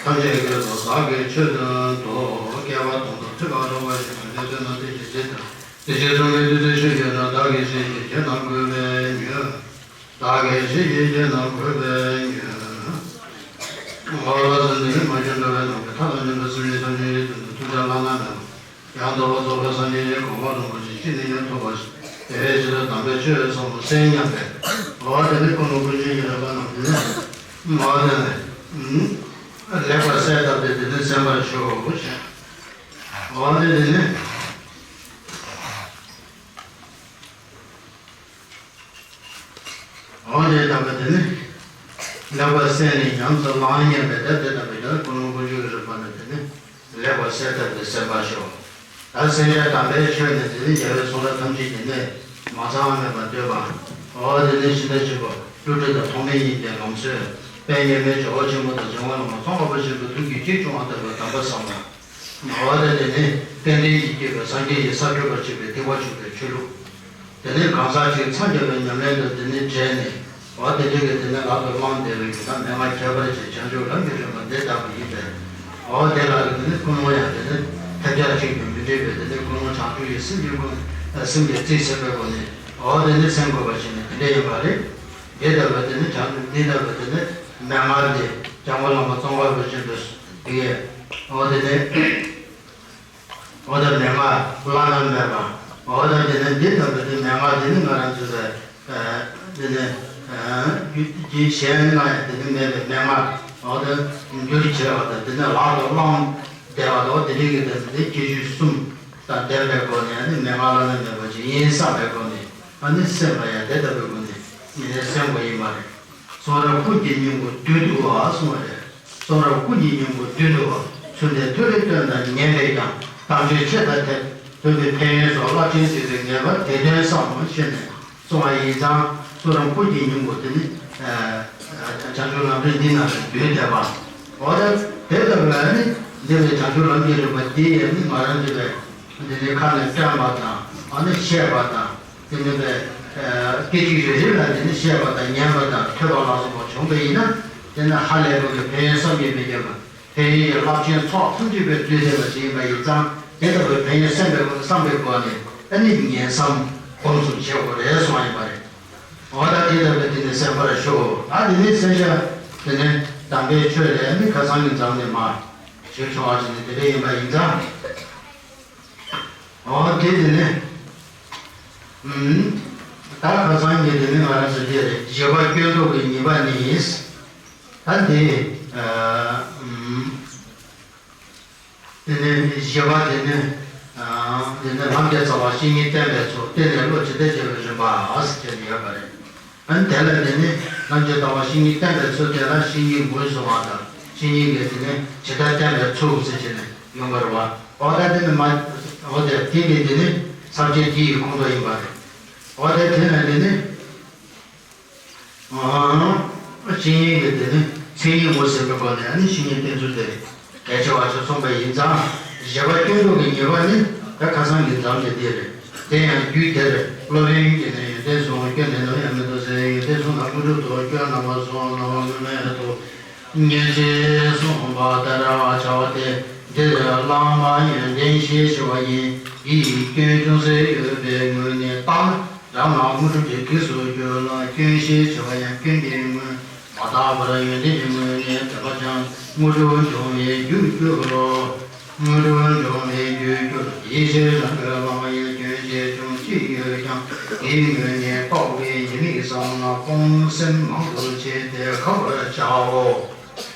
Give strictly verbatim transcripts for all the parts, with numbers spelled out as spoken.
ཐམས་ཅད་སྐད་དུ་བདག་གིས་ཆོས་བསྟན་ཏོ། བསྐལ་པ་དོན་དུ་ཐུབ་པ་རོལ་པ་ཞིག་ལ་འདི་ལྟར་ན་དེ་བཞིན་ཏེ། དེ་ཕྱིར་གསུང་གི་དུས་ཚོད་ཤོད་ཀྱི་ན། བདག་གིས་ཞིག་གིས་ཁྱེད་རྣམས་གུས་པས་ཉོན། བདག་གིས་ཞིག་གིས་ཁྱེད་རྣམས་གུས་པས་ཉོན། འོ་ལགས་སོ། འདི་ནི་མ་གྱུར་འགྲོ་བའི་ནང་གི་མཐའ་དང་མཉམ་པའི་སེམས་ཅན་ཐམས་ཅད་ཀྱི་དོན་དུ་ཐུགས་ཀྱང་བླ་ན་མེད་པ། ཡང་དག་པར་རྫོགས་པའི་སངས་རྒྱས་ཀྱི་གོ་འཕང་རིན་པོ་ཆེ་ཅི་ནས་ཀྱང་ཐོབ་པར་ཤོག། དེ་བས་ཇི་ལྟར་དམ་པའི་ཆོས་ཟབ་མོ་གསན་སྙམ་པས། འོ་དེ་ནི་ཀུན་སློང་ཀུན་སྦྱིན་གྱི་རིམ་པ་རྣམས་དེ་ནི། འོ་དེ་ནི། ལེགས་པར་གསལ་བཏབ་སྟེ་དེ་ནི་གསན་པར་ཞུ། འོ་དེ་དེ་ནི། འོ་དེ་ལྟ་བུ་དེ་ནི། ལེགས་པར་གསན་ནས་ཉམས་སུ་བླང་སྙམ་པའི་དེ་དེ་ལྟ་བུའི་དེ་ནི་ཀུན་སློང་ཀུན་སྦྱིན་གྱི་རིམ་པ་ནི་དེ་ནི། ལེགས་པར་གསལ་བཏབ་སྟེ་གསན་པར་ཞུ། ད་གསན་བྱ་དམ་པའི་ཆོས་ནི་དེ་ནི་རྒྱལ་བའི་གསུང་རབ་ཐམས་ཅད་ཀྱི་གནད་མ་ཚང་བ་མེད་པར་འདོད་པ། འོ་དེ་ནི་ཤིན་ཏུ་ཆེན་པོ་བསླུ་བྲིད་དང་མཐོང་མེད་གཉིས་ཀྱི་ལམ་སྲོལ། དཔལ་མཉམ་མེད་ཇོ་བོ་ཆེན་པོ་དང་འཇམ་དབྱངས་བླ་མ་ཙོང་ཁ་པ་ཆེན་པོའི་ཐུགས་ཀྱི་དཀྱིལ་བྱུང་བ་ལྟ་བུའི་གདམས་པ་ཟབ་མོ། འོ་ད་དེ་ནི་རྟེན་འབྲེལ་གྱིས་བསྐྱེད་པའི་སངས་རྒྱས་ཀྱི་ས་བགྲོད་པར་བྱེད་པའི་ཐེག་པ་ཆོས་ཀྱི་ཆོས་ལུགས། དེ་ནི་གང་ཟག་ཅིག་མཚམས་བརྒྱད་པའི་ཉམས་ལེན་དུ་དེ་ནི་འབྲེལ་ནས། འོ་དེ་འདྲ་གི་དེ་ནི་ལག་ཏུ་བླངས་བསྡད་པའི་ཡུལ་དང་མན་ངག་ཁྱད་པར་ཅན་བྱང་ཆུབ་ལམ་གྱི་རིམ་པ་འདི་ལྟ་བུ་ཡིན་པས། འོ་དེ་ལ་གི་དེ་ནི་ཀུན་སློང་ཡང་དེ་ནི་ཐབས་ཆག་ཅིག་ཏུ་མི་འདྲེས་པའི་དེ་ནི་ཀུན་སློང་བྱང་ཆུབ་ཀྱི་སེམས་ཀྱི་ཀུན་སེམས་ཀྱི་རྩིས་ཟིན་པའི་སྒོ་ནས། འོ་དེ་ནི་སེམས་དགོས་པ་ཞིག་ནི་དེ་འདྲ་ཡིན་པ་རེད། དེ་ལྟ་བུ་དེ་ནི་བྱང་ཆུབ་འདི་ལྟ་བུ་དེ་ནི་མན་ངག་འདི་འཇམ་མགོན་བླ་མ་ཙོང་ཁ་པ་ཆེན་པོས་འདི་ཡས། འོ་དེ་ནི། འོ་ད་མན་ངག་བླ་ན་མེད་པ། འོ་ད་དེ་ནི་འདི་ལྟ་བུ་དེ་མན་ངག་དེ་ནི་ང་རང་ཚོ་ལ་དེ་ནི་རྒྱུ་གཞན་ལ་ཡང་དེ་ནི་མེད་པའི་མན་ངག། འོ་ད་འགྱུར་བྱེད་པ་དང་དེ་ནི་ལག་ཏུ་བླངས་བསྡད་པ་དང་། དེ་རིགས་ཀྱི་དེ་ནི་ཁྱད་ཆོས་གསུམ་དང་ལྡན་པའི་སྒོ་ནས་ནི་མན་ངག་བླ་ན་མེད་པ་ཅིག་ཡིན་བསམ་པའི་སྒོ་ནས། ཨ་ནི་སེམས་ལ་ཡང་དེ་ལྟ་བུའི་སྒོ་ནས་ཉིན་ནས་སེམས་པ་ཡིན་པ་རེད། གསུང་རབ་ཀུན་གྱི་སྙིང་པོ་བསྡུས་འདུག་པ་གསུངས་པ་རེད། གསུང་རབ་ཀུན་གྱི་སྙིང་པོ་བསྡུས་འདུག་པ། ཚུལ་འདི་ཐོས་རེ་ཐོས་དང་ཉན་པས་ཀྱང་། དམ་ཆོས་ཆེ་དང་ཐེག་དོན་གྱི་ཕན་ཡོན་སོགས། རླབས་ཆེན་གཟིགས་པའི་ངེས་པར་དེ་སྟོན་བསམ་ཞེས་ནས་གསུངས་པ་ཡིན་ཙང་། གསུང་རབ་ཀུན་གྱི་སྙིང་པོ་དེ་ནི་བྱང་ཆུབ་ལམ་རིམ་འདི་ནང་དུ་བསྡུས་བསྡད་པ། འོ་ད་དེ་ལྟ་བུ་ལ་ནི་འདི་ལས་བྱང་ཆུབ་ལམ་གྱི་རིམ་པ་འདི་ཡང་ནི་ང་རང་ཚོ་ལས་འདི་ནི་ཁ་ནས་བཏོན་པ་དང་། ཨ་ནི་བཤད་པ་དང་། དེ་ནི་པའི། སྐད་ཅིག་རེ་རེ་ལ་དེ་ནི་བཤད་པ་དང་ཉན་པ་དང་ཐོས་པ་ལ་སོགས་པ་བྱུང་བ་ཡིན་ན། དེ་ནི་ཧ་ལས་པའི་ཕན་ཡོན་བསམ་གྱིས་མི་ཁྱབ་པ། ཕན་ཡོན་གྱི་རླབས་ཆེན་ཚོགས་ཐམས་ཅད་པའི་བསྡུས་ཏེ་ལ་ཞིག་ཡིན་པ་ཡིན་ཙང་། དེ་ལྟ་བུའི་ཕན་ཡོན་བསམ་པའི་བསམ་པའི་སྒོ་ནས་ཨ་ནི་ཉན་བསམ་སྒོམ་གསུམ་བྱེད་དགོས་རེད་གསུངས་པ་ཡིན་པ་རེད། འོ་ད་དེ་ལྟ་བུའི་དེ་ནི་གསན་པར་ཞུ། ད་དེ་ནི་གསན་བྱ་དེ་ནི་དམ་པའི་ཆོས་ལས་ནི་ཁ་སང་གི་མཚམས་ནས་མར་ཞུས་བྱུང་བ་ཞིག་ནི་དེ་འདྲ་ཡིན་པ་ཡིན་ཙང་། འོ་དེ་དེ་ནི། ཨུམ། ད་ཁ་སང་གི་དེ་ནི་ང་རང་ཚོ་དེ་རེད། བཞི་པ་སྐྱོན་འདོགས་ཀྱི་ཉེས་པ་ནི། ད་དེ། ཨ། ཨུམ། དེ་ནི་བཞི་པ་དེ་ནི། ཨ། དེ་ནི་ལམ་བརྒྱ་རྩ་བ་བཤེས་གཉེན་བསྟེན་པའི་ཚུལ། བསྟེན་ནས་བློ་ཇི་ལྟར་བྱེད་པའི་རིམ་པ་ཟེར་ནས་ཡོད་པ་རེད། ཨ་ནི་དེ་ལ་དེ་ནི་ལམ་བརྒྱ་རྩ་བ་བཤེས་གཉེན་བསྟེན་པའི་ཚུལ་དེ་ལ་བཤེས་གཉེན་ངོས་བཟུང་བ་དང་། བཤེས་གཉེན་གྱིས་དེ་ནི་ཇི་ལྟར་བསྟེན་པའི་ཚུལ་ཟེར་བྱས་ནས་ཡོང་བ་རེད་བ། འོ་ད་དེ་ནི་མ། འོ་དེ་དེ་ནི་དེ་ནི་ས་བཅད་དེ་ཡི་ཁོངས་གཏོགས་ཡིན་པ་རེད། འོ་དེ་དེ་ནི་དེ་ནི། ཨང་། བཤེས་གཉེན་གྱིས་དེ་ནི་མཚན་ཉིད་ངོས་ཟིན་པའི་སྒོ་ནས་ཨ་ནི་བཤེས་གཉེན་བསྟེན་ཚུལ་དེ་གལ་ཆེ་བ་ཞིག་གསུངས་པ་ཡིན་ཙང་། བཞི་པ་སྐྱོན་འདོགས་ཀྱི་ཉེས་པ་ནི་ད་ཁ་སང་གི་མཚམས་དེ་དེ་རེད། དེ་ཡང་རྒྱུད་དེར་སློབ་དཔོན་གྱིས་ནི་ཡོན་ཏན་གསུམ་སྐྱོན་དེ་ནམ་ཡང་མེད་དོ་ཟེར། ཡོན་ཏན་གསུམ་ལ་དངོས་གྲུབ་ཏུ་སྐྱོན་རྣམ་པ་གསུམ་ནམ་ཡང་མེད་དོ། ཉེར་གཅིག་གསུངས་པ་ལྟར་བྱ་བ་སྟེ། འདིར་བླ་མ་ཡོན་ཏན་ཞེས་བྱ་བ་ཡིན། འདི་ཡི་སྐྱོན་ཅུང་ཟད་ཡོད་པའི་ངོས་ནས་བརྟགས་ན། རང་ལ་དངོས་གྲུབ་ཀྱི་གེགས་སུ་གྱུར་ལ། སྐྱོན་ཞེས་བྱ་བ་ཡང་སྐྱོན་གྱི་ངོས་མ་བརྟགས་པར་ཡོན་ཏན་གྱི་ངོས་ནས་བསྟན་པ་ཀྱང་དངོས་གྲུབ་འབྱུང་བའི་རྒྱུར་འགྱུར་རོ། དངོས་གྲུབ་འབྱུང་བའི་རྒྱུར་འགྱུར། དེའི་ཕྱིར་རང་གི་བླ་མ་ཡི་སྐྱོན་ཞེས་ཅུང་ཟད་ཡོད་ཀྱང་། དེའི་ངོས་ནས་རྟོག་པའི་ཉེས་དམིགས་བསམ་ལ་སྤོང་སེམས་མང་དུ་བྱས་ཏེ་དགག་པར་བྱའོ།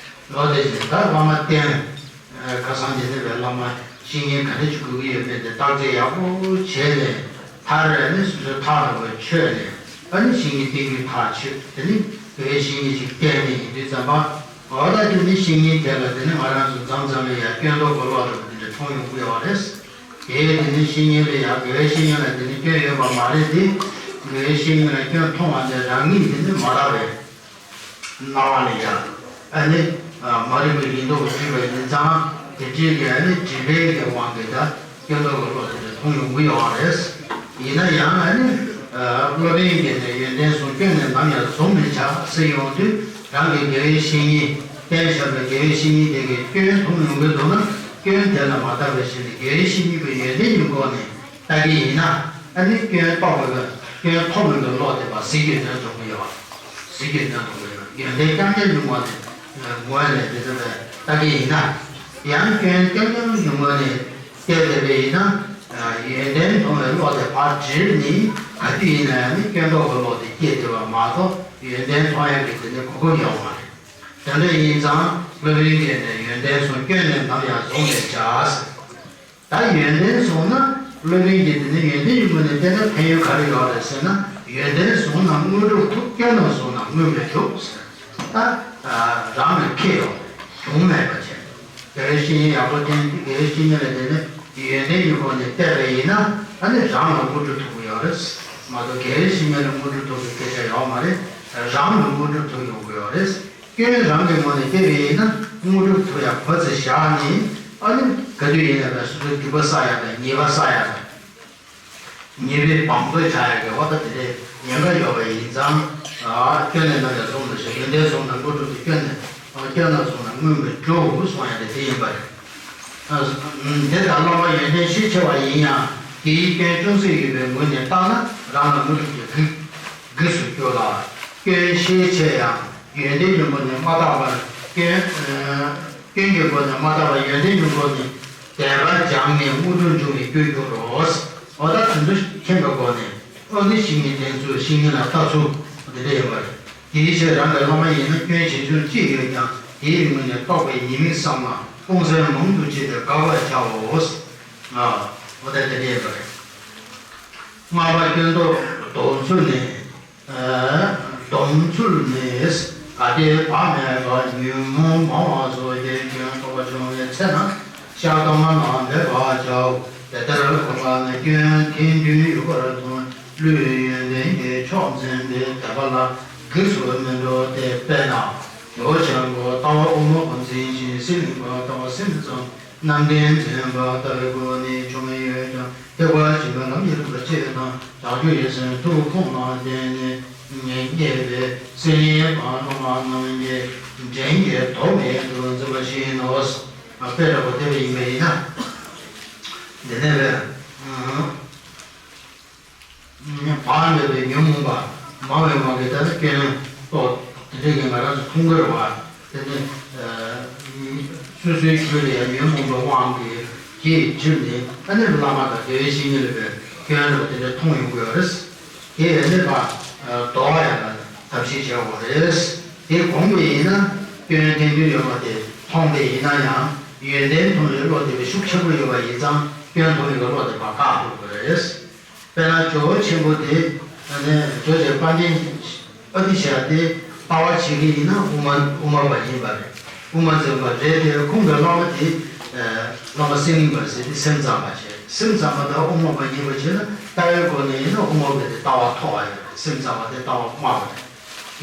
ལོ་དེ་བཞིན་ད་བླ་མ་བསྟེན། ཁ་སང་དེ་ནས་བའི་བླ་མ་བཤེས་གཉེན་ག་འདྲ་ཅིག་དགོས་ཀྱི་ཡོད་མེད་དེ་བརྟག་དཔྱད་ཡག་པོ་བྱས་ནས། མཐར་ནི་སོ་སོའི་ཐག་རིང་བའི་ཆོས་ནས་ཨ་ནི་བཤེས་གཉེན་བསྟེན་རྒྱུའི་ཐག་ཆོད། དེ་ནི་ དགེ་བའི་བཤེས་གཉེན་ཞིག་བསྟེན་ནས་ཡིན་དུས་ཙམ་པ། འོ་ད་དེ་ནི་བཤེས་གཉེན་དེ་ལ་དེ་ནི་ང་རང་ཚོ་མཚམས་མཚམས་ལ་ཡང་སྐྱོན་རྟོག་གི་བློ་འདྲ་པོ་དེ་འདྲ་མཐོང་ཡོང་གི་ཡོད་རེད། དེ་དེ་ནི་བཤེས་གཉེན་ལ་ཡང་དགེ་བའི་བཤེས་གཉེན་ལ་དེ་ནི་སྐྱོན་ཡོད་པ་མ་རེད་དེ། དགེ་བའི་བཤེས་གཉེན་ལ་སྐྱོན་མཐོང་བ་དེ་རང་ཉིད་དེ་ནི་མ་རག་པའི་སྣང་བ་ལ་ཡང་། ཨ་ནི། མ་རིག་པའི་ཡིན་མདོག་བྱས་པ་ཡིན་ཙང་དེ་འདྲའི་གི་ཨ་ནི་དྲི་བའི་གི་དབང་གིས་ད་སྐྱོན་རྟོག་གི་བློ་དེ་འདྲ་མཐོང་ཡོང་གི་ཡོད་རེད། ཡིན་ན་ཡང་ཨ་ནི། སློབ་དཔོན་གྱིས་ནི་ཡོན་ཏན་གསུམ་སྐྱོན་ནི་ནམ་ཡང་བཟུང་མི་བྱ་ཟེར་ཡོང་དུས། རང་གི་དགེ་བའི་བཤེས་གཉེན། བསྟེན་བཞག་པའི་དགེ་བའི་བཤེས་གཉེན་དེ་གིས་སྐྱོན་མཐོང་ཡོང་གི་འདུག་ན། སྐྱོན་དེ་ལ་མ་བརྟགས་པའི་ཕྱིར་ནི་དགེ་བའི་བཤེས་གཉེན་པའི་ཡོན་ཏན་གྱི་སྒོ་ནས་བལྟ་གི་ཡིན་ན། ཨ་ནི་སྐྱོན་རྟོག་པའི་སྐྱོན་མཐོང་བའི་བློ་དེ་ཕར་ཟིལ་གྱིས་ནོན་ཐུབ་ཀྱི་ཡོད། ཟིལ་གྱིས་ནོན་ཐུབ་ཀྱི་ཡོད། ཡོན་ཏན་རྐྱང་རྐྱང་གི་ངོས་ནས། ངོས་ནས་དེ་ཚོ་ལ་བལྟ་གི་ཡིན་ན། ཡང་སྐྱོན་རྐྱང་རྐྱང་གི་ངོས་ནས་བལྟས་བསྡད་པ་ཡིན་ན། ཡོན་ཏན་མཐོང་བའི་བློ་དེ་ཕར་བསྒྲིལ་ནས་ག་དུས་ཡིན་ན་ཡང་ནི་སྐྱོན་རྟོག་གི་བློ་དེ་སྐྱེས་བསྡད་པ་མ་གཏོགས། ཡོན་ཏན་མཐོང་ཡག་གི་དེ་ནི་གོ་སྐབས་ཡོད་མ་རེད། དེ་འདྲ་ཡིན་ཙང་སློབ་དཔོན་གྱིས་ནི་ཡོན་ཏན་གསུམ་སྐྱོན་ནི་ནམ་ཡང་བཟུང་མི་བྱ་ཟེར། ད་ཡོན་ཏན་བཟུང་ན་སློབ་དཔོན་གྱིས་དེ་ནི་ཡོན་ཏན་གྱི་ངོས་ནས་བལྟས་ན་ཕན་ཡོན་ག་རེ་ཡོད་རེད་ཟེར་ན། ཡོན་ཏན་བཟུང་ན་དངོས་གྲུབ་ཐོབ། སྐྱོན་རྣམས་བཟུང་ན་དངོས་མི་འགྲུབ་ཟེར། ད་རང་ལ་ཁེ་ཡོད་གྱོང་མེད་པ་བྱས། དགེ་བའི་བཤེས་གཉེན་ཡག་པོ་བསྟེན། དགེ་བའི་བཤེས་གཉེན་ལ་དེ་ནི་ཡོན་ཏན་གྱི་སྒོ་ནས་བལྟས་པ་ཡིན་ན། ཨ་ནི་རང་ལ་དངོས་གྲུབ་ཐོབ་ཀྱི་ཡོད་རེད་མ་གཏོགས། དགེ་བའི་བཤེས་གཉེན་ལ་དངོས་གྲུབ་ཐོབ་པའི་སྐད་ཆ་ཡོད་མ་རེད། རང་ལ་དངོས་གྲུབ་ཐོབ་ཡོང་གི་ཡོད་རེད། སྐྱོན་རང་གི་ངོས་ནས་བལྟས་པ་ཡིན་ན་དངོས་གྲུབ་ཐོབ་ཡག་ག་ཚོད་བཞག་ནས། ཨ་ནི་ག་དུས་ཡིན་ན་ཡང་སོ་སོའི་སྡིག་པ་བསགས་ཡག་དང་ཉེས་པ་བསགས་ཡག་དང་། ཉེས་པའི་བང་མཛོད་བྱ་ཡག་གི་འོ་ད་དེ་འདྲའི་ཉེན་ཁ་ཡོད་པ་ཡིན་ཙང་། སྐྱོན་ནི་ནམ་ཡང་བཟུང་མི་བྱ། ཡོན་ཏན་བཟུང་ན་དངོས་གྲུབ་ཐོབ། སྐྱོན་ནི། སྐྱོན་རྣམས་བཟུང་ན་དངོས་མི་འགྲུབ་གསུང་ཡག་དེ་དེ་ཡིན་པ་རེད། དེ་ལྟར་བླ་མ་ཡོན་ཏན་ཤས་ཆེ་བ་ཡིན་ཡང་། དེའི་སྐྱོན་ཅུང་ཟད་ཡོད་པའི་ངོས་ནས་བལྟས་ན་རང་ལ་དངོས་གྲུབ་ཀྱི་རྒྱུ་འགྱུར་སུ་འགྱུར་ལ། སྐྱོན་ཤས་ཆེ་ཡང་ཡོན་ཏན་གྱི་སྒོ་ནས་མ་བརྟགས་པར། སྐྱོན། སྐྱོན་གྱི་སྒོ་ནས་མ་བརྟགས་པར་ཡོན་ཏན་གྱི་སྒོ་ནས་དད་པ་སྦྱངས་ནས་དངོས་གྲུབ་འབྱུང་བའི་རྒྱུར་འགྱུར་རོ། འོ་ད་དེ་ཚོ་མཁྱེན་པའི་སྒོ་ནས། ཨོ་ནི་བཤེས་གཉེན་བསྟེན་ཚུལ། བཤེས་གཉེན་ལ་ལྟ་ཚུལ་དེ་འདྲ་ཡོད་པ་རེད། དེའི་ཕྱིར་རང་གི་བླ་མ་ཡིན་ན་སྐྱོན་ཆེ་ཆུང་ཅི་ཡོད་ཀྱང་དེའི་ངོས་ནས་རྟོགས་པའི་ཉེས་དམིགས་བསམ་ན་སྤོང་སེམས་མང་དུ་བྱས་ཏེ་དགག་པར་བྱའོ། ཨ། འོ་ད་དེ་འདྲ་ཡོད་པ་རེད། ལྔ་པ་སྐྱོན་རྟོག་སྡོམ་ཚུལ་ནི། སྡོམ་ཚུལ་ནི། གལ་ཏེ་བག་མེད་པ་ཉོན་མོངས་མང་བ་སོགས་ཀྱི་སྐྱོན་རྟོག་པ་བྱུང་བའི་ཚེ་ན་ཤ་སྟག་མ་ལ་འབད་པར་བྱའོ། དེ་ལྟར་སྒོམ་པ་ནི་སྐྱོན་ཐེར་འདོན་ཡོད་པར་མཐོང་། བློའི་ཡོན་ཏན་གྱི་མཆོག་འཛིན་པའི་དད་པ་ལ་གེགས་སུ་མི་འགྲོ་སྟེ། དཔེར་ན། ཇོ་བོ་ཆེན་པོ་ལྟ་བ་དབུ་མ་པ་འཛིན་ཞིང་། གསེར་གླིང་པ་ལྟ་བ་སེམས་ཙམ། རྣམ་བདེན་འཛིན་པ་ལྟ་བུའི་སྒོ་ནས་བྱུང་ཡོད་ཀྱང་། ཐེག་པ་ཆེན་པོའི་ལམ་གྱི་རིམ་པ་སྤྱི་དང་བྱང་ཆུབ་ཀྱི་སེམས་ཐུགས་ཁོང་ལ་བརྟེན་ནས་རྙེད་པའི་སེམས་ཉིད་པ་སློབ་མ་རྣམས་ཀྱིས་འགྲན་གྱི་དོགས་མེད་དུ་འཛིན་པ་བཞིན་ནོ། དཔེ་འདྲ་པོ་བལྟས་པ་ཡིན་པ་ཡིན་ན། འདི་ནས་བས། བག་མེད་པའི་ཉོན་མོངས་པ་མང་བའི་དབང་གིས་ད་ནི་སྐྱོན་རྟོག་དེ་འདྲ་གི་ང་རང་ཚོ་མཐོང་གི་རེད་བ། དེ་ནི། སོ་སོའི་རྒྱུད་ལ་ཡང་ཉོན་མོངས་པའི་དབང་གིས་གྱེས་འགྲིབ་ནས། ཨ་ནི་བླ་མ་དང་དགེ་བའི་བཤེས་གཉེན་ལ་བས་སྐྱོན་རེད་པ། དེ་འདྲ་མཐོང་ཡོང་གི་ཡོད་རེད། དེ་ཡང་ནི་ཕར་ཟློག་ཡག་ལ་ཐབས་ཤེས་བྱེད་དགོས་རེད། དེ་གོང་དུ་ཡིན་ན་སྐྱོན་ཐེར་འདོན་ཡོད་པ་དེ་མཐོང་བས་ཡིན་ན་ཡང་ཡོན་ཏན་མཐོང་བའི་བློ་དེ་བས་ཤུགས་ཆེན་པོ་ཡོད་པ་ཡིན་ཙང་སྐྱོན་མཐོང་བའི་བློ་དེ་ཕར་བཀག་ཐུབ་དགོས་རེད། དཔེར་ན་ཇོ་བོ་ཆེན་པོ་དེ་ནི་ཇོ་བོ་རྗེ་དཔལ་ལྡན་ཨ་ཏི་ཤ་དེ་ལྟ་བ་བྱེད་ཀྱི་ཡིན་ན་དབུ་མ་དབུ་མ་པ་ཡིན་པ་རེད། དབུ་མ་འཛིན་པ་རེད་དེ། ཁོང་གི་བླ་མ་དེ་བླ་མ་གསེར་གླིང་པ་ཟེར་དེ་སེམས་ཙམ་པ་བྱས། སེམས་ཙམ་པ་དང་དབུ་མ་པ་ཡིན་པ་བྱས་ན་ལྟ་བའི་སྒོ་ནས་ཡིན་ན་དབུ་མ་པ་དེ་ལྟ་བ་མཐོ་བ་ཡོད་རེད། སེམས་ཙམ་པ་དེ་ལྟ་བ་དམའ་བ་རེད།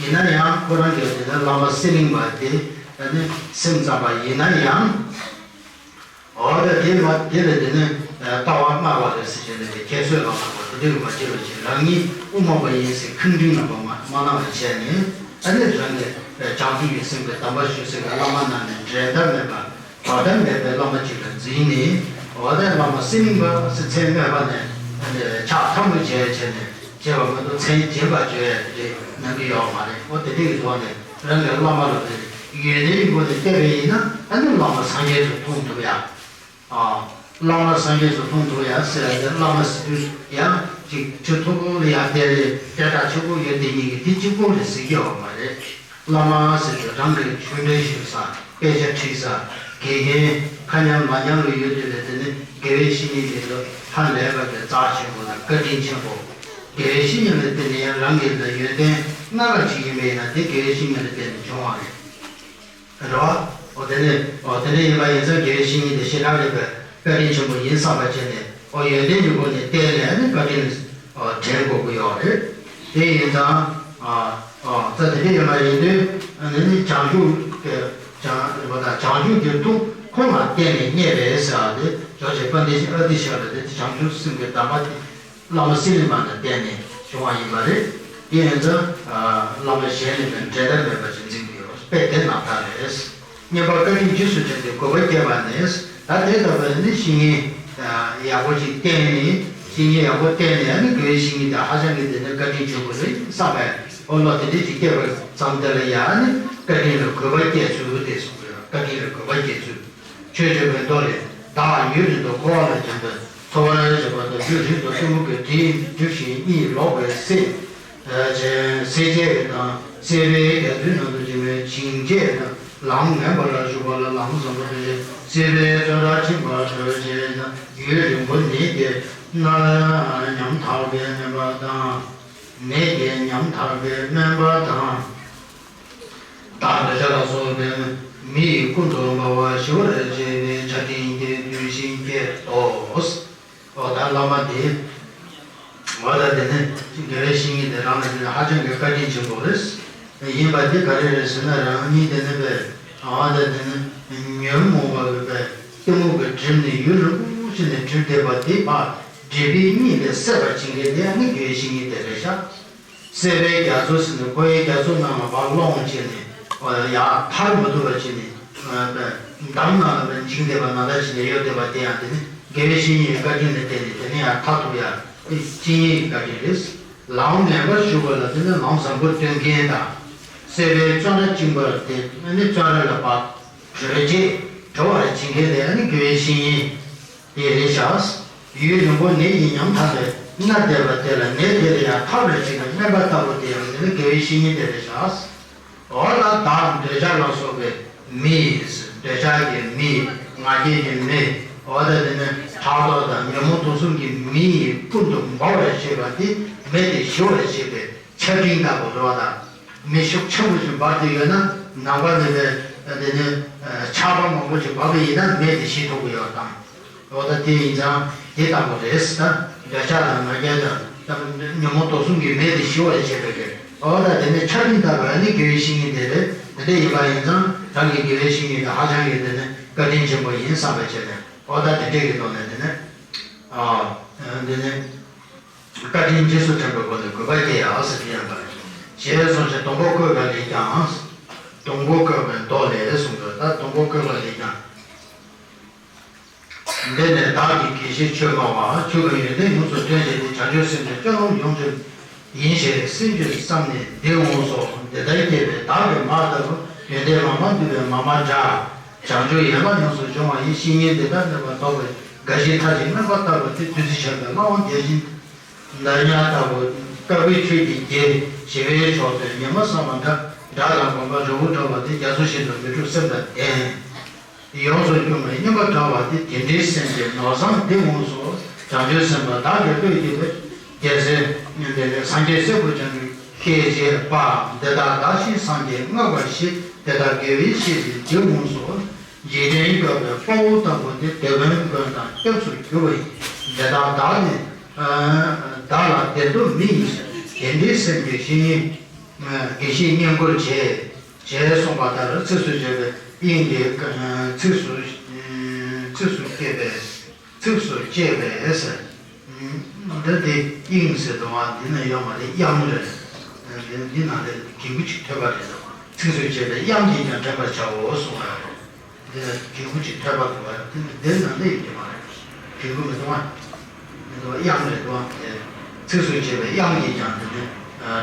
ཡིན་ན་ཡང་ཁོ་རང་གི་དེ་ནི་བླ་མ་གསེར་གླིང་པ་དེ་ནི་སེམས་ཙམ་པ་ཡིན་ན་ཡང་། འོ་ད་དེ་མ་དེ་ལས་དེ་ནི་ལྟ་བ་སྨྲ་བ་རེད་ཟེར་བྱས་ནས་ཁྱད་གསོད་ལ་སོགས་པ་དེ་འདྲ་གི་མ་བྱེད་པ་བྱས། རང་ཉིད་དབུ་མ་པ་ཡིན་ཟེར་ཁེངས་སྐྲུངས་རྣམ་པ་མ་མ་གནང་བ་བྱས་ནས། ཨ་ནི་རང་གི་བྱང་ཆུབ་ཀྱི་སེམས་ཀྱི་གདམས་པ་ཞུ་སའི་བླ་མ་རྣམས་ནི་འགྲན་ཟླ་མེད་པ་འགྲན་ཟླ་མེད་པའི་བླ་མ་ཅིག་ལ་འཛིན་ནས། འོ་ད་བླ་མ་གསེར་གླིང་པ་ཟེར་མཚན་སྨོས་པ་ནས་ཕྱག་ཐལ་མོ་སྦྱར་བྱས་ནས་བྱས་པ་མ་གཏོགས་མཚན་སྦྱིན་པ་བརྗོད་ཡ་དེ་འདྲ་གནང་གི་ཡོད་མ་རེད། འོ་དེ་འདྲ་གི་ཐོག་ནས། རང་གི་བླ་མ་ལ་དེ་ཡོན་ཏན་གྱི་སྒོ་ནས་བལྟས་པ་ཡིན་ན། ཨ་ནི་བླ་མ་སངས་རྒྱས་སུ་མཐོང་ཐུབ་ཡ། ཨ། བླ་མ་སངས་རྒྱས་སུ་མཐོང་ཐུབ་ཡ་ཟེར་ཡ་དེ། བླ་མ་ཟེར་དུས་ཡང་ཅིག་ཁྲི་མཐོ་པོ་ལ་ཡར་བསྡད་རེད། སྐད་གྲགས་ཆེན་པོ་ཡོད་དེ་ཉིད་ཀྱི་དེ་གཅིག་པོ་རེད་ཟེར་གྱི་ཡོད་མ་རེད། བླ་མ་ཟེར་དུས་རང་གི་ཆོས་འབྲེལ་ཞུ་ས། དཔེ་ཆ་ཁྲིད་ས། དགེ་རྒན་ཁ་མཉམ་ལག་མཉམ་ལ་ཡོད་དུས་ལ་དེ་ནི་དགེ་བའི་བཤེས་གཉེན་དེ་ཚོ་ཧ་ལས་པ་དེ་རྩ་ཆེན་པོ་དང་བཀའ་དྲིན་ཆེན་པོ། དགེ་བའི་བཤེས་གཉེན་ལ་བརྟེན་ནས་ཡང་རང་གི་ལ་ཡོན་ཏན་ སྣ་ཁ་ཅིག་ཡིན་པ་ཡིན་ན་དེ་དགེ་བའི་བཤེས་གཉེན་ལ་བརྟེན་ནས་བྱུང་བ་རེད། རེད་བ། འོ་དེ་ནས་འོ་དེ་འདྲ་ཡིན་པ་ཡིན་ཙང་དགེ་བའི་བཤེས་གཉེན་དེ་ཞེ་དྲག་རེད་པས་བཀའ་དྲིན་ཆེན་པོ་ཡིན་བསམ་པ་བྱས་ནས་འོ་ཡོན་ཏན་གྱི་སྒོ་ནས་བརྟེན་ནས་ཨ་ནི་བཀའ་དྲིན་འོ་དྲན་དགོས་ཀྱི་ཡོད་རེད། དེ་ཡིན་ཙང་ཨ་ཨ་ཙ་དེ་འདྲ་ཡིན་པ་ཡིན་དུས་ཨ་ནི་ནི་བྱང་ཆུབ་ཀྱི་བྱང་རེད་པ་དང་བྱང་ཆུབ་ཀྱི་ཐུགས་ཁོང་ལ་བརྟེན་ནས་རྙེད་པས་ཟེར་བ་དེ་ཇོ་བོ་རྗེ་དཔལ་ལྡན་ཨ་ཏི་ཤ་རེད་དེ་བྱང་ཆུབ་སེམས་ཀྱི་གདམས་པ་དེ། བླ་མ་སི་ལི་མ་ལ་བརྟེན་ནས་བྱུང་བ་ཡིན་པ་རེད། དེ་ཡིན་ཙང་བླ་མ་གཞན་ལས་ཀྱང་འབྲལ་ཐབས་མེད་པ་ཞིག་འཛིན་གྱི་ཡོད་པས་དེ་རྣམ་ཐར་རེད། བསྙེན་པ་བཀའ་དྲིན་རྗེས་སུ་དྲན་ཏེ་གུས་པ་བསྐྱེད་པ་ནི། ད་དེ་ལྟ་བུའི་ནི་བཤེས་གཉེན་ཡག་པོ་ཅིག་བསྟེན་ནས་བཤེས་གཉེན་ཡག་པོ་བསྟེན་ནས་ནི་དགེ་བའི་བཤེས་གཉེན་དེ་ཧ་ཅང་གི་དེ་ནི་བཀའ་དྲིན་ཆེན་པོ་རེད་བསམ་པས་འོ་བློ་དེ་འདྲ་ཅིག་སྐྱེས་པ་ཙམ་དེ་ལ་ཡང་ནི་བཀའ་དྲིན་ལ་གུས་པ་བསྐྱེད་ཚུལ་དེ་གསུངས་པ་རེད། བཀའ་དྲིན་ལ་གུས་པ་བསྐྱེད་ཚུལ། ཆོས་སྤྱོད་པའི་མདོ་ལས། བདག་ཡུན་རིང་དུ་འཁོར་བ་ལ་སྦྱངས་པས་འཚོ་བར་བྱེད་པ་དང་རྒྱུན་རིང་དུ་གཏི་མུག་གི་དྲི་འཇིབ་ཞིང་གཉིད་ལོག་པའི་སེམས། སེལ་བྱེད་དང་སྲིད་པའི་རྒྱ་མཚོའི་ནང་དུ་འགྱིང་བའི་བྱིང་བྱེད་དང་ལམ་ངན་པ་ལ་ཞུགས་པ་ལ་ལམ་བཟང་པོ་སྟོན་བྱེད། སྲིད་པའི་བཙོན་རར་བཅིངས་པར་གྲོལ་བྱེད་དང་ཡུན་རིང་པོ་ནད་ཀྱིས་མནར་ཉམ་ཐག་པའི་སྨན་པ་དང་། ནད་ཀྱིས་ཉམ་ཐག་པའི་སྨན་པ་དང་། བདག་འདོད་ཆགས་ལ་སོགས་པའི་མི་ཡི་ཀུན་ཏུ་སྨྲ་བ་ཞི་བར་བྱེད་པའི་ཆ་འཕྲིན་གྱི་གདུལ་ཞིང་སྐྱེས་སོ། འོ་ད་བླ་མ་དེ། འོ་ད་དེ་ནི་དགེ་བའི་བཤེས་གཉེན་དེ་རང་ལ་དེ་ནི་ཧ་ཅང་གི་བཀའ་དྲིན་ཆེན་པོ་རེད། ཡིན་པ་དེ་ག་རེ་རེད་ཟེར་ན་རང་ཉིད་དེ་ནི་པས་འོ་ད་དེ་ནི་ཉོན་མོངས་པ་བས་པས་གཏི་མུག་གི་གྲིབ་ནི་ཡུན་རིང་པོ་ཞིག་ནས་གྲིབ་བསྡད་པ་དེ་ཕར་སྒྲིབ་པའི་གཉིད་ལས་སད་པར་བྱེད་མཁན་དེ་ནི་དགེ་བའི་བཤེས་གཉེན་དེ་རེད་ཤག་སྲེད་པའི་རྒྱ་མཚོ་ཟེར་ནས་ཁོ་བོའི་རྒྱ་མཚོ་ནང་ལ་ཕར་ལྷུང་བྱས་ནས་ཡར་ཐར་མ་ཐུབ་པ་བྱས་ནས་འདམ་ནང་ལ་འཇིག་བསྡད་པ་ནང་ལྟར་བྱས་ནས་ཡོད་བསྡད་པ་དེ་ཡང་དེ་ནི་དགེ་བའི་བཤེས་གཉེན་གྱི་བཀའ་དྲིན་ལ་བརྟེན་ནས་དེ་ནས་ཡར་ཐར་ཐུབ་ཡ་དེ་བཤེས་གཉེན་གྱི་བཀའ་དྲིན་རེད། ལམ་ངན་པར་ཞུགས་པ་ལ་དེ་ནི་ལམ་བཟང་པོ་སྟོན་མཁན་དང་། སྲིད་པའི་བཙོན་རར་བཅིངས་པ་དེ་ནི་བཙོན་ར་ལ་ཕར་གྲོལ་བྱེད་གྲོལ་བར་བྱེད་མཁན་དེ་ནི་དགེ་བའི་བཤེས་གཉེན། དེ་རེད་ཤག་ཡུན་རིང་པོ་ནད་ཀྱིས་ཉམ་ཐག་པའི་མནར་བསྡད་པ་དེ་ལ་ནད་དེ་ལས་ཡང་ཐར་བར་བྱེད་པའི་སྨན་པ་ལྟ་བུ་དེ་ཡང་དེ་ནི་དགེ་བའི་བཤེས་གཉེན་དེ་རེད་ཤག་འོ་ན་བདག་འདོད་ཆགས་ལ་སོགས་པའི་མི་ཡིས་འདོད་ཆགས་ཀྱི་མི་ང་རྒྱལ་གྱི་མི་འོ་ད་དེ་ནི་ཕྲག་དོག་དང་ཉོན་མོངས་དུག་གསུམ་གྱི་མི་ཡིས་ཀུན་ཏུ་འབར་བར་བྱེད་པ་དེ་མེ་དེ་ཞི་བར་བྱེད་པའི་ཆར་སྤྲིན་ལྟ་བུ་རེད་བ་དང་། མེ་ཤུགས་ཆེན་པོ་ཞིག་འབར་དུས་ཡོད་ན་ནམ་མཁའ་ནས་པའི་དེ་ནི་ཆར་པ་མང་པོ་ཞིག་འབབ་པ་ཡིན་ན་མེ་དེ་ཞི་ཐུབ་ཀྱི་ཡོད་དང་། འོ་ད་དེ་ཡིན་ཙང་དེ་ལྟ་བུ་རེད་ད། འདོད་ཆགས་དང་ང་རྒྱལ་དང་ཉོན་མོངས་དུག་གསུམ་གྱི་མེ་དེ་ཞི་བར་བྱེད་པའི་གི་འོ་ད་དེ་ནི་ཆར་སྤྲིན་ལྟ་བུ་ནི་དགེ་བའི་བཤེས་གཉེན་དེ་རེད། དེ་འདྲ་ཡིན་པ་ཡིན་ཙང་རང་གི་དགེ་བའི་བཤེས་གཉེན་དེ་ཧ་ཅང་གི་དེ་ནི་བཀའ་དྲིན་ཆེན་པོ་ཡིན་བསམ་པ་བྱས་ནས་འོ་ད་དེ་འདྲས་ཀྱི་ཐོག་ནས་དེ་ནི་ཨ་དེ་ནི། བཀའ་དྲིན་རྗེས་སུ་དྲན་པའི་སྒོ་ནས་གུས་པ་བསྐྱེད་ཡ་ཟེར་དེ་ཡང་དང་། ཞེས་གསུངས་ཤིང་སྡོང་པོ་བཀོད་པ་ལས་ཀྱང་། སྡོང་པོ་བཀོད་པའི་མདོ་ལས་གསུངས་པས་ད་སྡོང་པོ་བཀོད་པ་ལས་ཀྱང་། འདི་ནི་བདག་གིས་དགེ་བཤེས་ཆོས་སྨྲ་བ་ཆོས་ཀྱི་ཡོན་ཏན་ཡོངས་སུ་སྟོན་བྱེད་དེ་བྱང་ཆུབ་སེམས་དང་སྤྱོད་ལམ་ཡོངས་སྒྲིམ་ཡིན་ཞེས་སེམས་ཀྱིས་བསམས་ནས་འདི་འོངས་སོ། འདི་ལྟར་བསྐྱེད་པས་བདག་གི་མ་ལྟ་བུ་ཡོན་ཏན་མ་མ་འདུས་པའི་མ་མ་འདྲ། བྱང་ཆུབ་ཡན་ལག་ཡོངས་སུ་སྦྱོང་བ་ཡི་བཤེས་གཉེན་འདི་དག་ནི་མ་ཐོབ་པའི་དགའ་བཞིན་མཐའ་ཅན་སྨན་པ་ལྟ་བུ་སྟེ་བདུད་རྩི་ཆགས་པའི་སླར་འོང་བདེ་བཞིན་ཟླ་ཉ་ལྟ་བུ་དཀར་པོའི་ཆོས་ཀྱི་རྒྱལ་ཞི་བའི་མཆོག་ཏུ་ཉི་མ་བསམ་པ་འདྲ་དགྲ་ལ་གོམས་པ་རི་བོ་འདྲ་བ་སྟེ་རྒྱ་མཚོ་བཞིན་དུ་མི་འཁྲུགས་སེམས་དང་ལྡན། ཡོངས་སུ་སྐྱོང་བའི་སྙོམས་པར་བྲལ་བ་སྟེ་དེ་འདྲའི་སེམས་ཀྱི་ནོར་བཟང་འདི་འོངས་སོ། བྱང་ཆུབ་སེམས་དཔའ་བདག་གིས་བསྐོས་ཀྱི་སྟེ། རྒྱལ་སྲས་སངས་རྒྱས་སྲས་པོ་བྱང་ཆུབ་ཤེས་བྱེད་པ། འདི་དག་བདག་བཞིན་སངས་རྒྱས་བསྔགས་པ་ཞེས། དེ་དག་དགེ་བའི་བཤེས་ཀྱིས་འདི་འོངས་སོ། འཇིག་རྟེན་སྐྱོབ་པའི་དཔའ་བོ་ལྟ་བུ་སྟེ་དེད་དཔོན་མགོན་དང་སྐྱབས་སུ་གྱུར་པ་ཡིན། འདི་དག་བདག་ནི་བདག་ལ་བདེ་སྡུག་མི་ཡིན་ཞེས་དེ་འདྲའི་སེམས་ཀྱི་བཤེས་གཉེན་དགེ་བཤེས་བསྙེན་བཀུར་བྱེད། ཅེས་གསུངས་པ་ལྟར་ཚིགས་སུ་བཅད་པའི་དབྱིངས་ཀྱི་ཚིགས་སུ་ཚིགས་སུ་བཅད་པའི་ཚིགས་སུ་བཅད་པའི་ཟེར། འདི་དེ་དབྱིངས་ཟེར་འདུག་བ། འདི་ན་ཡོད་མ་རེད། དབྱངས་རེད། འདི་འདི་ནང་ལ་གི་གུ་ཅིག་ཐོད་པ་རེད་འདུག་ཚིགས་སུ་བཅད་པའི་དབྱངས་ཀྱིས་ཀྱང་དྲན་པར་བྱའོ་གསུངས་པ་རེད། འདི་ལ་གི་གུ་ཅིག་ཐོད་པ་འདུག་བ། འདི་འདི་ནང་ལ་ཡོད་ཀྱི་མ་རེད། གི་གུ་མི་འདུག་བ། མི་འདུག་བ། དབྱངས་རེད་འདུག་བ། ཚིགས་སུ་བཅད་པའི་དབྱངས་ཀྱིས་ཀྱང་དེ་ནི་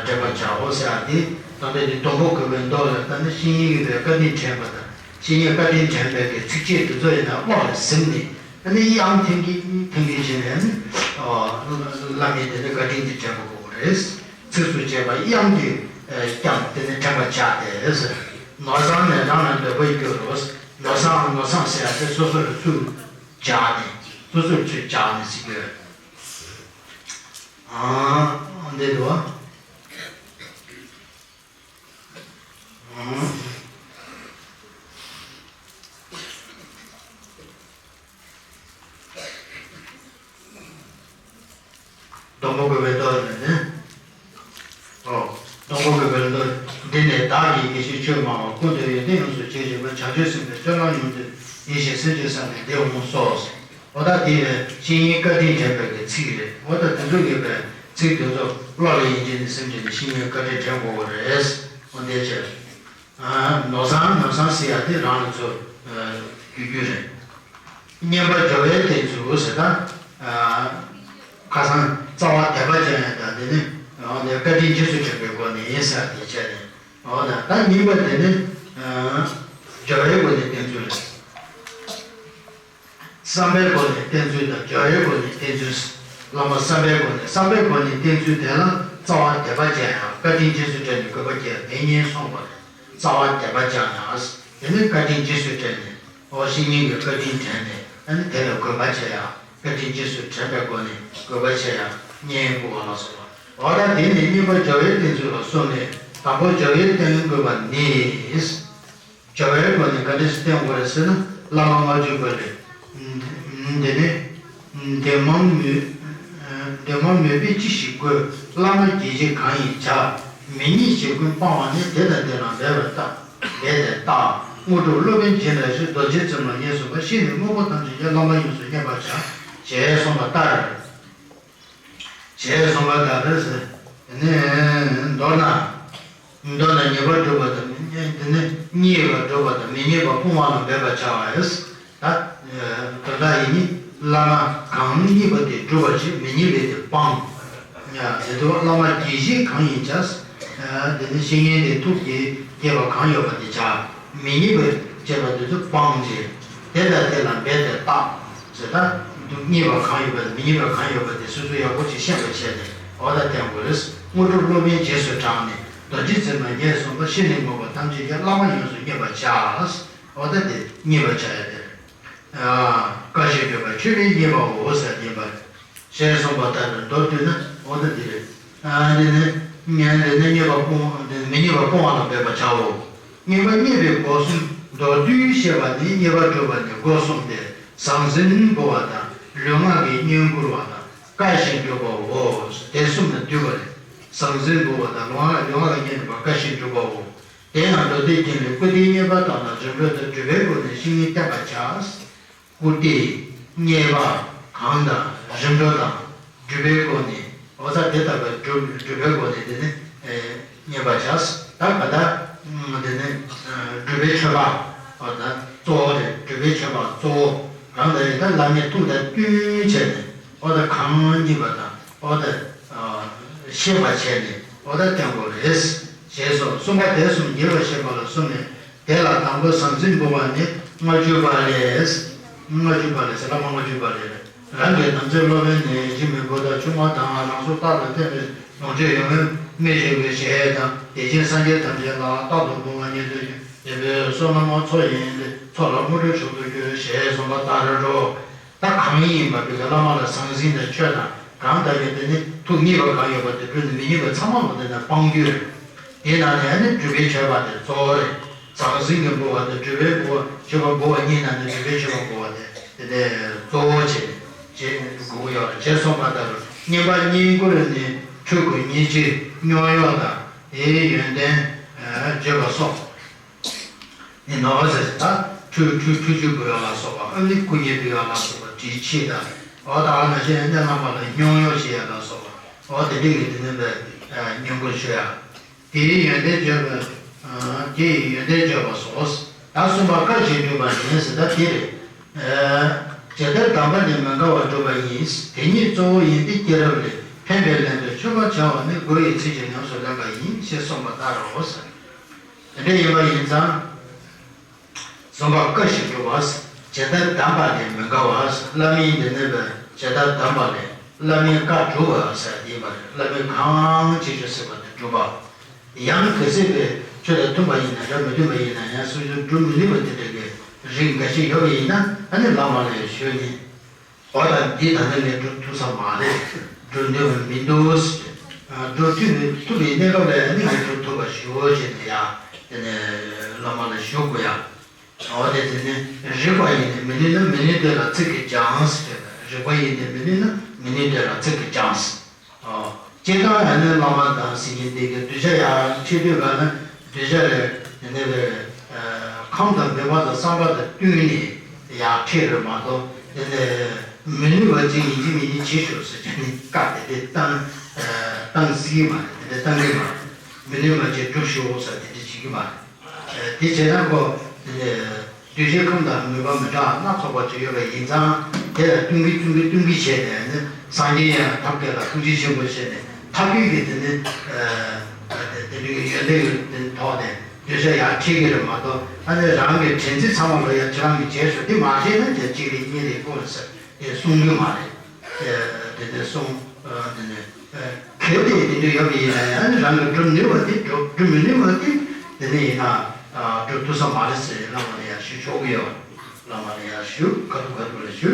དྲན་པར་བྱའོ་ཟེར་ཡ་དེ་ད་ལྟ་འདི་སྡོང་པོ་བཀོད་པའི་མདོ་ལ་ད་ནི་བཤེས་གཉེན་གྱིས་བཀའ་དྲིན་དྲན་པ་དང་། བཤེས་གཉེན་བཀའ་དྲིན་དྲན་པའི་གི་ཚིགས་བཅད་དེ་ཚོ་ཡིན་ན་བློ་ལ་ཟིན་ནས་ཨ་ནི་དབྱངས་ཐིང་གིས་ཐིང་གིས་བྱས་ནས་ཨ་ནི་བླ་མའི་དེ་ནི་བཀའ་དྲིན་དེ་དྲན་པ་དགོས་པ་རེད། ཚིགས་སུ་བཅད་པ་དབྱངས་ཀྱིས་ཀྱང་དེ་ནི་དྲན་པར་བྱ་སྟེ། ནོར་བཟང་ནི་རང་ལ་འདོད་པར་འགྱུར་རོ། ནོར་བཟང་ནོར་བཟང་ཟེར་ཡ་དེ་སོ་སོར་ཚུར་སྦྱར་ནས་སོ་སོར་ཚུར་སྦྱར་ནས་ཟེར་གྱི་ཡོད། ཨ་འདི་འདུག་བ། དང་པོ་དགོས་པའི་མདོ་ནི། ཨོ། དང་པོ་དགོས་པའི་མདོ། འདི་ནི་བདག་གིས་དགེ་བཤེས་ཆོས་སྨྲ་བ། ཀུན་ཏུ་ཡོན་ཏན་ཡོངས་སུ་བྱེད་བཞིན་པ། བྱང་ཆུབ་སེམས་དཔའི་སྤྱོད་ལམ་ཡོངས་སུ་ཡིད་བཞིན་སེམས་ཅན་བསམ་པའི་བདེ་འོང་སོ། ཨོ་ད་དེ་བཤེས་གཉེན་བཀའ་དྲིན་དྲན་པའི་གི་ཚིག་རེད། ཨོ་ད་དེ་ཚོ་ཡོད་པའི་ཚིག་དེ་ཚོ་བློ་ལ་ཡིད་ཆེས་ནས་སེམས་ཅན་ནི་བཤེས་གཉེན་བཀའ་དྲིན་དྲན་དགོས་པ་རེད། ཨོ་འདི་བྱས། ནོར་བཟང་ནོར་བཟང་ཟེར་ཡ་དེ་རང་ལ་ཚོ་རྒྱུ་རྒྱུ་རེད། བསྙེན་པ་བྱ་བའི་རྟེན་ཚུལ་ཟེར་ད། ཁ་སང་རྩ་བ་དད་པ་ཅན་ཡང་དང་དེ་ནི་འོ་ནས་བཀའ་དྲིན་རྗེས་སུ་དྲན་པའི་སྒོ་ནས་ཡིན་ཟེར་དེ་བྱས་ནས་འོ་ན་ད་ཉིན་པ་དེ་ནི་བྱ་བའི་སྒོ་ནས་བསྟེན་ཚུལ་རེད། བསམ་པའི་སྒོ་ནས་བསྟེན་ཚུལ་དང་བྱ་བའི་སྒོ་ནས་བསྟེན་ཚུལ། བླ་མ་བསམ་པའི་སྒོ་ནས་བསམ་པའི་སྒོ་ནས་བསྟེན་ཚུལ་དེ་ལ་རྩ་བ་དད་པ་ཅན་ཡང་བཀའ་དྲིན་རྗེས་སུ་དྲན་ནས་དགོས་པ་བསྐྱེད་དེ་ཉིད་སོང་བ་རེད། རྩ་བ་དད་པ་ཅན་ཡང་དེ་ནི་བཀའ་དྲིན་རྗེས་སུ་དྲན་ནས། འོ་བཤེས་གཉེན་གྱི་བཀའ་དྲིན་དྲན་ནས་ཨ་ནི་དེ་ལ་དགོས་པ་བྱེད་ཡ། བཀའ་དྲིན་རྗེས་སུ་དྲན་པའི་སྒོ་ནས་དགོས་པ་བྱེད་ཡ་བསྙེན་བཀུར་བ་ལ་སོགས་པ། འོ་ད་དེ་ནས་གཉིས་པ་བྱ་བའི་རྟེན་ཚུལ་ལ་གསུམ་ལས་དང་པོ་བྱ་བའི་རྟེན་དགོས་པ་ནི། བྱ་བའི་སྒོ་ནས་ག་འདྲ་ཞིག་བསྟེན་དགོས་རེད་ཟེར་ན་བླ་མ་ལྔ་བཅུ་པ་ལས། དེ་ནས། འདོད་མ་མོས། འདོད་མ་མོས་པས་ཅི་ཞིག་དགོས། བླ་མ་དགྱེས་བྱེད་གང་ཡིན་བྱ། མི་མཉེས་བྱེད་ཀུན་སྤང་བ་ནི། དེ་དང་དེ་ལ་འབད་པར་བརྟག་འབད་དེ་བརྟག་དངོས་གྲུབ་སློབ་དཔོན་སྦྱིན་བདག་ཞིག་རྡོ་རྗེ་བཙུན་མ་ངེས་གསུངས་པ། བཤེས་ནས་དངོས་པོ་ཐམས་ཅད་ཀྱང་། བླ་མ་ཡོངས་སུ་བསྙེན་པར་བྱ། ཞེས་གསུངས་པ་ལྟར། ཞེས་གསུངས་པ་ལྟར་ཟེར། དེ་ནས་མདོར་ན། མདོར་ན་ཉེས་པར་སྒྲུབ་པ་དང་དེ་ནས་མཉེས་པར་སྒྲུབ་པ་དང་མི་མཉེས་པ་སྤོང་བ་ལ་འབད་པར་བྱ་བ་ཡིན། ད། དོན་དག་ཡིན་ནི། བླ་མ་གང་མཉེས་པ་དེ་སྒྲུབ་པར་བྱེད། མི་མཉེས་པ་དེ་སྤང་། དེ་ཚོ་བླ་མ་དགྱེས་བྱེད་གང་ཡིན་བྱ། དེ་ནི་བཤེས་གཉེན་དེ་ཐུགས་དགྱེས་པ་གང་ཡོད་པ་དེ་བྱ། མི་མཉེས་པ་བྱས་པ་དེ་ཚོ་སྤང་བྱེད། དེ་དང་དེ་ལ་འབད་དེ་བརྟག་ཟེར་ད། མཉེས་པ་གང་ཡོད་པ་དང་མི་མཉེས་པ་གང་ཡོད་པ་དེ་སོ་སོ་ཡག་པོ་ཅིག་ཤེས་པ་བྱས་ནས་འོ་ད་བསྟེན་དགོས་རེད། དངོས་གྲུབ་སློབ་དཔོན་རྗེས་སུ་འབྲངས་ནས་རྡོ་རྗེ་བཙུན་མ་ངེས་གསུངས་པ། བཤེས་ནས་དངོས་པོ་ཐམས་ཅད་ཀྱང་། བླ་མ་ཡོངས་སུ་བསྙེན་པར་བྱ། འོ་ད་དེ་མཉེས་པར་བྱ་ཡ་དེ་རེད། བཀའ་བཞིན་སྒྲུབ་པ་མཆོད་པས་མཉེས་པའོ་ཟེར་ཡིན་པ་རེད། ཞེས་གསུངས་པ་ལྟར་མདོར་བསྡུས་ན་འོ་ད་འདི་རེད། ཨ་འདི་ནི། ངན་འདི་ནི་མཉེས་པ་སྤོང་འདི་ནི་མི་མཉེས་པ་སྤོང་བ་ལ་འབད་པར་བྱའོ། མཉེས་པ་མཉེས་པའི་སྒོ་གསུམ་མདོར་བསྡུས་བཤད་པ་ནི་མཉེས་པ་སྒྲུབ་པ་ནི་སྒོ་གསུམ་སྟེ། ཟང་ཟིང་འབུལ་བ་དང་ལུས་ངག་གི་བསྙེན་བཀུར་བ་དང་བཀའ་བཞིན་སྒྲུབ་པའོ། དེ་གསུམ་ལ་འདུས་པ་རེད། ཟང་ཟིང་འབུལ་བ་དང་ལུས་ངག་ལུས་ངག་གི་བསྙེན་བཀུར་བ་བཀའ་བཞིན་སྒྲུབ་པའོ། དེ་ཡང་མདོ་སྡེ་རྒྱན་ལས་བཀུར་སྟིའི་མཉེས་པ་དང་ནི་རིམ་གྲོ་དང་སྒྲུབ་པའི་སྒོ་ནས་བཤེས་གཉེན་བསྟེན་པར་བྱ། བཀུར་སྟི། མཉེས་པ། གང་དང་རིམ་གྲོ་དང་། སྒྲུབ་པའི་སྒོ་ནས་འོ་ད་དེ་ལྟ་བུའི་སྒྲུབ་སྒྲུབ་པའི་སྒོ་ནས་དེ་ནི་མཉེས་པར་བྱ། ད་ག་ད་དེ་ནི་སྒྲུབ་པའི་མཆོད་པ་འོ་ད་གཙོ་བོ་རེད། སྒྲུབ་པའི་མཆོད་པ་གཙོ་བོ་གང་དང་ཡིན་ད་བླ་མའི་ཐུགས་དང་བསྟུན་བྱས་ནས་འོ་ད་གང་མཉེས་པ་དང་འོ་ད་ཤེས་པར་བྱས་ནས་འོ་ད་བསྟེན་དགོས་རེད། ཞེས་སོ། གསུམ་པ་དེ་གསུམ་རྒྱས་པར་བཤད་པ་ལ་གསུམ་ལས། དེ་ལ་དང་པོ་ཟང་ཟིང་འབུལ་བ་ནི་ལྔ་བཅུ་པ་ལས། ལྔ་བཅུ་པ་ལས་ཟེར་ལ་མ་ལྔ་བཅུ་པ་ལས། རང་གི་དམ་ཚིག་སློབ་དཔོན་ནི་སྦྱིན་པའི་བུ་དང་ཆུང་མ་དང་རང་སྲོག་རྟག་ཏུ་འཐེན་པའི་ལོངས་སྤྱོད་ཡོད་མེད་མི་ཤེས་པའི་ཞེས་དང་། དེ་བཞིན་སངས་རྒྱས་ཐམས་ཅད་ལ་རྟག་ཏུ་འབུལ་བ་ཉིད་དུ་འདོད་པའི་བསོད་ནམས་མཚོ་ཡིན་ཏེ། མཚོ་ལ་དངོས་གྲུབ་མཆོག་ཏུ་འགྱུར་ཞེས་གསུངས་པ་ལྟར་རོ། ད་གང་ཡིན་པ་དེ་ག་བླ་མ་ལ་ཟང་ཟིང་དང་མཆོད་དང་གང་ལྟར་ཡོད་དེ་ནི་ཐུགས་མཉེས་པ་གང་ཡོད་པ་དེ་བོད་ནི་མི་མཉེས་པ་ཚང་མ་ལ་དེ་ནི་སྤང་རྒྱུ་རེད། དེའི་ནང་ནས་ཨ་ནི་སྒྲུབ་པའི་མཆོད་པ་དེ་གཙོ་བོ་རེད། ཟང་ཟིང་གི་འབུལ་བ་དང་སྒྲུབ་པའི་འབུལ་བ་མཆོད་པ་འབུལ་བ་གཉིས་ནང་ནས་སྒྲུབ་པའི་མཆོད་པ་འབུལ་བ་དེ་དེ་ནས་གཙོ་བོ་བྱེད་བྱེད་དགོས་ཀྱི་ཡོད་རེད། ཞེས་གསུངས་པ་ལྟར་བསྙེན་པ་བསྙེན་བཀུར་ནི་ཕྲུ་གུ་ཉིད་ཀྱི་སྙོམས་གཡོག་དང་དེའི་ཡོན་ཏན་བརྗོད་པ་སོགས། ནི་ནོར་བ་ཟེར་ད་ཁྲུས་ཁྲུས་ཁྲུས་ཆུ་འབུལ་ཡག་ལ་སོགས་པ། ཨ་ནི་སྐུ་ཉིད་འབུལ་ཡག་ལ་སོགས་པ་དྲིལ་ཕྱིས་དང་། འོ་ད་ཨ་ན་ཤེས་གནས་ལྷག་པ་ལ་སྙོམས་གཡོག་བྱེད་ཡག་ལ་སོགས་པ། འོ་དེ་འདྲ་གི་དེ་ནི་བས་བསྙེན་བཀུར་ཞུ་ཡག་དེའི་ཡོན་ཏན་བརྗོད་པ། དེའི་ཡོན་ཏན་བརྗོད་པ་སོགས། ད་གསུམ་པ་བཀའ་བཞིན་སྒྲུབ་པ་ཡིན་ཟེར་ད་དེ་རེད། ཇི་ལྟར་གདམས་པ་ནི་མི་འགལ་བར་སྒྲུབ་པ་ཡིན། དེ་ཉིད་གཙོ་བོ་ཡིན་ཏེ། སྐྱེས་རབས་ལས་ཕན་པའི་ལན་དུ་མཆོད་པར་བྱ་བ་ནི་མགོ་ཡི་ཚིགས་བཅད་ཉམས་སུ་ལེན་པ་ཡིན་ཞེས་གསུངས་པ་ལྟར་རོ། དེ་འདྲ་ཡིན་པ་ཡིན་ཙང་། གསུམ་པ་བཀའ་བཞིན་སྒྲུབ་པ། ཇི་ལྟར་གདམས་པ་ནི་མི་འགལ་བ། བླ་མའི་འདི་ནི་བས་ཇི་ལྟར་གདམས་པ་ལས་བླ་མའི་བཀའ་སྒྲུབ་པ་ཟེར་ཡིན་པ་རེད། བླ་མའི་གང་ཅི་ཞིག་ཟེར་བ་དེ་སྒྲུབ་པ། ཡང་གལ་སྲིད་པའི་ཆོས་དང་མཐུན་པ་ཡིན་ན་འདྲ། མི་མཐུན་པ་ཡིན་ན་ཡང་སོ་སོས་སྒྲུབ་མི་ནུས་པ་དེ་འདྲ་གི་རིགས་འགའ་ཞིག་ཡོད་པ་ཡིན་ན་ཨ་ནི་བླ་མ་ལ་ཡང་ཞུས་ནས། འོ་ད་འདི་ད་ནི་ངས་སྒྲུབ་ཐུབ་ས་མ་རེད། སྒྲུབ་འདོད་པ་མི་འདུག་སྒྲུབ་ཐུབ་ཐུབ་པའི་གནས་སྐབས་ལ་ཡང་ནི་ངས་སྒྲུབ་ཐུབ་པ་ཞུ་བྱས་ནས་ཡང་དེ་ནས་བླ་མ་ལ་ཞུ་དགོས་ཡ། འོ་དེ་དེ་ནི་རིགས་པ་ཡིན་ནི་མི་ནུས་ན་མི་ནུས་དེ་ལ་ཚིག་གིས་སྦྱངས་ཟེར། རིགས་པ་ཡིན་ནི་མི་ནུས་ན་མི་ནུས་དེ་ལ་ཚིག་གིས་སྦྱངས། ཨོ། སྤྱིར་བཏང་ཡང་ནི་བླ་མ་དང་སེམས་ཅན་དེ་གའི་གདུལ་བྱ་ཡར་ཁྲིད་དུས་ག་ལ་གདུལ་བྱ་ལས་དེ་ནས་ཁམས་དང་འདོད་པ་དང་བསམ་པ་དང་བསྟུན་ནས་ཡར་ཁྲིད་རེད་མ་གཏོགས། དེ་ནས་མི་ནུས་པ་ཅིག་ཡིན་གཅིག་མིན་གཅིག་བྱེད་ཤོག་ཟེར་བྱས་ནས་བཀའ་དེ་འདྲ་བཏང་། བཏང་སྲིད་ཀྱི་མ་རེད། དེ་འདྲ་བཏང་གི་མ་རེད། མི་ནུས་པ་ཅིག་སྒྲུབ་ཤོག་ཟེར་དེ་འདྲ་བྱེད་ཀྱི་མ་རེད། དེ་བྱས་ན་ཁོ་དེ་ནས། གདུལ་བྱའི་ཁམས་དང་མོས་པ་མི་འདྲ་སྣ་ཚོགས་པ་ཅིག་ཡོད་པ་ཡིན་ཙང་། དེ་ལ་བསྟུན་གྱིན་བསྟུན་གྱིན་བསྟུན་གྱིན་བྱས་ནས་ནི། སངས་རྒྱས་ཡང་ཐབས་མཁས་ལ་ཐུགས་རྗེ་ཆེན་པོ་བྱས་ནས་ཐབས་ཡོད་ཀྱི་དེ་ནི། དེ་འདྲའི་ཡོན་ཏན་ཡོད་དེ་ཐོག་ནས་གདུལ་བྱ་ཡར་ཁྲིད་ཀྱི་རེད་མ་གཏོགས། ཨ་ནི་རང་གི་དྲན་ཚིག་ཚང་མ་ལོ་ཡ་ཁྱེད་རང་གིས་བྱས་ཤོག་དེ་མ་བྱས་ན་ཁྱེད་གཅིག་རེ་གཉིས་རེ་དགོས་རེད་ཟེར་དེ་གསུང་རྒྱུ་མ་རེད། དེ་དེ་གསུང་དེ་ནི། གལ་ཏེ་དེ་འདྲ་ཡོད་པ་ཡིན་ན་ཡང་། རང་གིས་སྒྲུབ་ནུས་པ་དེ་སྒྲུབ། སྒྲུབ་མི་ནུས་པ་དེ་དེ་ནས་ཡིན་ན་སྒྲུབ་ཐུབ་ས་མ་རེད་ཟེར་བླ་མ་ལ་ཡར་ཞུ་ཆོག་གི་ཡོད། བླ་མ་ལ་ཡར་ཞུ། ཁ་ཐུག་ཁ་ཐུག་ལ་ཞུ།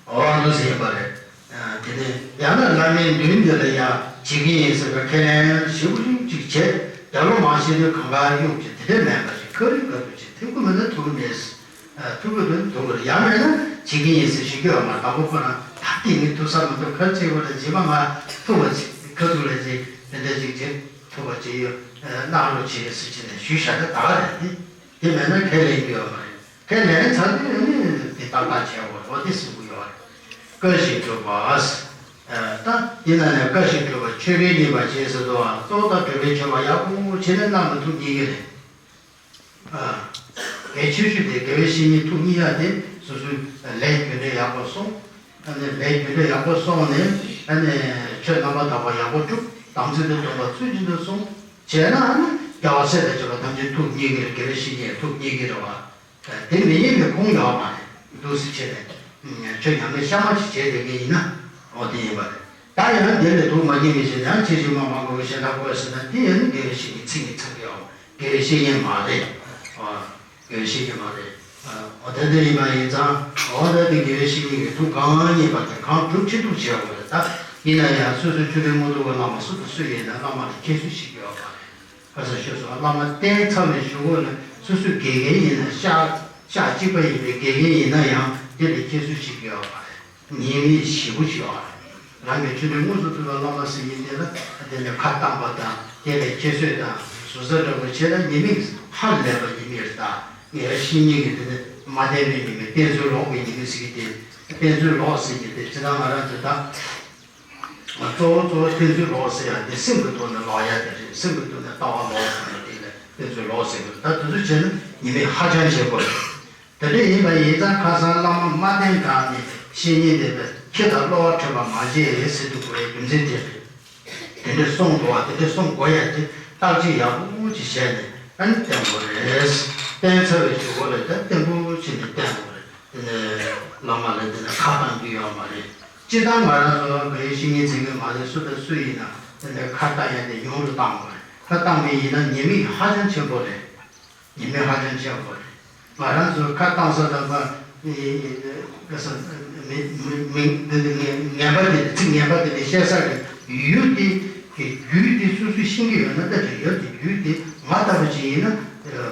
འོ་འདུག་ཟེར་ཡིན་པ་རེད། དེ་ནས་ཡང་ན་བླ་མའི་མདུན་དེ་ལ་ཡར་བྱེད་ཀྱི་ཡིན་ཟེར་བའི་ཁས་ལེན་ཞེ་པོ་ཅིག་བྱས། རྒྱབ་ལོགས་མ་བྱེད་དུས་གང་ག་གཡུག་ཅིག་དེ་འདྲ་མེད་པ་ཞིག་ཁ་རི་ཁ་ཐུག་ཅིག་ཐུབ་ཀྱི་མེད་ན་ཐུབ་ཀྱི་མེད། ཐུབ་ཀྱི་རེད། ཐུབ་ཀྱི་རེད། ཡང་མེད་ན་བྱེད་ཀྱི་ཡིན་ཟེར་ཞུ་རྒྱུ་ཡོད་མ་རེད། དང་པོ་ཁོ་རང་ད་དེ་ངས་ཐུབ་ས་མི་འདུག་ཁ་ཚིག་པ་ལ་རྗེས་མ་ང་ཐུབ་པ་ཅིག་ཁ་ཐུག་ལ་ཅིག་དེ་འདྲ་ཅིག་བྱེད་ཐུབ་པ་ཅིག་ཡོད་གནང་རོགས་བྱེད་ཟེར་བྱས་ནས་ཞུས་བཞག་ད་ག་རེད་དེ། དེ་མེད་ན་ཁས་ལེན་རྒྱུ་ཡོད་མ་རེད། ཁས་ལེན་ཚར་དུས་ནི་དེ་ཏག་ཏག་བྱས་པ་རེད། འོ་དེ་གསུང་གི་ཡོད་རེད། བཀའ་བཞིན་སྒྲུབ་པ། ད་དེ་ན་ནས་བཀའ་བཞིན་སྒྲུབ་པ། མཆོད་པའི་བརྙེས་པ་བྱས་ཟེར་དུས། གཙོ་བོ་ད་སྒྲུབ་པའི་མཆོད་པ་ཡག་པོ་བྱས་ནས་གནང་མ་ཐུབ་ཉེས་ཀྱི་རེད། ཨ། གལ་ཆེ་ཤོས་དེ་དགེ་བའི་བཤེས་གཉེན་ཐུགས་མཉེས་ཡ་དེ་སོ་སོའི་ལས་རྒྱུ་འབྲས་ཡག་པོ་སོང་། ཨ་ནི་ལས་རྒྱུ་འབྲས་ཡག་པོ་སོང་ནས། ཨ་ནི་ཆོས་རྣམ་པར་དག་པ་ཡག་པོ་སྒྲུབ། དམ་ཚིག་ཏུ་སྡོམ་པ་ཚུལ་བཞིན་དུ་སྲུང་བྱས་ན། ཨ་ནི་རྒྱལ་བ་སྲས་དང་བཅས་པ་ཐམས་ཅད་ཐུགས་མཉེས་ཀྱི་རེད། དགེ་བའི་བཤེས་གཉེན་ཐུགས་མཉེས་ཀྱི་རེད་བ། དེ་མི་ཉན་པའི་ཁུངས་ཡོད་མ་རེད། འདུག་སེ་བྱས་ནས་ཆོས་ཉམས་ལེན་གཤའ་མ་ཞིག་བྱས་བསྡད་མཁན་ཡིན་ན། འོ་དེ་ཡིན་པ་རེད། ད་ཡང་དེ་ལས་ཐུགས་མ་མཉེས་པའི་ཕྱིར་ཡང་ཕྱིས་ཕྱི་མ་མ་གོ་བའི་གཞན་དག་དགོས་ཟེར་ན། དེ་ཡང་ནི་དགེ་བའི་བཤེས་གཉེན་ཚིག་ནི་ཚང་གི་ཡོད། དགེ་བའི་བཤེས་གཉེན་མ་རེད། འོ། དགེ་བའི་བཤེས་གཉེན་མ་རེད། འོ་དེ་འདྲ་ཡིན་པ་ཡིན་ཙང་། འོ་ད་དེ་དགེ་བའི་བཤེས་གཉེན་གྱི་ཐུགས་གང་མཉེས་པ་དེ་གང་སྒྲུབ་ཅི་ཐུབ་བྱེད་དགོས་རེད། ད་ཡིན་ན་ཡང་སོ་སོའི་ཆོས་དྲིན་མངོན་མཐོ་བའི་བླ་མ་སུ་དང་སུ་ཡིན་ན་བླ་མ་ལ་ཁྱད་གསོད་བྱེད་རྒྱུ་ཡོད་མ་རེད། ཁ་སང་ཞུས་སོང་། བླ་མ་བསྟེན་ཚར་བའི་གཞུག་གུ་ལ་སོ་སོའི་དགེ་རྒན་ཡིན་ན། ཤག་ཤག་གཅིག་པ་ཡིན་པའི་དགེ་རྒན་ཡིན་ན་ཡང་དེ་ལ་ཁྱད་གསོད་བྱེད་རྒྱུ་ཡོད་མ་རེད། ཉེས་དམིགས་ཞེ་པོ་ཅིག་ཡོད་རེད། རང་གི་ཆོས་དྲིན་དངོས་སུ་ཐོབ་པའི་བླ་མ་ཟེར་མཁན་དེ་ལ་དེ་ལ་ཁ་བཏང་པ་དང་། དེ་ལ་ཁྱད་གསོད་དང་ཟུར་ཟ་འདྲ་པོ་བྱས་ན་ཉེས་དམིགས་ཧ་ལས་པ་ཉེས་དམིགས་རེད། ད་ངའི་བཤེས་གཉེན་གྱི་དེ་ནི་མ་བསྟེན་པའི་ཉེས་དམིགས། བསྟེན་ཚུལ་ལོག་པའི་ཉེས་དམིགས་ཟེར་གྱི་དེ། བསྟེན་ཚུལ་ལོག་ཟེར་གྱི་དེ་ཇི་ལྟར་ང་རང་ཚོ་ད། གཙོ་བོ་གཙོ་བོ་བསྟེན་ཚུལ་ལོག་ཟེར་ཡ་དེ་སེམས་ཀྱི་ཐོག་ནས་ལོག་ཡ་དེ་རེད། སེམས་ཀྱི་ཐོག་ནས་ལྟ་བ་ལོག་ཟེར་ཡ་དེ་ལ་བསྟེན་ཚུལ་ལོག་ཟེར་གྱི་རེད། ད་དེ་ཚོ་བྱས་ན་ཉེས་དམིགས་ཧ་ཅང་ཆེན་པོ་རེད། དེ་འདྲ་ཡིན་པ་ཡིན་ཙང་ཁ་སང་བླ་མ་མ་བསྟེན་གོང་ནས་བཤེས་གཉེན་དེ་ལ་ཁེ་དང་བློ་བག་ཕྲད་པ་མ་བྱེད་ཟེར་དུས་གོ་བའི་རྒྱུ་མཚན་དེ་རེད། དེ་འདྲ་གསུང་དགོས་པ། དེ་འདྲ་གསུང་དགོས་ཡ་དེ་བརྟག་དཔྱད་ཡག་པོ་ཅིག་བྱས་ནས་ཨ་ནི་བསྟེན་དགོས་རེད། བསྟེན་ཚར་བའི་གཞུག་གུ་ལ་ད་བརྟན་པོ་བྱས་ནས་བསྟེན་དགོས་རེད། དེ་ནས་བླ་མ་ལ་དེ་ནས་ཁ་བཏང་རྒྱུ་ཡོད་མ་རེད། སྤྱིར་བཏང་ང་རང་ཚོ་ག་ཡེ་བཤེས་གཉེན་འཛིན་གྱི་མ་རེད། སུ་དང་སུ་ཡིན་ན་དེ་ནས་ཁ་བཏང་ཡ་དེ་ཉུང་དུ་བཏང་དགོས་རེད། ཁ་བཏང་བ་ཡིན་ན་ཉེས་དམིགས་ཧ་ཅང་ཆེན་པོ་རེད། ཉེས་དམིགས་ཧ་ཅང་ཆེན་པོ་རེད། ང་རང་ཚོ་ཁ་བཏང་ས་དང་པ་ངན་པ་དེ་ཚིག་ངན་པ་དེ་ནས་བཤད་ས་གི་ཡུལ་དེ་གི་རྒྱུད་དེ་སོ་སོས་ཤེས་ཀྱི་ཡོད་ན་ད་རེད། ཡོད་དེ་རྒྱུད་དེ་ང་ལྟ་བུ་ཅིག་ཡིན་ན་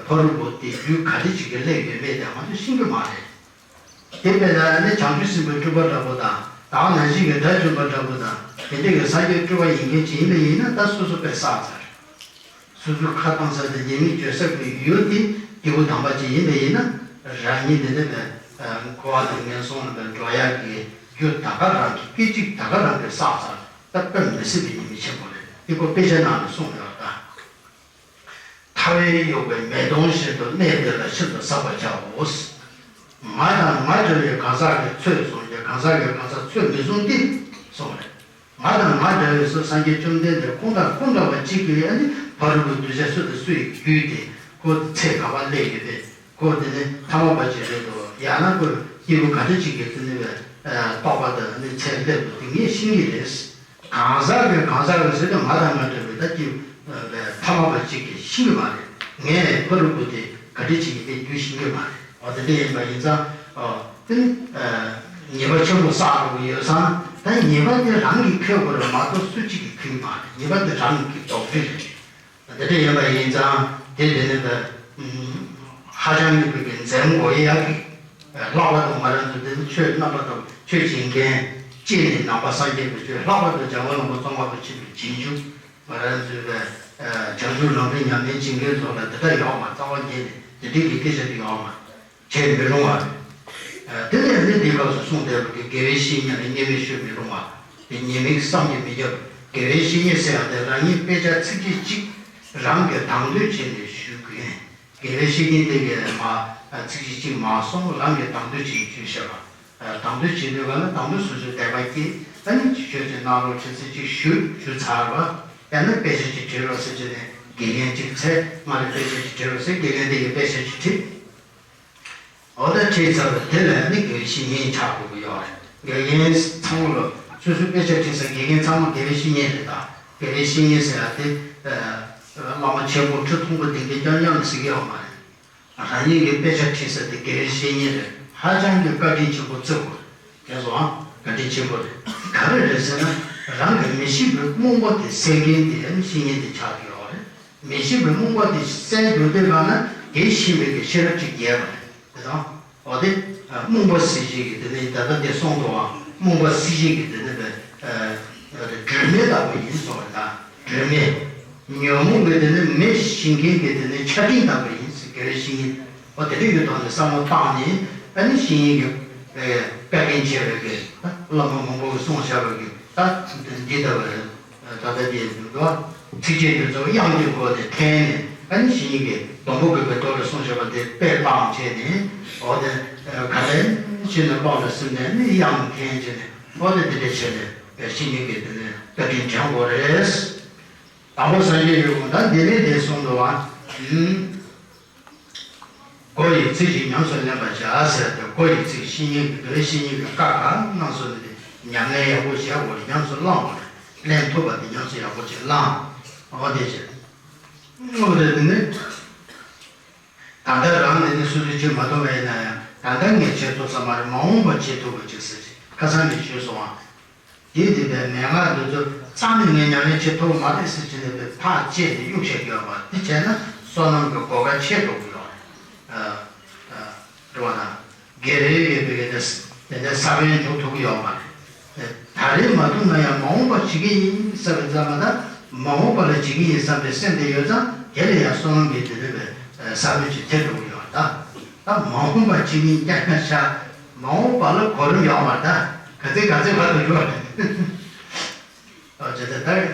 ཕ་རོལ་པོ་དེ་རྒྱུད་ག་འདྲ་ཅིག་གི་སླེབས་ཡོད་མེད་དེ་ང་ཚོས་ཤེས་ཀྱི་མ་རེད། དེ་བས་ན་ནི་བྱང་ཆུབ་སེམས་དཔའི་སྤྲུལ་པ་འདྲ་པོ་དང་། བདག་ནང་བཞིན་གྱི་དགྲ་བཅོམ་པ་འདྲ་པོ་དང་། དེ་འདྲ་གི་སངས་རྒྱས་སྤྲུལ་པ་ཡིན་མཁན་ཅིག་ཡིན་པ་ཡིན་ན་ད་སོ་སོ་དཔེ་བསགས་ཚར། སོ་སོའི་ཁ་བཏང་ས་དེ་ཉེས་དམིགས་གཅོད་ས་གི་ཡུལ་དེ་སྐྱེས་བུ་དམ་པ་ཅིག་ཡིན་པ་ཡིན་ན། རང་ཉིད་འདི་འདྲ་བའི་འཁོར་བ་དང་ངན་སོང་ལ་འགྲོ་ཡག་གི་རྒྱུ་ད་ག་རང་གི་སྐད་ཅིག་ད་ག་རང་གི་བསགས་ཚར། ད་དཔེ་མི་སྲིད་པའི་ཉེས་དམིགས་ཆེན་པོ་རེད། འདི་ཁོ་དཔེ་ཆ་ནང་ལ་གསུངས་ཡོད་ད། ཐ་བས་གཡོགས་པའི་མེ་དོང་བཞིན་དུ་གནས་འདི་ལ་ཤིན་ཏུ་ཟབ་པར་བྱའོ། ང་དང་ང་འདྲ་བའི་གང་ཟག་གིས་ཚོད་བཟུང་སྟེ་གང་ཟག་གིས་གང་ཟག་ཚོད་མི་བཟུང་སྟེ་གསུངས་རེད། ང་དང་ང་འདྲ་བའི་སོ་སངས་རྒྱས་བཅོམ་ལྡན་འདས་ཁོང་དང་ཁོང་འདྲ་བ་གཅིག་གིས་ཨ་ནི་ཕ་རོལ་པོའི་གདུལ་བྱ་སུ་དང་སུ་ཡི་རྒྱུད་དེ་ཁོ་ཚད་ག་པར་སླེབས་ཡོད་པས། ཁོ་དེ་ནི་ཐ་མལ་པ་ཅིག་རེད་དོ། ཡང་ན་ཁོ་སྐྱེས་བུ་ག་འདྲ་ཅིག་གི་དེ་ནི་བའི་རྟོགས་པ་དང་ནི་ཚད་སླེབས་དོ། དེ་ངས་ཤེས་ཀྱི་རེད། གང་ཟག་གིས་གང་ཟག་གིས་ཟེར་ཏེ་ང་དང་ང་འདྲ་བའི་ད་སྐྱེས་བུ་ཐ་མལ་པ་ཅིག་གིས་ཤེས་ཀྱི་མ་རེད། ངས་ཕ་རོལ་པོ་དེ་ག་འདྲ་ཅིག་ཡིན་པའི་རྒྱུ་ཤེས་ཀྱི་མ་རེད། འོ་དེ་འདྲ་ཡིན་པ་ཡིན་ཙང་། ཨོ། དེ་ནི་ཉེས་པ་ཆེན་པོ་བསགས་འགྲོ་གི་ཡོད་ཙང་། ད་ཉེས་པ་དེ་རང་གིས་འཁྱེར་དགོས་རེད་མ་གཏོགས་སུ་གཅིག་གིས་འཁྱེར་གྱི་མ་རེད། ཉེས་པ་དེ་རང་གི་ལྡོག་ཕྱིར་རེད། དེ་འདྲ་ཡིན་པ་ཡིན་ཙང་དེ་དེ་ནི་ད་ཧ་ཅང་ནི་བོད་ཀྱི་འཛེམ་དགོས་ཡག་གི་ལྷག་པར་དུ་ང་རང་ཚོ་དེ་ནི་ཆོས་རྣམ་པ་དང་ཆོས་བྱེད་མཁན་ ཤེས་ནས་ནང་པ་སངས་རྒྱས་པའི་ཆོས། ལྷག་པར་དུ་འཇམ་མགོན་བླ་མ་ཙོང་ཁ་པ་ཆེན་པོའི་རྗེས་འཇུག་ང་རང་ཚོའི་བའི་བྱང་ཆུབ་ལམ་རིམ་ཉམས་ལེན་བྱེད་མཁན་ཚོ་ལ་འདི་འདྲ་ཡོད་མ་རེད། རྩ་བ་ཉིད་ནས་འདི་འདྲའི་གི་སྐད་ཆ་དེ་ཡོད་མ་རེད། བྱེད་མི་རུང་བ་རེད། དེ་ནས་ནི་འདི་སྐབས་སུ་གསུངས་བསྡད་པ་གི་དགེ་བའི་བཤེས་གཉེན་ལ་བརྙས་པའི་ཤོད་མི་རུང་བ། དེ་ཉེས་དམིགས་བསམ་གྱིས་མི་ཁྱབ། དགེ་བའི་བཤེས་གཉེན་ཟེར་ཡང་དེ་རང་ཉིད་དཔེ་ཆ་ཚིག་གཅིག་གཅིག་རང་གིས་དང་དོད་བྱས་ནས་ཞུ་དགོས། དགེ་བའི་བཤེས་གཉེན་དེ་གས་མ་ཚིག་གཅིག་གཅིག་མ་གསུངས། རང་གིས་དང་དོད་བྱས་ཞུས་བཞག་པ། དང་དོད་བྱེད་དུས་ག་ལ་དང་དོད་སོ་སོའི་དད་པ་སྐྱེས། ཨ་ནི་ཆོས་ཅིག་གནང་རོགས་ཁྲི་ཚེ་གཅིག་ཞུས་ཞུས་ཚར་བ། ཡང་ན་དཔེ་ཆ་ཅིག་བྲིས་རོགས་ཟེར་གྱི་ནས་དགེ་རྒན་གཅིག་འཚོལ། ང་ལ་དཔེ་ཆ་ཅིག་བྲིས་རོགས་ཟེར། དགེ་རྒན་དེ་གས་དཔེ་ཆ་ཅིག་བྲིས། འོ་ད་བྲིས་ཚར་བ་དེ་ལ་ནི་དགེ་བའི་བཤེས་གཉེན་ཆགས་དགོས་ཀྱི་ཡོད་རེད། དགེ་རྒན་ཚང་མ་ལ་སོ་སོའི་དཔེ་ཆ་བྲིས་ས་དགེ་རྒན་ཚང་མ་དགེ་བའི་བཤེས་གཉེན་རེད། ད་དགེ་བའི་བཤེས་གཉེན་ཟེར་ཡ་དེ་བླ་མ་ཆེན་པོ་ཁྲི་མཐོན་པོ་དེ་འདྲ་རྐྱང་རྐྱང་ལ་ཟེར་གྱི་ཡོད་མ་རེད། རང་ཉིད་ཀྱི་དཔེ་ཆ་བྲིས་ས་དེ་དགེ་བའི་བཤེས་གཉེན་རེད། ཧ་ཅང་གི་བཀའ་དྲིན་ཆེན་པོ་བརྩི་དགོས། དེ་ཚོའང་བཀའ་དྲིན་ཆེན་པོ་རེད། ག་རེ་རེད་ཟེར་ན། རང་གི་མི་ཤེས་པའི་རྨོངས་པ་དེ་སེལ་མཁན་དེ་ནི་བཤེས་གཉེན་དེ་ཆགས་ཀྱི་ཡོད་རེད། མི་ཤེས་པའི་རྨོངས་པ་དེ་སེལ་དགོས་དུས་གང་ན་དེ་ཤེས་པའི་གི་ཤེས་རབ་ཅིག་རྒྱས་པ་རེད། དེ་དང་། འོ་དེ། རྨོངས་པ་སེལ་བྱེད་ཀྱི་དེ་ནི་ད་ལྟ་དེ་གསུངས་འདུག་བ། རྨོངས་པ་སེལ་བྱེད་ཀྱི་དེ་ནི་བས། སྒྲོན་མེ་ལྟ་བུ་ཡིན་གསུངས་པ་རེད། ད་སྒྲོན་མེ། ཉོན་མོངས་ཀྱི་དེ་ནི་མེ་ཤིང་མཁན་གྱི་དེ་ནི་ཆར་སྤྲིན་ལྟ་བུ་ཡིན་ཟེར། དགེ་བའི་བཤེས་གཉེན། འོ་དེ་འདྲ་ཡོད་དོ་ནས་བསམ་བློ་བཏང་ནས་ཨ་ནི་བཤེས་གཉེན་གྱི་བཀའ་དྲིན་ཆེ་བའི་གི་བླ་མ་མང་པོ་གིས་གསུངས་བཞག་པའི་གི་ད་འདི་ལྟ་བུ་རེད། ད་ལྟ་དེ་འདུག་བ། ཚིགས་བཅད་འདི་ཚོ་དབྱངས་ཀྱི་སྒོ་ནས་འཐེན་ནས་ཨ་ནི་བཤེས་གཉེན་གྱི་སྡོང་པོ་གི་བའི་ཐོག་ལ་གསུངས་བཞག་པ་དེ་དཔེ་བླངས་བྱས་ནས། འོ་དེ་ག་ལེར་ཕྱིན་ནས་ཀློག་ལ་སིམ་ནས་ནི་དབྱངས་འཐེན་བྱས་ནས། འོ་དེ་དེ་འདྲ་བྱས་ནས་བཤེས་གཉེན་གྱི་དེ་ནས་བཀའ་དྲིན་དྲན་དགོས་རེད། དང་པོ་སངས་རྒྱས་ཀྱི་གོ་ད་འདི་ནས་དེ་གསུངས་འདུག་བ། ཨུམ། སྒོ་ཡི་ཚིག་ཅིག་ཉམས་སུ་ལེན་པར་བྱ་ཟེར་ཏེ། སྒོ་ཡི་ཚིག་བཤེས་གཉེན་གྱི་དགེ་བའི་བཤེས་གཉེན་གྱི་བཀའ་གང་གནང་སོང་ནི་དེ་ཉམས་ལེན་ཡག་པོ་བྱས་དགོས་རེད། ཉམས་སུ་བླང་དགོས་རེད། ལེན་ཐུབ་པ་དེ་ཉམས་སུ་ཡག་པོ་ཅིག་བླང་། འོ་དེ་བྱས། འོ་དེ་དེ་ནི། ད་ལྟ་རང་ནས་ནི་སོ་སོས་བྱེད་མ་ཐུབ་པ་ཡིན་ན་ཡང་། ད་ལྟ་ངས་བྱེད་ཐུབ་ས་མ་རེད། མ་འོངས་པར་བྱེད་ཐུབ་པ་ཅིག་ཟེར་ཅིག་ཁ་སང་ནས་ཞུས་སོང་བ། དེ་དེ་བས་མན་ངག་འདི་ཚོ་རྩ་ནས་ངས་ཉམས་ལེན་བྱེད་ཐུབ་མ་རེད་ཟེར་གྱི་ནས་བས་ཐག་བཅད་དེ་གཡུག་བཞག་གི་ཡོད་པ། དེ་བྱས་ན་བསོད་ནམས་ཀྱི་གོ་སྐབས་ཆད་འགྲོ་གི་ཡོད་རེད། ཨ། ཨ། རེད་བ་ན། དགེ་བའི་ཡོད་པའི་དེ་དེ་འདྲའི་ས་བོན་འཇོག་ཐུབ་ཀྱི་ཡོད་མ་རེད། ད་རེས་མ་ཐུབ་ན་ཡང་མ་འོངས་པ་བྱེད་ཀྱི་ཡིན་བསམ་པའི་བསམ་པ་དང་། མ་འོངས་པ་ལ་བྱེད་ཀྱི་ཡིན་བསམ་པའི་སེམས་དེ་ཡོད་ཙང་། དེ་ལ་ཡང་བསོད་ནམས་ཀྱི་དེ་འདྲ་བའི་ས་བོན་ཅིག་ཐེབས་འགྲོ་གི་ཡོད་རེད། ད་ད་མ་འོངས་པ་བྱེད་ཀྱི་ཡིན་རྐྱང་རྐྱང་ཤག་མ་འོངས་པ་ལ་གོ་རིམ་ཡོད་མ་རེད། ད་ག་ཚོད་ག་ཚོད་བར་དུ་འགྲོ་བ་རེད། ཨོ་ཅེ་ད་ད་རེད་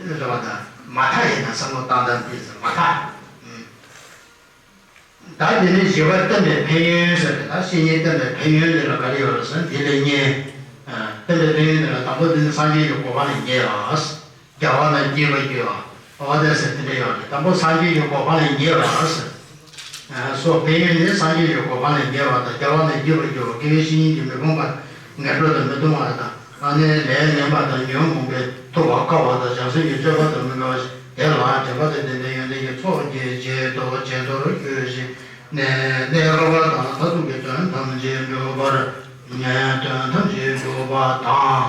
བ། ད་མ་མཐའ་ཡིན་ན་བསམ་བློ་བཏང་སྟངས་དེ་ཚོ་མ་མཐའ། ད་དེ་ནས་བཞི་པ་བསྟན་པའི་ཕན་ཡོན་ཟེར་ཏེ། ད་བཤེས་གཉེན་བསྟན་པའི་ཕན་ཡོན་དེ་ལ་ག་རེ་ཡོད་རེད་ཟེར་ན། དེ་ལས་གཉིས། བསྟན་པའི་ཕན་ཡོན་དེ་ལ་དང་པོ་དེ་ནི་སངས་རྒྱས་ཀྱི་གོ་འཕང་ལ་ཉེ་བ། རྒྱལ་བ་ལ་མགྱོགས་པར་འགྱུར་བ། འོ་དེ་ཟེར་དེ་འདྲ་ཡོད་རེད། དང་པོ་སངས་རྒྱས་ཀྱི་གོ་འཕང་ལ་ཉེ་བ་ཟེར། སོ་ཕན་ཡོན་ནི་སངས་རྒྱས་ཀྱི་གོ་འཕང་ལ་ཉེ་བ་དང་། རྒྱལ་བ་ལ་མགྱོགས་པར་འགྱུར་བ། དགེ་བའི་བཤེས་གཉེན་གྱིས་མི་ཕོངས་པ། ངན་འགྲོ་དང་མི་ལྟུང་བ་དང་། ཨ་ནི་ལས་ངན་པ་དང་ཉོན་མོངས་པས་ཐུབ་པར་དཀའ་བ་དང་། བྱང་སེམས་ཀྱི་སྤྱོད་པ་དང་མི་འགལ་བ་ཞིག་དེ་ལ་དྲན་པ་དང་ལྡན་པའི་ཡོན་ཏན་གྱི་ཚོགས་ཀྱི་རྗེས་སུ་ཇེ་མཐོར་གྱུར་ཅིང་། གནས་སྐབས་དང་མཐར་ཐུག་གི་དོན་ཐམས་ཅད་འགྲུབ་པར། དོན་ཐམས་ཅད་འགྲུབ་པ་དང་།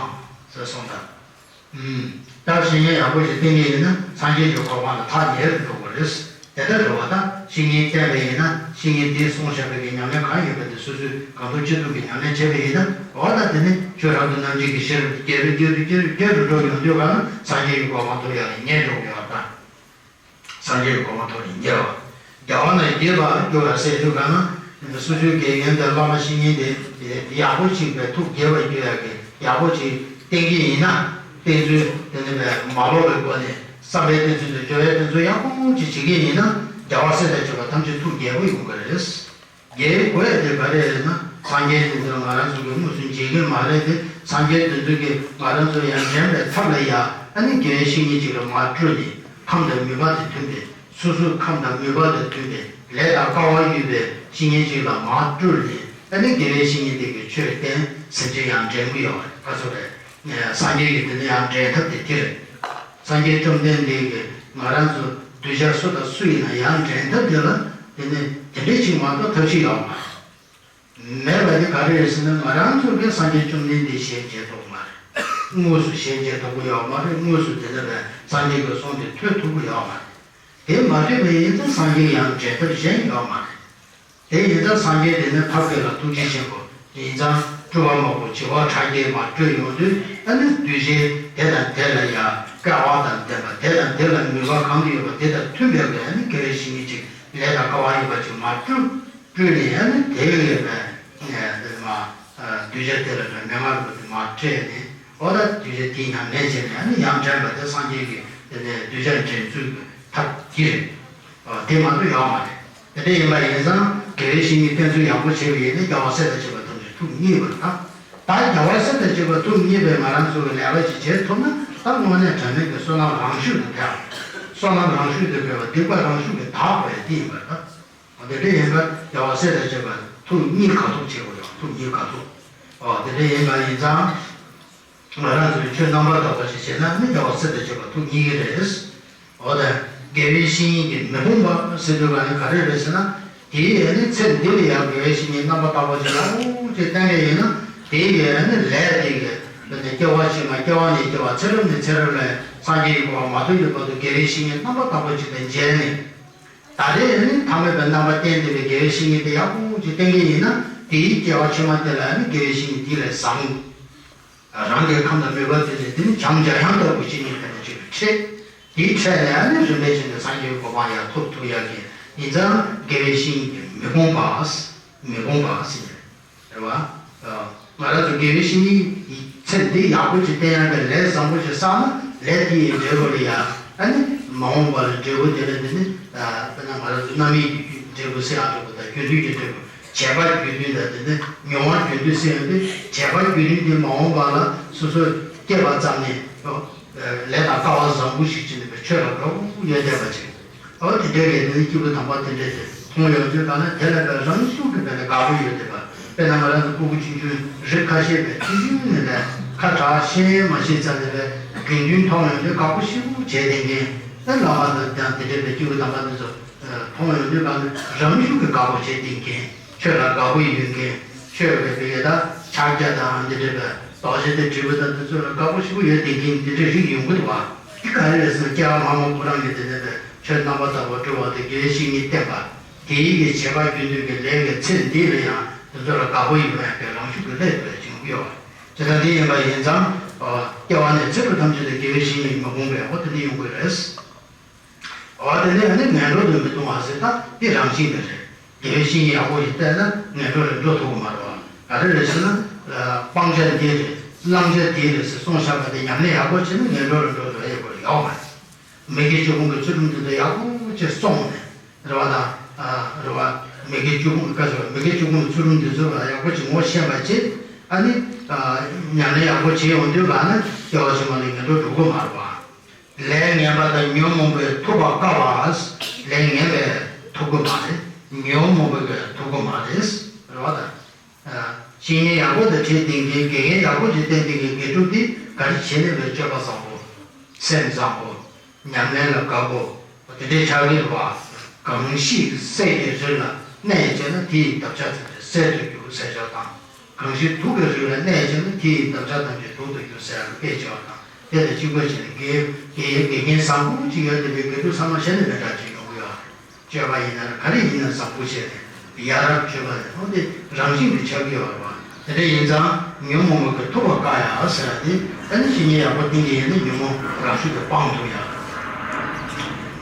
ཟེར་གསུངས་དང་། ད་བཤེས་གཉེན་ཡག་པོ་ཞིག་བསྟེན་གྱི་ཡིན་ན་སངས་རྒྱས་ཀྱི་གོ་འཕང་ལ་ཐག་ཉེ་རུ་འགྲོ་དགོས་རེད། དེ་ལྟར་རེད་བ། ད་བཤེས་གཉེན་བསྟེན་པ་ཡིན་ན་བཤེས་གཉེན་དེས་གསུངས་བཞག་པའི་གི་ཉམས་ལེན་གང་ཡོད་པ་དེ་སོ་སོས་གང་ཐུབ་ཅི་ཐུབ་ཀྱི་ཉམས་ལེན་བྱས་པ་ཡིན་ན། འོ་ད་དེ་ནི་ཆོས་རབ་ཏུ་རྣམ་འབྱེད་ཀྱི་ཤེས་རབ་རྒྱས་རུ་རྒྱས་རུ་རྒྱས་རུ་རྒྱས་རུ་འགྲོ་ཡོང་དུས་ག་ལ་སངས་རྒྱས་ཀྱི་གོ་འཕང་ཐོབ་ཡག་ལ་ཉེ་འགྲོ་གི་ཡོད་པ། སངས་རྒྱས་ཀྱི་གོ་འཕང་ཐོབ་ནས་ཉེ་བ། རྒྱལ་བ་ལ་མགྱོགས་པར་འགྱུར་བ་ཟེར་དུས་ག་ན། སོ་སོའི་དགེ་རྒན་དང་བླ་མ་བཤེས་གཉེན་དེ་ཡག་པོ་ཅིག་བས་ཐུགས་དགྱེས་པར་འགྱུར་ཡག་གི་ཡག་པོ་ཅིག་བསྟེན་གྱི་ཡིན་ན། བསྟེན་ཚུལ་དེ་ནི་བས་མ་ལོག་པའི་སྒོ་ནས་བསམ་པའི་བསྟེན་ཚུལ་དང་སྦྱོར་བའི་བསྟེན་ཚུལ་ཡག་པོ་ཅིག་བྱེད་ཀྱི་ཡིན་ན། རྒྱལ་བ་སྲས་དང་བཅས་པ་ཐམས་ཅད་ཐུགས་དགྱེས་པོ་ཡོང་གི་རེད། དགེ་བའི་དགོས་ཡ་དེ་ག་རེ་རེད་ན། སངས་རྒྱས་དེ་ཚོ་ང་རང་ཚོ་གིས་དངོས་སུ་མཇལ་གྱི་མ་རེད་དེ། སངས་རྒྱས་དེ་ཚོ་གིས་ང་རང་ཚོ་ཡར་འདྲེན་པའི་ཐབས་ལ་ཡ། ཨ་ནི་དགེ་བའི་བཤེས་གཉེན་ཅིག་ལ་མར་སྤྲུལ་ནས། ཁམས་དང་མོས་པ་དང་མཐུན་པའི། སོ་སོའི་ཁམས་དང་མོས་པ་དང་མཐུན་པའི་ལས་དང་སྐལ་བ་ཡོད་པའི་བཤེས་གཉེན་ཅིག་ལ་མར་སྤྲུལ་ནས། ཨ་ནི་དགེ་བའི་བཤེས་གཉེན་དེ་གིས་ཆོས་བསྟན། སེམས་ཅན་ཡར་འདྲེན་གྱི་ཡོད་རེད། ག་ཚོད་རེད། སངས་རྒྱས་ཀྱི་དེ་ནི་ཡར་འདྲེན་ཐབས་དེ་དེ་རེད། སངས་རྒྱས་བཅོམ་ལྡན་འདས་ཀྱིས་ང་རང་ཚོ་གདུལ་བྱ་སུ་དང་སུ་ཡིན་ན་ཡར་འདྲེན་ཐབས་དེ་ལ། དེ་ནི་དེ་འདྲའི་ཅིག་མ་གཏོགས་ཐབས་ཤེས་ཡོད་མ་རེད། མེད་པ་དེ་ག་རེ་རེད་ཟེར་ན། ང་རང་ཚོ་གིས་སངས་རྒྱས་བཅོམ་ལྡན་འདས་ཞལ་མཇལ་ཐུབ་ཀྱི་མ་རེད། དངོས་སུ་ཞལ་མཇལ་ཐུབ་ཀྱི་ཡོད་མ་རེད། དངོས་སུ་དེ་ལ་བས་སངས་རྒྱས་ཀྱི་གསུང་དེ་ཐོས་ཐུབ་ཀྱི་ཡོད་མ་རེད། དེ་མ་ཐོས་པ་ཡིན་ཙང་སངས་རྒྱས་ཡར་འདྲེན་ཐབས་གཞན་ཡོད་མ་རེད། དེ་ཡིན་ཙང་སངས་རྒྱས་དེ་ནི་ཐབས་མཁས་ལ་ཐུགས་རྗེ་ཆེན་པོ། ཡིན་ཙང་སྤྲུལ་པ་མང་པོ་བྱེ་བ་ཕྲག་བརྒྱའི་མར་སྤྲུལ་ཡོང་དུས། ཨ་ནི་གདུལ་བྱའི་དེ་དང་དེ་ལ་ཡང་སྐལ་བ་དང་ལྡན་པ། དེ་དང་དེ་ལ་ནུས་པ་གང་དུ་ཡོད་པ་དེ་དང་མཐུན་པའི་གི། ཨ་ནི་དགེ་བའི་བཤེས་གཉེན་ཅིག་ལས་དང་སྐལ་བ་ཡོད་པ་ཅིག་མར་སྤྲུལ། སྤྲུལ་ནས། ཨ་ནི་དེ་ཡོད་པའི་དེ་མ་གདུལ་བྱ་དེ་ལ་མན་ངག་རིག་པ་དེ་མར་སྤྲད་ནས། འོ་ད་གདུལ་བྱ་དེའི་ཉམས་ལེན་བྱས་ནས། ཨ་ནི་ཡང་དྲན་པ་དེ་སངས་རྒྱས་ཀྱི་དེ་ནས་གདུལ་བྱ་འདྲེན་ཚུལ་གྱི་ཐབས་འདི་རེད། ཨ། དེ་མ་གཏོགས་ཡོད་མ་རེད། དེ་འདྲ་ཡིན་པ་ཡིན་ཙང་དགེ་བའི་བཤེས་གཉེན་བསྟེན་ཚུལ་ཡག་པོ་བྱས་པ་ཡིན་ན། རྒྱལ་བ་སྲས་དང་བཅས་པ་ཐམས་ཅད་ཐུགས་མཉེས་པར་གདའ། ད་རྒྱལ་བ་སྲས་དང་བཅས་པ་ཐུགས་མཉེས་པའི་ང་རང་ཚོ་གི་ལས་ཀ་ཅིག་བྱེད་ཐུབ་ན། ད་དངོས་གནས་དྲང་གནས་ཀྱི་བསོད་ནམས་རང་ཤུགས་དེ་འཕེལ། བསོད་ནམས་རང་ཤུགས་དེ་འཕེལ་བ། སྡིག་པ་རང་ཤུགས་ཀྱིས་དག་པ་རེད། དེ་ཡིན་པར་གདའ། འོ་དེ་འདྲ་ཡིན་པ། རྒྱལ་བ་སྲས་དང་བཅས་པ་ཐུགས་མཉེས་དགའ་ཐུབ་བྱེད་དགོས་ཡོད། ཐུགས་མཉེས་དགའ་ཐུབ། འོ་དེ་འདྲ་ཡིན་པ་ཡིན་ཙང་། ང་རང་ཚོས་ཆོས་རྣམ་པར་དག་པ་ཞིག་བྱས་ན་ནི་རྒྱལ་བ་སྲས་དང་བཅས་པ་ཐུགས་མཉེས་ཀྱི་རེད། འོ་ད་དགེ་བའི་བཤེས་གཉེན་གྱིས་མི་ཕོངས་པ་ཟེར་དུས་ག་ནི་ག་རེ་རེད་ཟེར་ན། དེའི་ཨ་ནི་ཚེ་འདི་ལ་ཡང་དགེ་བའི་བཤེས་གཉེན་རྣམ་པར་དག་པ་ཅིག་ཡག་པོ་ཅིག་བསྟེན་པ་ཡིན་ན། དེའི་ཨ་ནི་ལས་དེ་གི་ཨ་ནི་སྐྱེ་བ་ཕྱི་མ། སྐྱེ་བ་ནས་སྐྱེ་བ། ཚེ་རབས་ནས་ཚེ་རབས་ལ་སངས་རྒྱས་ཀྱི་གོ་འཕང་མ་ཐོབ་ཀྱི་བར་དུ་དགེ་བའི་བཤེས་གཉེན་རྣམ་པར་དག་པ་ཅིག་དང་མཇལ་ནས། ད་རེས་ཨ་ནི་ཐ་མལ་པའི་རྣམ་པ་བསྟེན་བསྡད་པའི་དགེ་བའི་བཤེས་གཉེན་དེ་ཡག་པོ་ཅིག་བསྟེན་གྱི་ཡིན་ན། དེའི་སྐྱེ་བ་ཕྱི་མ་དེ་ལ་ཨ་ནི་དགེ་བའི་བཤེས་གཉེན་དེ་ལས་བཟང་། རང་གི་ཁམས་དང་མོས་པ་དེ་ནི། དེ་ནི་བྱམས་འཇམ་དབྱངས་ལྟ་བུ་བཤེས་གཉེན་དེ་ནི་ཅིག་འཕྲད། དེའི་འཕྲད་ནས་ཨ་ནི་རིམ་པས་བྱས་ནས་སངས་རྒྱས་ཀྱི་གོ་འཕང་ཡར་ཐོབ་ཐུབ་ཡག་གི། ཡིན་ཙང་དགེ་བའི་བཤེས་གཉེན་གྱིས་མི་ཕོངས་པ། མི་ཕོངས་པ་ཟེར་ནས་རེད་བ། ང་རང་ཚོ་དགེ་བའི་བཤེས་གཉེན་ཚེ་འདི་ཡག་པོ་ཅིག་བསྟེན་ཡག་གི་ལས་བཟང་པོ་ཅིག་བསགས་ན། ལས་དེ་ཡི་འབྲས་བུ་ལ་ཡ། ཨ་ནི་མ་འོངས་པ་ལ་འབྲས་བུ་དེ་ལ་དེ་ནི། དཔེར་ན་ང་རང་ཚོ་རྣམ་སྨིན་གྱི་འབྲས་བུ་ཟེར་ཡག་འདྲ་པོ་དང་། རྒྱུ་མཐུན་གྱི་འབྲས་བུ། བྱས་པ་རྒྱུ་མཐུན་དང་། དེ་ནི་མྱོང་བ་རྒྱུ་མཐུན་ཟེར་ཡག་དེ། བྱས་པ་རྒྱུ་མཐུན་དེ་མ་འོངས་པ་ལ་སོ་སོས་སྐྱེས་པ་ཙམ་ནས། ལས་དང་སྐལ་བ་བཟང་པོ་ཞིག་བྱས་ནས་པའི་ཆོས་ལ་དགའ་པོ་ཡོད་བསྡད་པ་ཅིག་འོ་དེ་འདྲའི་ལས་དོན་སྐྱིད་པོ་དམ་པ་དེ་འདྲས་དེ་མཐོང་ཡོང་དུས་ག་ནི་དེ་ལ་ཕར་རང་ཤུགས་ཀྱིས་དཔེར་ན་དགའ་པོ་ཡོད་བསྡད་པ། དཔེར་ན་ང་རང་ཚོ་སྤུ་གུ་ཆུང་ཆུང་རིགས་ཁ་ཤས་པའི་ཆུང་ཆུང་ནས་ལས་ཁ་གྲག་ཤེས་མ་ཤེས་ཙམ་ནས་པའི་དགེ་འདུན་མཐོང་ཡོང་དུས་དགའ་པོ་ཞེ་པོ་བྱས་བསྡད་མཁན། ཨེ། བླ་མ་དང་ཀྱང་དེ་འདྲས་པའི་སྐྱེས་བུ་དམ་པ་འདི་ཚོ་མཐོང་ཡོང་དུས་ག་ནི་རང་ཤུགས་ཀྱིས་དགའ་པོ་བྱས་བསྡད་མཁན། ཆོས་ལ་དགའ་པོ་ཡོད་མཁན། ཆོས་ཀྱི་དེ་གའི་ད་ཕྱག་རྒྱ་དང་འདི་འདྲ་བའི་རྡོ་རྗེ་དང་དྲིལ་བུ་དང་འདི་ཚོ་ལ་དགའ་པོ་ཞེ་པོ་ཡོད་བསྡད་མཁན་འདི་འདྲ་རིགས་ཡོང་གི་འདུག་བ། འདི་ག་རེ་རེད་ཟེར་ན། སྐྱེ་བ་སྔ་མ་ཁོ་རང་གིས་དེ་འདྲ་བའི་ཆོས་རྣམ་པར་དག་པ་སྒྲུབ་པ་དང་། དགེ་བའི་བཤེས་གཉེན་བསྟེན་པ། དེའི་གི་བྱས་པ་རྒྱུ་མཐུན་གྱི་ལས་ཀྱི་ཚེ་འདི་ལ་ཡང་འདི་ཚོ་ལ་དགའ་པོ་ཡོད་པའི་རང་ཤུགས་ཀྱིས་སླེབས་པའི་བྱུང་གི་ཡོད་བ། དེ་ལྟར་འདི་ཡིན་པ་ཡིན་ཙང་། སྐྱེ་བ་ནས་ཚེ་རབས་ཐམས་ཅད་དུ་དགེ་བའི་བཤེས་གཉེན་མི་ཕོངས་པའི་འོ་དེ་འདྲ་ཡོང་གི་རེད། འོ་དེ་ནས་ཨ་ནི་ངན་འགྲོ་དུ་མི་ལྟུང་བ་ཟེར། ད་འདི་རང་བཞིན་དེ་རེད། དགེ་བའི་བཤེས་གཉེན་ཡག་པོ་ཞིག་བསྟེན་ན་ངན་འགྲོ་ལ་འགྲོ་ཐུབ་ཀྱི་མ་རེད་བ། ག་རེ་རེད་ཟེར་ན། སྤང་བྱ་འདི་རེད། བླང་བྱ་འདི་རེད་ཟེར་སོང་བཞག་པ་དེ་ཉམས་ལེན་ཡག་པོ་བྱས་ན་ངན་འགྲོ་ལ་འགྲོ་འགྲོ་ཡག་པོ་ཡོད་མ་རེད། མི་དགེ་བཅུ་སྤོང་གི་ཚུལ་ཁྲིམས་འདི་ཚོ་ཡག་པོ་ཅིག་སྲུང་ནས། རེད་བ་དང་། རེད་བ། མི་དགེ་བཅུ་སྤོང་གི་བཀའ་ཟེར་བ། མི་དགེ་བཅུ་སྤོང་གི་ཚུལ་ཁྲིམས་འདི་ཚོ་ལ་ཡག་པོ་ཅིག་ངོ་ཤེས་པ་བྱས། ཨ་ནི་ཉམས་ལེན་ཡག་པོ་བྱས་ཡོང་དུས་ག་ནི་སྐྱེ་བ་ཕྱི་མ་ལ་ངན་འགྲོ་འགྲོ་གི་མ་རེད་བ། ལས་ངན་པ་དང་ཉོན་མོངས་པས་ཐུབ་པར་དཀའ་བ། ལས་ངན་པས་ཐུབ་ཀྱི་མ་རེད། ཉོན་མོངས་པས་ཐུབ་ཀྱི་མ་རེད། རེད་བ་དང་། བཤེས་གཉེན་ཡག་པོ་དང་འཕྲད་བསྡད་མཁན། དགེ་རྒན་ཡག་པོ་ཞིག་བསྟེན་བསྡད་མཁན་དགེ་ཕྲུག་དེ་ག་རེ་བྱས་ནས་པའི་སྤྱོད་པ་བཟང་པོ། སེམས་བཟང་པོ། ཉམས་ལེན་ལ་དགའ་པོ། དེ་འདྲའི་ཆགས་ཀྱི་རེད་བ། གང་ཞིག་སྲས་ཀྱི་རིགས་ལ་གནས་བྱས་ན། དེ་ཡི་འདབ་ཆགས་ཐམས་ཅད་སྲས་སུ་འགྱུར་ཟེར་ཆོག་དང་། གང་ཞིག་དུག་གི་རིགས་ལ་གནས་བྱས་ན། དེ་ཡི་འདབ་ཆགས་ཐམས་ཅད་དུག་ཏུ་འགྱུར་ཟེར་ཡག་གི་དཔེ་ཆ་བ་དང་། དེ་དང་གཅིག་པ་བྱས་ནས་དགེ་དགེ་དགེ་རྒན་བཟང་པོ་ཅིག་ཡོད་དེ། དགེ་ཕྲུག་ཚང་མ་གཞི་ནས་མི་འདྲ་ཅིག་ཡོང་གི་ཡོད་རེད། སྤྱོད་པ་ཡིན་ན་རེད། ག་རེ་ཡིན་ན་བཟང་པོ་བྱས་ནས་ཡ་རབས་སྤྱོད་པ་ལས་འོ་དེ་རང་བཞིན་གྱིས་ཆགས་ཀྱི་ཡོད་རེད་བ། དེ་འདྲ་ཡིན་ཙང་ཉོན་མོངས་པ་གིས་ཐུབ་པར་དཀའ་ཡ་ཟེར་ཡ་དེ། ཨ་ནི་བཤེས་གཉེན་ཡག་པོ་བསྟེན་གྱི་ཡིན་ན་ཉོན་མོངས་རང་ཤུགས་ཀྱིས་སྤང་ཐུབ་ཡ།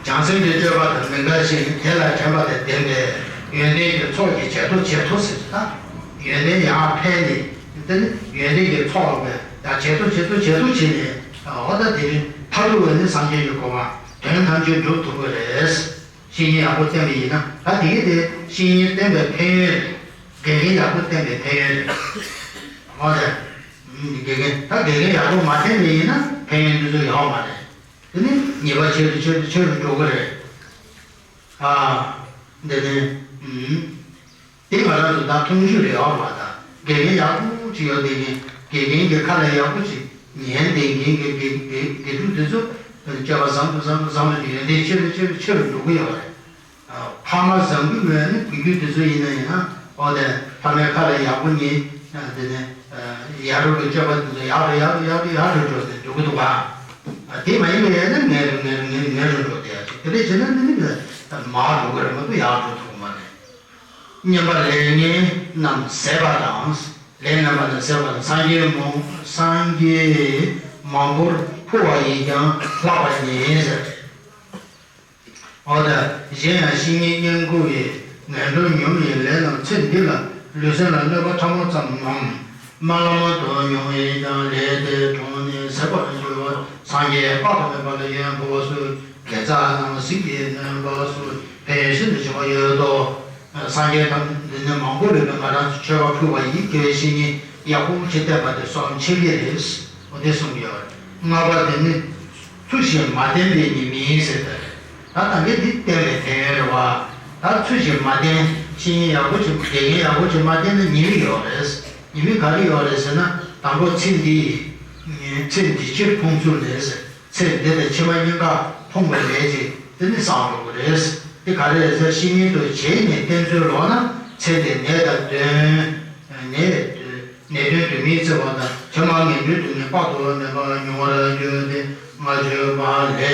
བྱང་སེམས་ཀྱི་སྤྱོད་པ་དང་མི་འགལ་ཞིང་། དེ་ལ་དྲན་པ་དང་ལྡན་པའི་ཡོན་ཏན་གྱི་ཚོགས་ཀྱིས་བྱེད་དོ་བྱེད་དོ་ཟེར། ད་ཡོན་ཏན་ཡར་འཕེལ་ནས། དེ་ནི་ཡོན་ཏན་གྱི་ཚོགས་ལ་ཡང་བྱེད་དོ་བྱེད་དོ་བྱེད་དོ་བྱས་ནས། འོ་ད་དེ་རིང་མཐར་ཐུག་པ་ནི་སངས་རྒྱས་ཀྱི་གོ་འཕང་དོན་ཐམས་ཅད་འགྲུབ་ཐུབ་ཀྱི་རེད། བཤེས་གཉེན་ཡག་པོ་བསྟེན་པ་ཡིན་ན། ད་དེ་གི་དེ་བཤེས་གཉེན་བསྟེན་པའི་ཕན་ཡོན་རེད། དགེ་རྒན་ཡག་པོ་བསྟེན་པའི་ཕན་ཡོན་རེད། འོ་དེ། དགེ་རྒན་ད་དགེ་རྒན་ཡག་པོ་མ་བསྟེན་པ་ཡིན་ན་ཕན་ཡོན་འདི་ཚོ་ཡོད་མ་རེད། དེ་ནི་ཉེས་པ་ཆེ་རུ་ཆེ་རུ་ཆེ་རུ་འགྲོ་གི་རེད། ཨ། འདི་ནི། ཨུམ། དེ་ང་རང་ཚོ་ད་མཐོང་ཆོས་རེད། ཨ་བ་ད་དགེ་རྒན་ཡག་པོ་ཅིག་ཡོད་བསྡད་མཁན། དགེ་རྒན་གྱི་ཁ་ལ་ཡག་པོ་ཅིག་ཉན་བསྡད་མཁན་གྱི་དགེ་དགེ་དགེ་ཕྲུག་དེ་ཚོ་སྤྱོད་པ་བཟང་དུ་བཟང་དུ་བཟང་དུ་ཡོན་ཏན་ཆེ་རུ་ཆེ་རུ་ཆེ་རུ་འགྲོ་གི་ཡོད་རེད། ཕ་མ་བཟང་པོའི་ངོས་ནས་བུ་རྒྱུད་དེ་ཚོ་ཡིན་ན་ཡང་། འོ་དེ་ཕ་མའི་ཁ་ལ་ཡག་པོ་ཉན། དེ་ནས་ཡ་རབས་ཀྱི་སྤྱོད་པ་དེ་ཚོ་ཡག་རུ་ཡག་རུ་ཡག་རུ་ཡག་རུ་འགྲོ་དེ་འགྲོ་གི་འདུག་ག་དེ་མ་ཡིན་པ་ཡིན་ན་ངན་རུ་ངན་རུ་ངན་ངན་རུ་འགྲོ་དེ་ཡག་ཅིག་དེ་འདྲ་བྱས་ན་ནི་ནི་མར་འགྲོ་གི་རེད་མ་གཏོགས་ཡར་འགྲོ་ཐུབ་ཀྱི་མ་རེད། སྨྱོན་པ་ལས་ངན་རྣམས་ཟད་པ་དང་། ལས་རྣམ་པ་དང་ཟད་པ་དང་། སངས་རྒྱས་མང་སངས་རྒྱས་མང་པོར་འཕོ་བ་ཡིས་ཀྱང་ལྷག་པར་ཉེ་ཟེར། འོ་ད། གཞན་ཡང་བཤེས་གཉེན་བསྙེན་བཀུར་བའི་ངན་འགྲོར་མྱོང་བའི་ལས་རྣམས་ཚེ་འདི་ལ་ལུས་སེམས་ལ་གནོད་པ་ཕྲ་མོ་ཙམ་མམ། དམའ་ལམ་དུ་མྱོང་བས་ཀྱང་ལས་དེ་གྲོངས་ནས་ཟད་པར་འགྱུར་བ། སངས་རྒྱས་དཔག་ཏུ་མེད་པ་ལ་ཡོན་ཕུལ་བ་སོགས་དགེ་རྩ་རྣམས་ཟིལ་གྱིས་གནོན་པ་སོགས་ཕན་ཡོན་ཤིན་ཏུ་ཆེ་བ་ཡོད་དོ། སངས་རྒྱས་དང་འདི་ནི་མང་པོ་ལས་ཀྱང་ང་རང་ཚོ་མཆོད་པ་ཕུལ་བ་ཡིས་དགེ་བའི་བཤེས་གཉེན་ཡག་པོ་ཅིག་བསྟེན་པ་དེ་སོགས་ཆེ་བའི་རེད། འོ་དེ་གསུངས་ཡོད། ལྔ་པ་དེ་ནི་ཚུལ་བཞིན་མ་བསྟེན་པའི་ཉེས་དམིགས་ཟེར་ཏེ། ད་ད་གིན་འདི་བསྟེན་པའི་ཕན་ཡོན་རེད་བ། ད་ཚུལ་བཞིན་མ་བསྟེན། བཤེས་གཉེན་ཡག་པོ་ཅིག་དགེ་རྒན་ཡག་པོ་ཅིག་མ་བསྟེན་ན་ཉེས་དམིགས་ཡོད་རེད། ཉེས་དམིགས་ག་རེ་ཡོད་རེད་ཟེར་ན། དང་པོ་ཚེ་འདི། ཚེ་འདི་ཕྱིར་ཕུང་ཚུལ་ལས་ཟེར། ཚེ་འདི་དང་ཕྱི་མ་གཉིས་ཀ་ཕུང་བའི་ལས་ཅིག་དེ་ནི་བསགས་འགྲོ་གི་རེད། དེ་ག་རེ་རེད་ཟེར། བཤེས་གཉེན་དུ་བྱས་ནས་བསྟེན་ཚུལ་ལོག་ན་ཚེ་འདིར་ནད་དང་གདོན། ནད་ནད་གདོན་དུ་མི་འཚེ་བ་དང་། ཕྱི་མ་ངན་འགྲོའི་སྡུག་བསྔལ་དཔག་ཏུ་མེད་པ་མྱོང་བར་འགྱུར་ཏེ། ང་བཅོས་པ་ལས་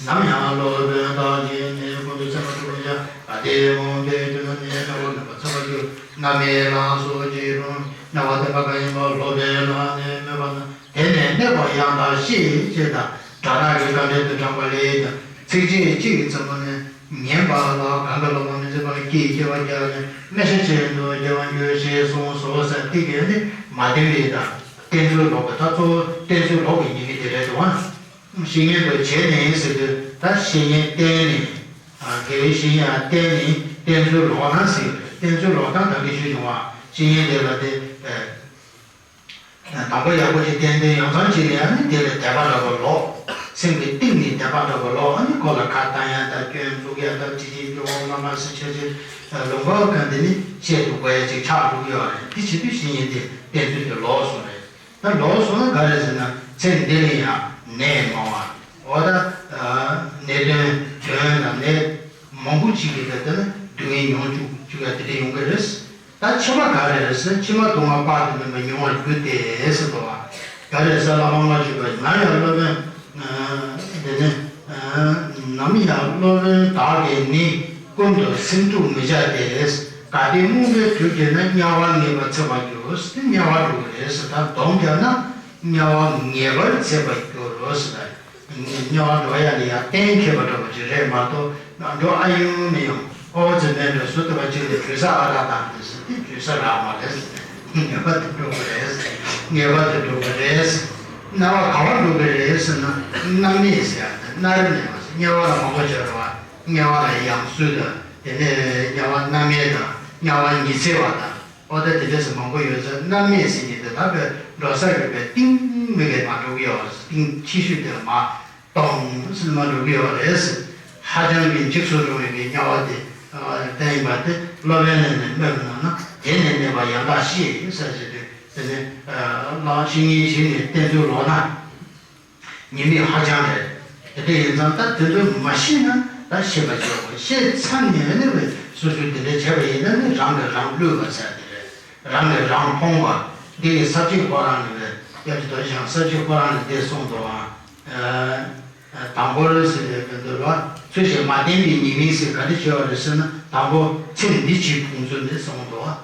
ནམ་ཡང་སློབ་དཔོན་དག་གིས་ནད་ཀུན་ཏུ་སེམས་པ་སྡུག་པ་ཡང་ག་དེ་མང་པོས་ཀྱང་ནད་ཕྲ་བ་མེད་པར་འཚེ་བར་འགྱུར། རྣམ་སྨིན་ལ་སོགས་ཀྱིས་གྲོངས། སྨྱོ་བ་བསྟན་པ་གང་ཡིན་པ་སློབ་དཔོན་ལ་ནི་སྨོད་པ་ན། དེ་ནས་གནོད་པ་ཡང་དག་ཤེས་ཅེས་དང་། དགྲ་ནག་གི་དཀའ་འགྲེལ་དུ་དྲངས་པ་ལས་ཀྱང་། ཚིགས་བཅད་གཅིག་གིས་ཚིག་མ་ནི་ཉན་པ་ལ་གང་གི་བློ་མ་མི་འཛིན་པ་ལ་སྐྱེས་སྐྱེ་བ་རྒྱག་ནས་སྨྲས་ཤིང་ཆེད་དུ་སྐྱེ་བར་འགྱུར་ཞེས་གསུངས་སོ་ཟེར། དེ་གས་ནི་མ་བསྟེན་པའི་དང་བསྟེན་ཚུལ་ལོག་པའི་ད་གཙོ་བོ་བསྟེན་ཚུལ་ལོག་པའི་ཉེས་དམིགས་དེ་རེད་འདུག་ཨ། བཤེས་གཉེན་དུ་བྱས་ནས་ཟེར་དུས་ད་བཤེས་གཉེན་བསྟེན་ནས། དགེ་བའི་བཤེས་གཉེན་ཡང་བསྟེན་ནས་བསྟེན་ཚུལ་ལོག་ན་ཟེར། བསྟེན་ཚུལ་ལོག་སྟངས་ད་གིན་ཞུས་མྱོང་བ། བཤེས་གཉེན་དེ་ལ་དེ། དང་པོ་ཡག་པོ་ཞིག་བསྟེན་དུས་ཡང་མཚམས་ཅིག་ལ་ཡང་ནི་དེ་ལ་དད་པ་འདྲ་པོ་ལོག་སེམས་ཀྱི་གཏིང་ནས་དད་པ་འདྲ་པོ་ལོག་ཨ་ནི་ཁོ་ལ་ཁ་བཏང་ཡ་དང་སྐྱོན་འཛུགས་ཡ་དང་ཅི་བྱེད་ཀྱི་འོ་མ་མ་སི་ཆེ་ཆེ་ལུང་པ་གང་དེ་ནི་བཤད་འདུག་པ་ཡ་ཅིག་ཆགས་འགྲོ་གི་ཡོད་རེད། དེ་བྱེད་དུས་བཤེས་གཉེན་དེ་བསྟེན་ཚུལ་དེ་ལོག་སོང་རེད། ད་ལོག་སོང་ན་ག་རེ་ཟེར་ན་ཚེ་འདི་ལ་ཡང་ནད་མང་བ། འོ་ད། ནད་གདོན་གདོན་དང་ནད་མང་པོ་ཅིག་གིས་ད་ལྟ་ན་སྡུག་བསྔལ་མྱོང་བཅུག་བཅུག་ཡ་དེ་འདྲ་ཡོང་གི་རེད། ད་ཕྱི་མ་ག་རེ་རེད་ཟེར། ཕྱི་མ་སྡུག་བསྔལ་དཔག་ཏུ་མེད་པ་མྱོང་བར་འགྱུར་ཏེ་ཟེར་འདུག་བ། ག་རེ་ཟེར། བླ་མ་ལྔ་བཅུ་པས་ནམ་ཡང་སློབ་དཔོན། དེ་ནས། ནམ་ཡང་སློབ་དཔོན་དག་གིས་ནི་ཀུན་ཏུ་སེམས་སྡུག་མི་བྱ་སྟེ། གལ་ཏེ་རྨོངས་པའི་དུས་སྐྱེས་ན། དམྱལ་བ་ངེས་པར་འཚེ་བར་འགྱུར། དམྱལ་བ་འགྲོ་གི་རེད་ཟེར། ད་སྡོམ་བརྒྱབ་ན་དམྱལ་བ་ངེས་པར་འཚེ་བར་འགྱུར་རོ་ཟེར། དམྱལ་བ་འགྲོ་ཡ་ལ་ཡ་གཏན་འཁེལ་བ་འདྲ་པོ་ཅིག་རེད་མ་གཏོགས་འགྲོ་ཨ་ཡོང་མི་ཡོང་། ཨོ་ཙི་མེད་འགྲོ་སུ་ལྟ་བ་ཅིག་ལ་འགྲོ་ས་ཨ་རག་དང་དེ་ཟེར་ཏེ་འགྲོ་ས་རག་མ་རེད་ཟེར། ངེས་པར་དུ་འགྲོ་གི་རེད་ཟེར། ངེས་པར་དུ་འགྲོ་གི་རེད་ཟེར། དམྱལ་བ་ག་བར་འགྲོ་གི་རེད་ཟེར་ན། མནར་མེད་ཟེར་ཡ་དེ་མནར་མེད་པ་ཟེར། དམྱལ་བ་ལ་མང་པོ་ཅིག་ཡོད་རེད་བ། དམྱལ་བ་ལ་ཡང་སོས་དང་དེ་ནས་དམྱལ་བ་མནར་མེད་དང་དམྱལ་བ་ཉི་ཚེ་བ་དང་། ཨོ་ད་དེ་འདྲས་སུ་མང་པོ་ཡོད་ཚེ་མནར་མེད་ཟེར་གྱི་འདུག་ད་དཔེ་འགྲོ་ས་ཡོད་པའི་གཏིང་མི་གས་མ་འགྲོ་གི་ཡོད་རེད། གཏིང་ཆེ་ཤོས་དེ་ལ་མ་གཏོང་ཟེར་མ་འགྲོ་གི་ཡོད་རེད་ཟེར། ཧ་ཅང་གི་འཇིགས་སུ་རུང་བའི་གི་དམྱལ་བ་དེ་བསྟན་ཡིན་པ་དེ་སློབ་དཔོན་ནས་ནས་སྨོས་པ་ན་ན་དེ་ནས་གནས་པ་ཡང་དག་ཤེས་ཡིན་ཟེར་ཟེར་དུས་དེ་ནས་བླ་བཤེས་གཉེན་ཞིག་ནས་བསྟེན་ཚུལ་ལོག་ན། ཉེས་དམིགས་ཧ་ཅང་རེད། དེ་འདྲ་ཡིན་ཙང་ད་དེ་ཚོ་མ་ཤེས་ན་ད་ཤེས་པ་བྱེད་དགོས། ཤེས་ཚར་ནས་ནི་བས་སོ་སོས་དེ་འདྲ་བྱས་པ་ཡིན་ན་ནི་རང་གིས་རང་བསླུས་པ་ཟེར་དེ་རེད། རང་གིས་རང་ཕོངས་པ། འདི་ཡི་ས་བཅད་ཁོ་རང་ནི་བས་སྐྱབས་ཀྱི་རྡོ་རྗེ་འཆང་ས་བཅད་ཁོ་རང་ནི་འདི་གསུངས་འདུག་ཨ། དང་པོར་ཟེར་བའི་དོན་དུ་ལ་ཚུལ་བཞིན་མ་བསྟེན་པའི་ཉེས་དམིགས་ཟེར་ག་འདྲ་བྱས་པ་རེད་ཟེར་ན། དང་པོ་ཚེ་འདི་ཕྱི་ཕུང་ཚུལ་འདི་གསུངས་འདུག་ཨ།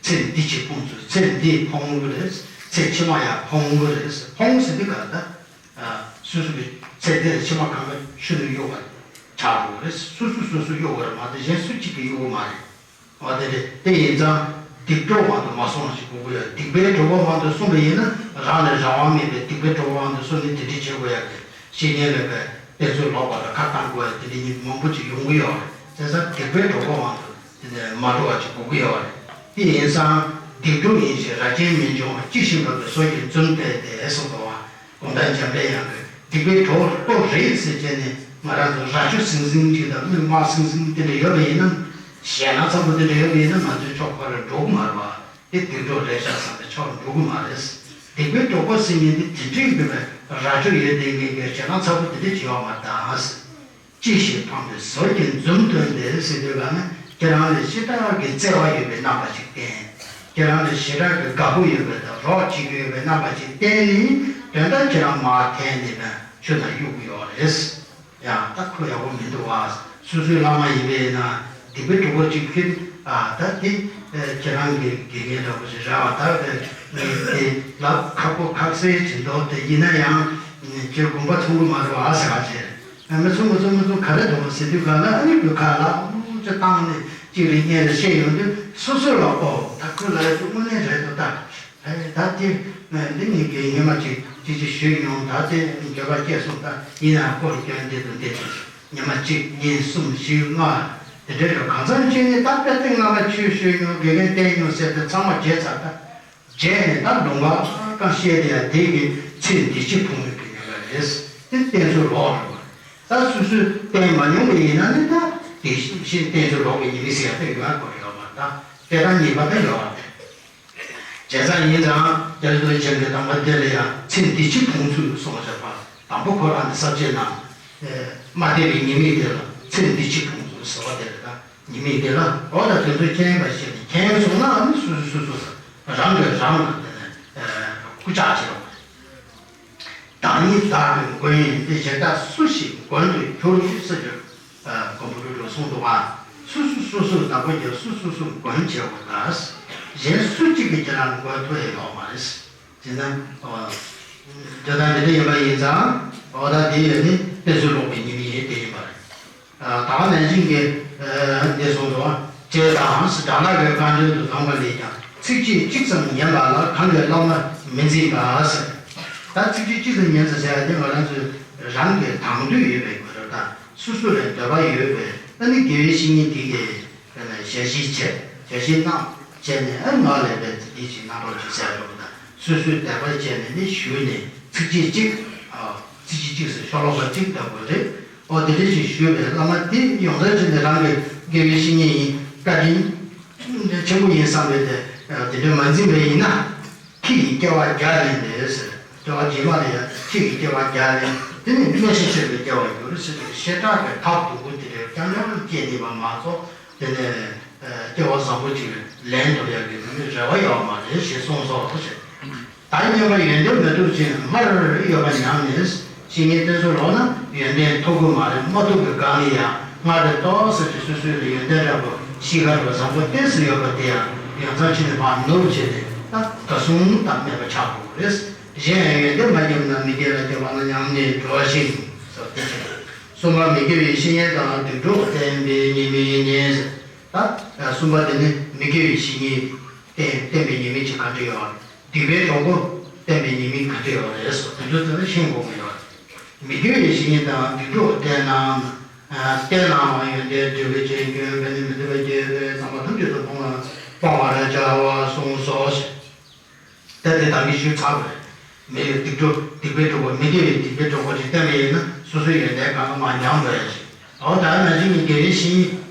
ཚེ་འདི་ཕྱི་ཕུང་ཚུལ། ཚེ་འདི་ཕུང་གི་རེད། ཚེ་ཕྱི་མ་ཡང་ཕུང་གི་རེད། ཕུང་ཟེར་དུས་ག་ད། སོ་སོ་གི་ཚེ་འདི་ལ་ཕྱི་མ་གང་ག་ཤུལ་དུ་གཡོག་པ་ཆགས་འགྲོ་གི་རེད། སོ་སོ་སོ་སོ་གཡོག་པ་རེད་མ་གཏོགས་གཞན་སུ་གཅིག་གིས་གཡོག་གི་མ་རེད། འོ་དེ་རེད། དེ་ཡིན་ཙང་སྡིག་གྲོགས་དབང་དུ་མ་སོང་བ་ཞིག་དགོས་ཀྱི་ཡོད། སྡིག་པའི་གྲོགས་པོ་དབང་དུ་སོང་བ་ཡིན་ན་རང་ལ་རང་དབང་མེད་པའི་སྡིག་པའི་གྲོགས་པོ་དབང་དུ་སོང་ནས་དེ་འདྲ་བྱེད་དགོས་ཡ་གི་བཤེས་གཉེན་ལ་བས་བསྟེན་ཚུལ་ལོག་པ་ལ་ཁ་བཏང་དགོས་ཡ་དེ་འདྲ་ཉིད་མང་པོ་ཅིག་ཡོང་གི་ཡོད་རེད། བྱས་ཙང་སྡིག་པའི་གྲོགས་པོ་དབང་དུ་དེ་ནས་མ་འགྲོ་བ་ཅིག་དགོས་ཀྱི་ཡོད་རེད། དེ་ཡིན་ཙང་སྡིག་གྲོགས་ཡིན་ཞེས་རྭ་ཅན་མི་འབྱུང་བ། གཅིག་ཤེས་པ་གི་ཟོར་གྱིས་འཛུམ་བསྟན་ཏེ་གསུངས་པ་བ། དགོང་དག་འཇམ་དཔལ་དབྱངས་ཀྱིས་སྡིག་པའི་གྲོགས་པོ་རེད་ཟེར་བྱས་ནས་ང་རང་ཚོ་རྭ་ཅོ་ཟིང་ཟིང་ཅིག་དང་དམུས་དམག་ཟིང་ཟིང་དེ་འདྲ་ཡོད་པ་ཡིན་ན། ཞེད་སྣང་ཚ་པོ་དེ་འདྲ་ཡོད་པ་ཡིན་ན་ང་ཚོའི་ཕྱོགས་ཁ་ལ་འགྲོ་གི་མ་རེད་བ། དེ་སྡིག་གྲོགས་རེད་ཤག་བསམ་པའི་ཕྱོགས་ལ་འགྲོ་གི་མ་རེད། སྡིག་པའི་གྲོགས་པོ་ཟེར་མཁན་དེ་དེ་འདྲའི་དགོས་པའི་རྭ་ཅོ་ཡོད་དེ་ངེས་ཀྱི་ཞེད་སྣང་ཚ་པོ་དེ་འདྲ་བྱེད་པ་མ་གཏོགས། ཅི་ཞིག་འཕངས་པའི་ཟོར་གྱིས་འཛུམ་སྟོན་ཏེ་ཟེར་དུས་ག་ནི་ཁྱེད་རང་ལ་ཞེ་དྲག་གི་བརྩེ་བ་ཡོད་པའི་རྣམ་པ་ཅིག་བསྟན། ཁྱེད་རང་ལ་ཞེ་དྲག་གི་དགའ་པོ་ཡོད་པའི་དང་རོགས་བྱེད་ཀྱི་ཡོད་པའི་རྣམ་པ་ཅིག་བསྟན་ནས་དོན་དག་ཁྱེད་རང་མར་འཐེན་ནས་ན་ཆུ་ནང་གཡུག་གི་ཡོད་རེད། ཡང་ད་ཁོ་ཡག་པོ་མི་འདུག་བ། སོ་སོའི་བླ་མ་ཡིན་པས་ན་སྡིག་ སྡིག་པའི་གྲོགས་པོ་གཅིག་ཁྱེད་ཨ་ད་དེ་ཁྱེད་རང་གི་དགེ་རྒན་འདྲ་པོ་ཞིག་རེད་བ། ད་དེ་ལབ་ཁག་པོ་ཁག་སེ་བྱེད་མདོག་དེ་ཡིན་ན་ཡང་ཁྱེད་དགོངས་པ་ཚོམ་གི་མ་རེད་བ་ཟེར་བ་བྱས། མི་ཚོ་མི་ཚོ་མི་ཚོ་ག་རེ་འདུག་ཟེར་དུས་ག་ལ་ཨ་ནི་བོད་ཁ་ལ་ཨུ་ཅི་བཏང་ནས་གཅིག་རེ་གཉིས་རེ་བཤད་ཡོང་དུས་སོ་སོ་ལ་ཨོ་ད་ཁོས་ལབ་ཡ་དེ་དངོས་གནས་རེད་འདུག་ད། ད་དེ་འདི་ངས་ཀྱི་ཉི་མ་གཅིག་ཅིག་ཅིག་ཞུས་མྱོང་། ད་དེ་འགྱོད་པ་སྐྱེས་སོང་། ད་ཡིན་ན་སྐོར་སྐྱོན་འདི་དང་འདི་དང་ཉི་མ་གཅིག་གཉིས་གསུམ་བཞི་ལྔ་དེ་འདྲའི་གང་འཚམ་ཅིག་ནི་ད་དཔེ་དེ་སྔ་མ་ཆོས་ཞུས་མྱོང་། དགེ་རྒན་བསྟེན་མྱོང་ཟེར་ཏེ་ཚང་མ་བརྗེད་ཚར། ད་བརྗེད་ནས་ད་ལུང་པ་གང་བཤད་དེ་ཡང་དེ་གི་ཚེ་འདི་ཕྱི་ཕུང་བའི་གི་ཉེན་ཁ་རེད། དེ་བསྟེན་ཚུལ་ལོག་རེད་བ། ད་སོ་སོས་བསྟེན་མ་མྱོང་བ་ཡིན་ན་ནི་ད་དེ་བཞིན་བསྟེན་ཚུལ་ལོག་པའི་ཉེས་དམིགས་ཟེར་ཡ་དེ་ཡོང་ཡ་དགོས་ཡོད་མ་རེད། ད་དཔེ་དང་ཉེས་པ་དེ་ཡོད་རེད། བྱས་ཙང་ཡིན་ཙང་རྒྱ་མཚོ་ཆེན་པོའི་དམ་པ་དེ་ལ་ཡང་ཚེ་འདི་ཕྱི་ཕུང་ཚུལ་གསུངས་བཞག་པ། དང་པོ་ཁོ་རང་གི་ས་བཅད་ནང་། ཨེ། མ་བསྟེན་པའི་ཉེས་དམིགས་དེ་ལ་ཚེ་འདི་ཕྱི་ཕུང་ཚུལ་ཟེར་བ་དེ་རེད། ད་ཉེས་དམིགས་དེ་ལ་འོ་ད་དེ་ཚོ་མཁྱེན་པ་ཞིག་ནས་མཁྱེན་སོང་ན་ཨ་ནི་སོ་སོ་སོ་སོ་རང་གིས་རང་ལ་དེ་ནས་ཨེ་སྐུལ་ལྕག་བྱེད་པ། བདག་ཉིད་བདག་གི་མགོན་ཡིན་ཏེ། གཞན་དག་སུ་ཞིག་མགོན་དུ་འགྱུར་ཟེར་གྱི་མགོན་པོ་ཀླུ་སྒྲུབ་གསུངས་འདུག་པ། སོ་སོ་སོ་སོ་བདག་པོ་རྒྱལ། སོ་སོ་སོ་མགོན་བྱེད་དགོས་ད། གཞན་སུ་གཅིག་གིས་ཁྱེད་རང་མགོན་ཐུབ་ཡས་ཡོད་མ་རེད། དེས་ན་འོ་དེ་ལྟར་འདི་འདྲ་ཡིན་པ་ཡིན་ཙང་འོ་ད་དེ་ཡོད་ནི་བསྟེན་ཚུལ་ལོག་པའི་ཉེས་དམིགས་ཡིན་དེ་ཡིན་པ་རེད། ད་ག་ནང་བཞིན་གྱི་འདི་གསུངས་སོ། བྱས་ཙང་དགྲ་ལྷ་གི་བཀའ་འདྲི་དུ་བཟུང་བ་ལས་ཀྱང་ཚིགས་བཅད་གཅིག་ཙམ་ཉན་པ་ལ་གང་གིས་བླ་མ་མི་འཛིན་པ་ཟེར། ད་ཚིགས་བཅད་གཅིག་ཙམ་ཉན་ཟེར་ཟེར་ཡ་དེ་ང་རང་ཚོས་རང་གི་དང་འདོད་ཡོད་པའི་དགོས་རབ་དང་སོ་སོ་ལ་འདོད་པ་ཡོད་པའི་ཨ་ནི་དགེ་བའི་བཤེས་གཉེན་དེ་གའི་ཞལ་བཞེས་བྱས། ཞལ་བཞེས་གནང་བྱས་ནས་ཨ་ང་ལ་ཡང་འདི་ཞིག་གནང་རོགས་བྱེད་ཟེར་རོགས་དང་སོ་སོའི་དད་པ་བྱས་ནས་ནི་ཞུས་ནས་ཚིགས་བཅད་གཅིག་ཚིགས་བཅད་གཅིག་ཟེར་ཤོ་ལོ་ཀ་གཅིག་ལྟ་བུ་རེད། ཨོ་དེ་འདྲ་ཞིག་ཞུས་པས་བླ་མ་དེ་ཡོངས་གྲགས་བྱས་ནས་རང་གི་དགེ་བའི་བཤེས་གཉེན་ཡིན། བཀའ་དྲིན་ཆེན་པོ་ཡིན་བསམ་པའི་དེ་དེ་འདྲ་མ་འཛིན་པ་ཡིན་ན་ཁྱི་ཡི་སྐྱེ་བ་བརྒྱ་ལེན་ཏེ་ཟེར། སྐྱེ་བ་རྗེས་མ་ལ་ཡང་ཁྱི་ཡི་སྐྱེ་བ་བརྒྱ་ལེན། དེ་ནས་སྨེ་ཤ་ཆགས་པའི་སྐྱེ་བ་འགྱུར་ཟེར་ཏེ་བཤད་གྲྭ་གི་ཐབས་སྡུག་པོ་དེ་འདྲ་རྐྱང་རྐྱང་སྐྱེས་ནས་པ་མ་གཏོགས་དེ་ནས་སྐྱེ་བ་བཟང་པོ་ཅིག་ལེན་ཐུབ་ཡག་གི་མི་མི་རེ་བ་ཡོད་མ་རེད་ཞེས་གསུངས་སོ་ཞེས། ད་སྙན་པ་ཡོན་ཏན་མི་ཐོབ་ཅིང་སྔར་ཡོད་པ་ཉམས་ནས་བཤེས་གཉེན་བསྟེན་ཚུལ་ལོག་ན་ཡོན་ཏན་ཐོབ་ཀྱི་མ་རེད། མ་ཐོབ་པའི་སྒང་ལ་ཡང་སྔར་རེ་ཏོག་ཙམ་གྱིས་སོ་སོའི་ལ་ཡོན་ཏན་འདྲ་པོ་གཤིས་ཀ་རུ་བཟང་པོ་ཏོག་ཙམ་ཡོད་པ་དེ་ཡང་ཡང་གཙང་ཕྱི་ནས་ཕར་ནུབ་བྱས་ཏེ་ད་ད་གསུང་དང་སྨད་པ་ཆགས་དགོས་རེད། གཞན་ཡང་ཡོན་ཏན་མ་བརྒྱབ་ན་མི་དགེ་ལ་སྐྱེ་བ་ན་ཉམས་ནས་འགྲོ་ཞིང་ཟེར་བ་དེ་བྱས། གསུམ་པ་མི་དགེ་བའི་བཤེས་གཉེན་དང་སྡིག་གྲོགས་བསྟེན་པའི་ཉེས་དམིགས་ནི། ད་གསུམ་པ་དེ་ནི་མི་དགེ་བའི་བཤེས་གཉེན་བསྟེན་བསྟེན་པའི་ཉེས་དམིགས་ཀྱི་ག་འདྲ་ཡོད། སྡིག་པའི་གྲོགས་པོ་བསྟེན་པའི་ཉེས་དམིགས་ག་འདྲ་ཡོད་རེད་སོགས་དེ་ཚོ་དེ་ལ་ཤེས་དགོས་ཀྱི་ཡོད། མི་དགེ་བའི་བཤེས་གཉེན་དང་སྡིག་གྲོགས་བསྟེན་ནའང་བསྟེན་ནའང་ཡོན་ཏན་འབྲས་བུ་ཅན་གྱི་ཕན་ནུས་མི་འདོད་པའི་དགེ་བའི་བསམ་པ་ཐམས་ཅད་དུ་སྤོང་བ་སྤང་བར་བྱ་བ་གསུངས་སོ། ད་དེ་དང་གི་ཞུས་ཚར་བ་རེད། མི་ཡི་སྡིག་གྲོགས་སྡིག་པའི་གྲོགས་པོ་མི་དགེ་བའི་སྡིག་པའི་གྲོགས་པོ་ཅིག་བསྟེན་པ་ཡིན་ན་སོ་སོའི་ཡོན་ཏན་གང་ག་མར་ཉམས་འགྲོ་ཡ་ཞིག་འོ་ད་ནང་བཞིན་གྱི་དགེ་བའི་བཤེས་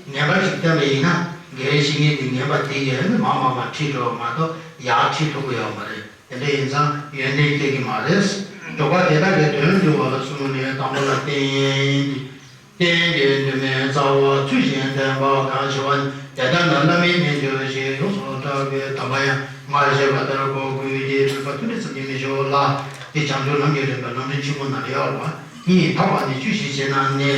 གཉེན་ངན་པ་ཞིག་བསྟེན་པ་ཡིན་ན་དགེ་བའི་བཤེས་གཉེན་དེ་ངན་པ་དེ་ཡི་ནི་མར་མར་མར་ཁྲིད་འགྲོ་བ་མ་གཏོགས་ཡར་ཁྲིད་ཐུབ་ཀྱི་ཡོད་མ་རེད། དེ་འདྲ་ཡིན་ཙང་ཡོན་ཏན་སྐྱེ་གི་མ་རེད། འགྲོ་བ་དེ་དག་གི་དོན་བསྡུ་བ་ལ་གསུམ་ནི་དང་པོ་ལ་བསྟེན། རྟེན་གྱི་འདུན་མའི་རྩ་བ་ཚུལ་བཞིན་བསྟེན་པ་གང་ཞེ་བ་ནི། དེ་ལྟར་ན་བླ་མའི་རྣལ་འབྱོར་ཞེས་ཡོངས་སུ་གྲགས་པའི་དམ་པ་ཡང་སྔར་བཤད་པ་ལྟར་གོ་དགོས་ཀྱི་སྤྲོས་པ་ཐུན་རེ་ཙམ་གྱིས་མི་ཤོར་ལ། དེ་བྱང་ཆུབ་ལམ་གྱི་རིམ་པ་ལམ་རིམ་ཆེན་མོ་ནང་ལ་ཡོད་པ། གཉིད་འཐག་པ་ནི་བཅུ་ཞེས་བྱས་ན་ནི་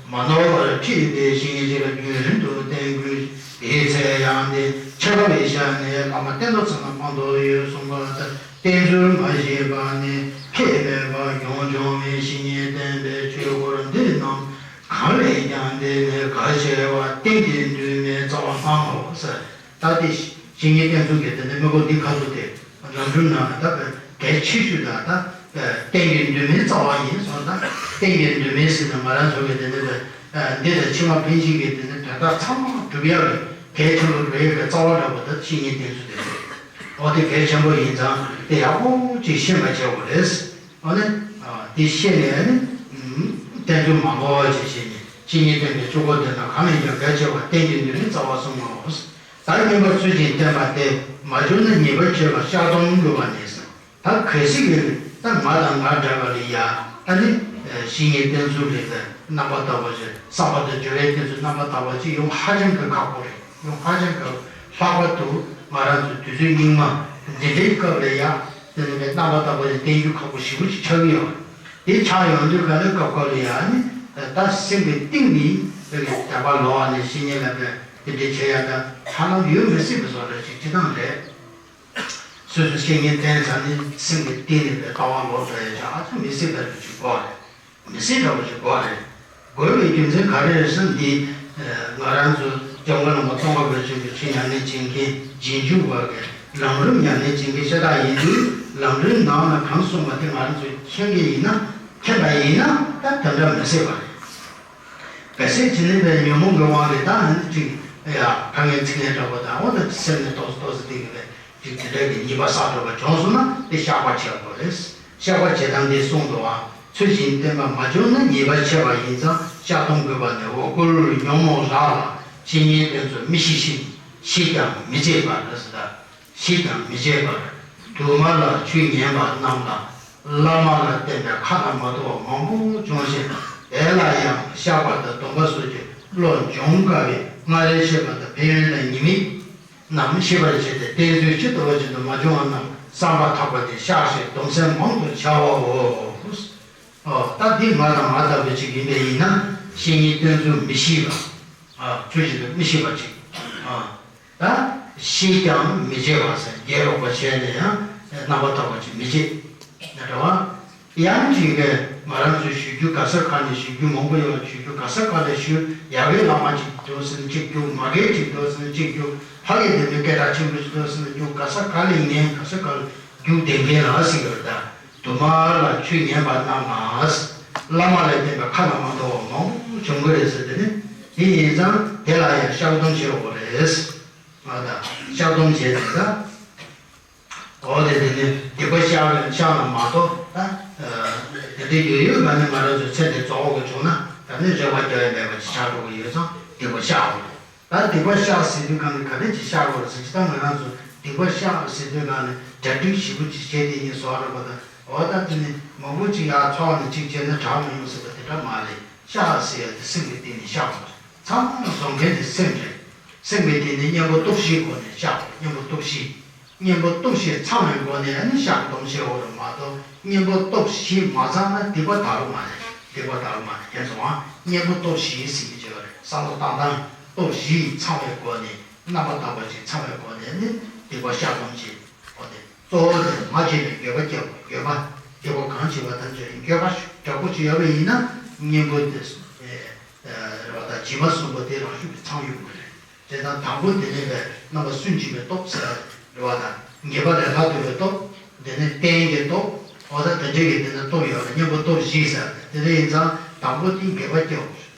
མ་ནོར་བར་ཁྲིད་པའི་བཤེས་གཉེན་ཞིག་ལ་རྒྱུན་རིང་དུ་བསྟེན་དགོས། དེའི་ཚེ་ཡང་ནི་ཆེ་བ་ཡི་ཤ་ནི་བླ་མ་བསྟེན་ཏོ་ཚང་ན་སྤང་དོ་ཡོད་གསུངས་པ་ལྟར། བསྟེན་ཚུལ་མ་ཤེས་པ་ནི་ཁྱད་མེད་པ་ཡོངས་སྦྱོང་བའི་བཤེས་གཉེན་བསྟེན་པའི་ཆོས་སྐོར་འདི་རྣམས་གང་ལས་ཀྱང་འདི་ནི་གལ་ཆེ་བ་རྟེན་གྱི་འདུན་མའི་རྩ་བ་སྨྲའོ་ཟེར། ད་དེ་བཤེས་གཉེན་བསྟེན་ཚུལ་གྱི་དེ་ནི་དམིགས་སྐོར་འདི་ཁ་ཐུག་དེ་རང་གྲོལ་ནང་ལ་ད་གལ་ཆེ་ཤོས་དང་ད་རྟེན་གྱི་འདུན་མའི་རྩ་བ་ཡིན་སོང་ད་རྟེན་གྱི་འདུན་མའི་ཟེར་ན་ང་རང་ཚོ་གི་དེ་ནི་འདི་དང་ཕྱི་མ་ཕན་ཆད་ཀྱི་དེ་ནི་དོན་དག་ཚང་མ་སྒྲུབ་ཡག་གི་གལ་ཆེན་པོ་སྒྲུབ་ཡག་གི་རྩ་བ་འདྲ་པོ་ད་བཤེས་གཉེན་བསྟེན་ཚུལ་དེ་རེད། འོ་དེ་གལ་ཆེན་པོ་ཡིན་ཙང་དེ་ཡག་པོ་ཅིག་ཤེས་པ་བྱེད་དགོས་རེད། འོ་ནི། དེ་ཤེས་ནས་ནི། བསྟེན་ཚུལ་མང་པོ་ཅིག་ཤེས་ནས་བཤེས་གཉེན་བསྟེན་པའི་ཆོས་སྐོར་དེ་དག་གང་ལས་ཀྱང་གལ་ཆེ་བ་རྟེན་གྱི་འདུན་མའི་རྩ་བ་གསུམ་མོ། ད་སྙན་པ་ཚུལ་བཞིན་བསྟེན་པ་སྟེ་མ་གྱུར་ན་ཉེས་པར་བྱེད་པ་བཤགས་སྡོམ་འབུལ་བ་ནི། ད་གལ་སྲིད་ཀྱི་ད་ང་དང་ང་འདྲ་བ་ལ་ཡ་ད་ནི་བཤེས་གཉེན་བསྟེན་ཚུལ་ལས་ཀྱི་རྣམ་པ་ལྟ་བུ་ཞིག་བསམ་པ་དང་སྦྱོར་བའི་བསྟེན་ཚུལ་རྣམ་པ་ལྟ་བུ་ཅིག་ཡོང་ཧ་ཅང་གི་ཁག་པོ་རེད། ཡང་ཧ་ཅང་གི་ལྷག་པར་དུ་ང་རང་ཚོ་དུས་ཚོད་སྙིགས་མ་འདི་འདྲའི་སྐབས་ལ་ཡང་དེ་ནི་རྣམ་པ་ལྟ་བུ་ཞིག་བསྟེན་རྒྱུ་ཁག་པོ་ཞེ་པོ་ཅིག་ཆགས་ཀྱི་ཡོད་རེད། དེ་ཆགས་ཡོང་དུས་ག་ལེ་སྐབས་སྐབས་ལ་ཡང་ནི་ད་སེམས་ཀྱི་གཏིང་ནས་དད་པ་ལོག་ནས་བཤེས་གཉེན་ལ་དཔེ་ དེ་འདྲའི་བྱེད་ཡ་ད་ཧ་ལམ་ཡོད་མི་སྲིད་པའི་བཟོ་འདྲ་ཅིག་སྤྱི་བཏང་རེད། སོ་སོའི་བཤེས་གཉེན་བསྟེན་ཚར་ནས་སེམས་ཀྱི་གཏིང་ནས་པའི་ལྟ་བ་ལོག་འགྲོ་ཡ་ཅིག་ཨ་ཙི་མི་སྲིད་པ་རེད་ཅིག་གོ་རེད། མི་སྲིད་འདྲ་བོ་ཞིག་དགོས་རེད། དགོས་པའི་རྒྱུ་མཚན་ག་རེ་རེད་ཟེར་ན་འདི། ང་རང་ཚོ་སྐྱབས་མགོན་བླ་མ་ཙོང་ཁ་པ་ཆེན་པོའི་ཆོས་ཉམས་ལེན་བྱེད་མཁན་རྗེས་འཇུག་པ་གི་ལམ་རིམ་ཉམས་ལེན་བྱེད་མཁན་ཤ་སྟག་ཡིན་དུས་ལམ་རིམ་ནང་ལ་གང་གསུངས་པ་དེ་ང་རང་ཚོས་མཁྱེན་གྱི་ཡིན་ན་མཁྱེན་པ་ཡིན་ན་ད་དེ་འདྲ་མི་སྲིད་པ་རེད། གལ་སྲིད་བྱས་ན་པའི་ཉོན་མོངས་ཀྱི་དབང་གིས་ད་ཨ་ནི་ཅིག་ཡ་ཁ་ངན་ཚིག་ངན་འདྲ་བོ་དང་འོ་ན་སེམས་ནས་ཏོག་ཙམ་ཏོག་ཙམ་དེ་གི་བས། ཅིག་དེ་འདྲ་གི་ཉེས་པ་བསགས་འགྲོ་བ་བྱུང་སོང་ན་དེ་བཤགས་པ་བྱེད་དགོས་རེད། བཤགས་པ་བྱེད་སྟངས་དེ་གསུངས་འདུག་ཨ། ཚུལ་བཞིན་བསྟེན་པ་མ་བྱུང་ན་ཉེས་པ་ཆེ་བ་ཡིན་ཙང་བཤགས་སྡོམ་དགོས་པ་ནི་འོ་སྐོལ་ཉོན་མོངས་རགས་ལ་བཤེས་གཉེན་བསྟེན་ཚུལ་མི་ཤེས་ཤིང་ཤེས་ཀྱང་མི་བྱེད་པར་ཟེར་ད། ཤེས་ཀྱང་མི་བྱེད་པར་དུ་མ་ལ་ཆོས་ཉན་པ་རྣམས་ལ་བླ་མ་ལ་བསྟེན་པའི་ཁ་ན་མ་ཐོ་བ་མང་པོ་བྱུང་ཞིང་དེ་ལ་ཡང་བཤགས་པ་དང་སྡོམ་པ་སོགས་ཀྱི་བློ་འབྱུང་དཀའ་བས་སྔར་ལས་ཆེ་བ་དང་ཕན་ཡོན་དང་ཉེས་དམིགས། ནམ་ཤེས་པར་བྱས་ཏེ་བསྟེན་ཚུལ་ཇི་ལྟ་བ་བཞིན་དུ་མ་བྱུང་བ་རྣམས་བསམ་པ་ཐག་པ་ནས་བཤགས་ཤིང་སྡོམ་སེམས་མང་དུ་བྱ་བའོ། ཨོ། ད་འདི་ང་དང་ང་ལྟ་བུ་ཅིག་ཡིན་པས་ཡིན་ན་བཤེས་གཉེན་བསྟེན་ཚུལ་མི་ཤེས་པ། ཨ། ཚུལ་བཞིན་དུ་མི་ཤེས་པ་ཅིག་ཨ། ད་ཤེས་ཀྱང་མི་བྱེད་པ་ཟེར་རྒྱལ་རོགས་པ་བྱས་ནས་ཡང་རྣམ་པར་དག་པ་ཅིག་མི་བྱེད། ཡ་འདྲ་བ། ཡང་ཅིག་གིས་ང་རང་ཚོས་ཞུ་རྒྱུ་ག་ས་ག་ནས་ཞུ་རྒྱུ་མང་པོ་ཡོད། ཞུ་རྒྱུ་ག་ས་ག་ལ་ཞུ། ཡ་གིའི་བླ་མ་ཅིག་འགྲོ་ཟེར་ན་གཅིག་རྒྱུག་མ་གིའི་ཅིག་འགྲོ་ཟེར་ན་གཅིག་རྒྱུག་ཕ་གི་དེ་ནས་སྐད་གྲགས་ཆེན་པོ་ཞིག་འགྲོ་ཟེར་ན་རྒྱུག་ག་ས་ག་ལ་ཉན་ག་ས་ག་ལ་རྒྱུག་བསྡད་མཁན་ལ་ཟེར་གི་རེད་ད། དུ་མ་ལ་ཆོས་ཉན་པ་རྣམས་ལ། བླ་མ་ལ་བསྟེན་པའི་ཁ་ལ་མ་ཐོ་བ་མང་པོ་བྱུང་གི་རེད་ཟེར་དེ་ནི་དེ་ཡིན་ཙང་དེ་ལ་ཡང་བཤགས་སྡོམ་བྱེད་དགོས་རེད། ང་ད་བཤགས་སྡོམ་བྱས་ནས་ད། འོ་དེ་དེ་ནི་སྡིག་པ་བཤགས་བཤགས་ན་མ་གཏོགས་ད། དེ་འདྲའི་ཡོད་ཡོད་མ་ནི་ང་རང་ཚོའི་ཚེ་འདི་རྫོགས་དགོས་བྱུང་ན་ད་ནི་རེ་བ་རྒྱག་ཡ་མེད་པ་ཅིག་ཆགས་འགྲོ་གི་ཡོད་ཙང་སྡིག་པ་བཤགས་དགོས་རེད། ད་སྡིག་པ་བཤགས་ཟེར་དུས་གང་ནས་ག་རེ་ཅིག་བཤགས་དགོས་རེད་ཟེར་ཅི་ད་ང་རང་ཚོ་སྡིག་པ་བཤགས་ཟེར་དུས་གང་ནས་གྲ་སྒྲིག་ཞིབ་པོ་ཅིག་བྱས་ཏེ་ཡིན་བཟོ་རེད་པ་ད། འོ་ད་དེ་ནི་མང་པོ་ཅིག་ཡར་འཚོགས་ནས་ཅིག་བྱས་ན་དྲག་མི་ཡོང་ཟེར་བ་དེ་འདྲ་མ་རེད། བཤགས་ཟེར་ཡ་དེ་སེམས་ཀྱི་སྟེང་ནས་བཤགས་པ་རེད། ཚང་མ་བཟོ་མཁན་དེ་སེམས་རེད། སེམས་ཀྱི་སྟེང་ནས་གཉེན་པོ་སྟོབས་བཞིའི་སྒོ་ནས་བཤགས་པ་གཉེན་པོ་སྟོབས་བཞི། གཉེན་པོ་སྟོབས་བཞི་ཚང་བའི་སྒོ་ནས་ཨ་ནི་བཤགས་སྡོམ་བྱེད་འོ་རེད་མ་གཏོགས་གཉེན་པོ་སྟོབས་བཞི་མ་ཚང་ན་སྡིག་པ་དག་རུ་མ་རེད། སྡིག་པ་དག་རུ་མ་རེད། དེ་ཚོ་ཨ་གཉེན་པོ་སྟོབས་བཞི་ཟེར་གྱི་ཡོད་རེད། བསམ་བློ་བཏང་སྟངས་སྟོབས་བཞི་ཚང་བའི་སྒོ་ནས་རྣམ་པར་དག་པ་ཞིག་ཚང་བའི་སྒོ་ནས་ཨ་ནི་སྡིག་པ་བཤགས་སྡོམ་བྱེད་འོ་དེ་གཙོ་བོ་དེ་མ་བྱས་པའི་འགྱོད་པ་སྐྱེ་བ་འགྱོད་པ་སྡིག་པ་གང་བྱས་པ་ཐམས་ཅད་འགྱོད་པ་དྲག་པོ་ཅིག་ཡོད་པ་ཡིན་ན་གཉེན་པོ་དེ་རེད་བ་ད་སྦྱིན་པ་གསུམ་པོ་དེ་རང་ཤུགས་ཀྱིས་ཚང་ཡོང་གི་རེད། དེ་དང་དང་པོ་དེ་ནས་པའི་རྣམ་པ་སུན་འབྱིན་པའི་སྟོབས་ཟེར་བ་རེད་བ་དང་། ཉེས་པ་ལས་ལྷག་ཏུ་བའི་སྟོབས། དེ་ནས་རྟེན་གྱི་སྟོབས། འོ་ད་དེ་འདྲའི་གི་དེ་ནས་སྟོབས་ཡོད་ལ་གཉེན་པོ་སྟོབས་བཞི་ཟེར་བ་དེ་འདྲ་ཡིན་ཙང་དང་པོ་དེ་འགྱོད་པ་སྐྱེ་བ།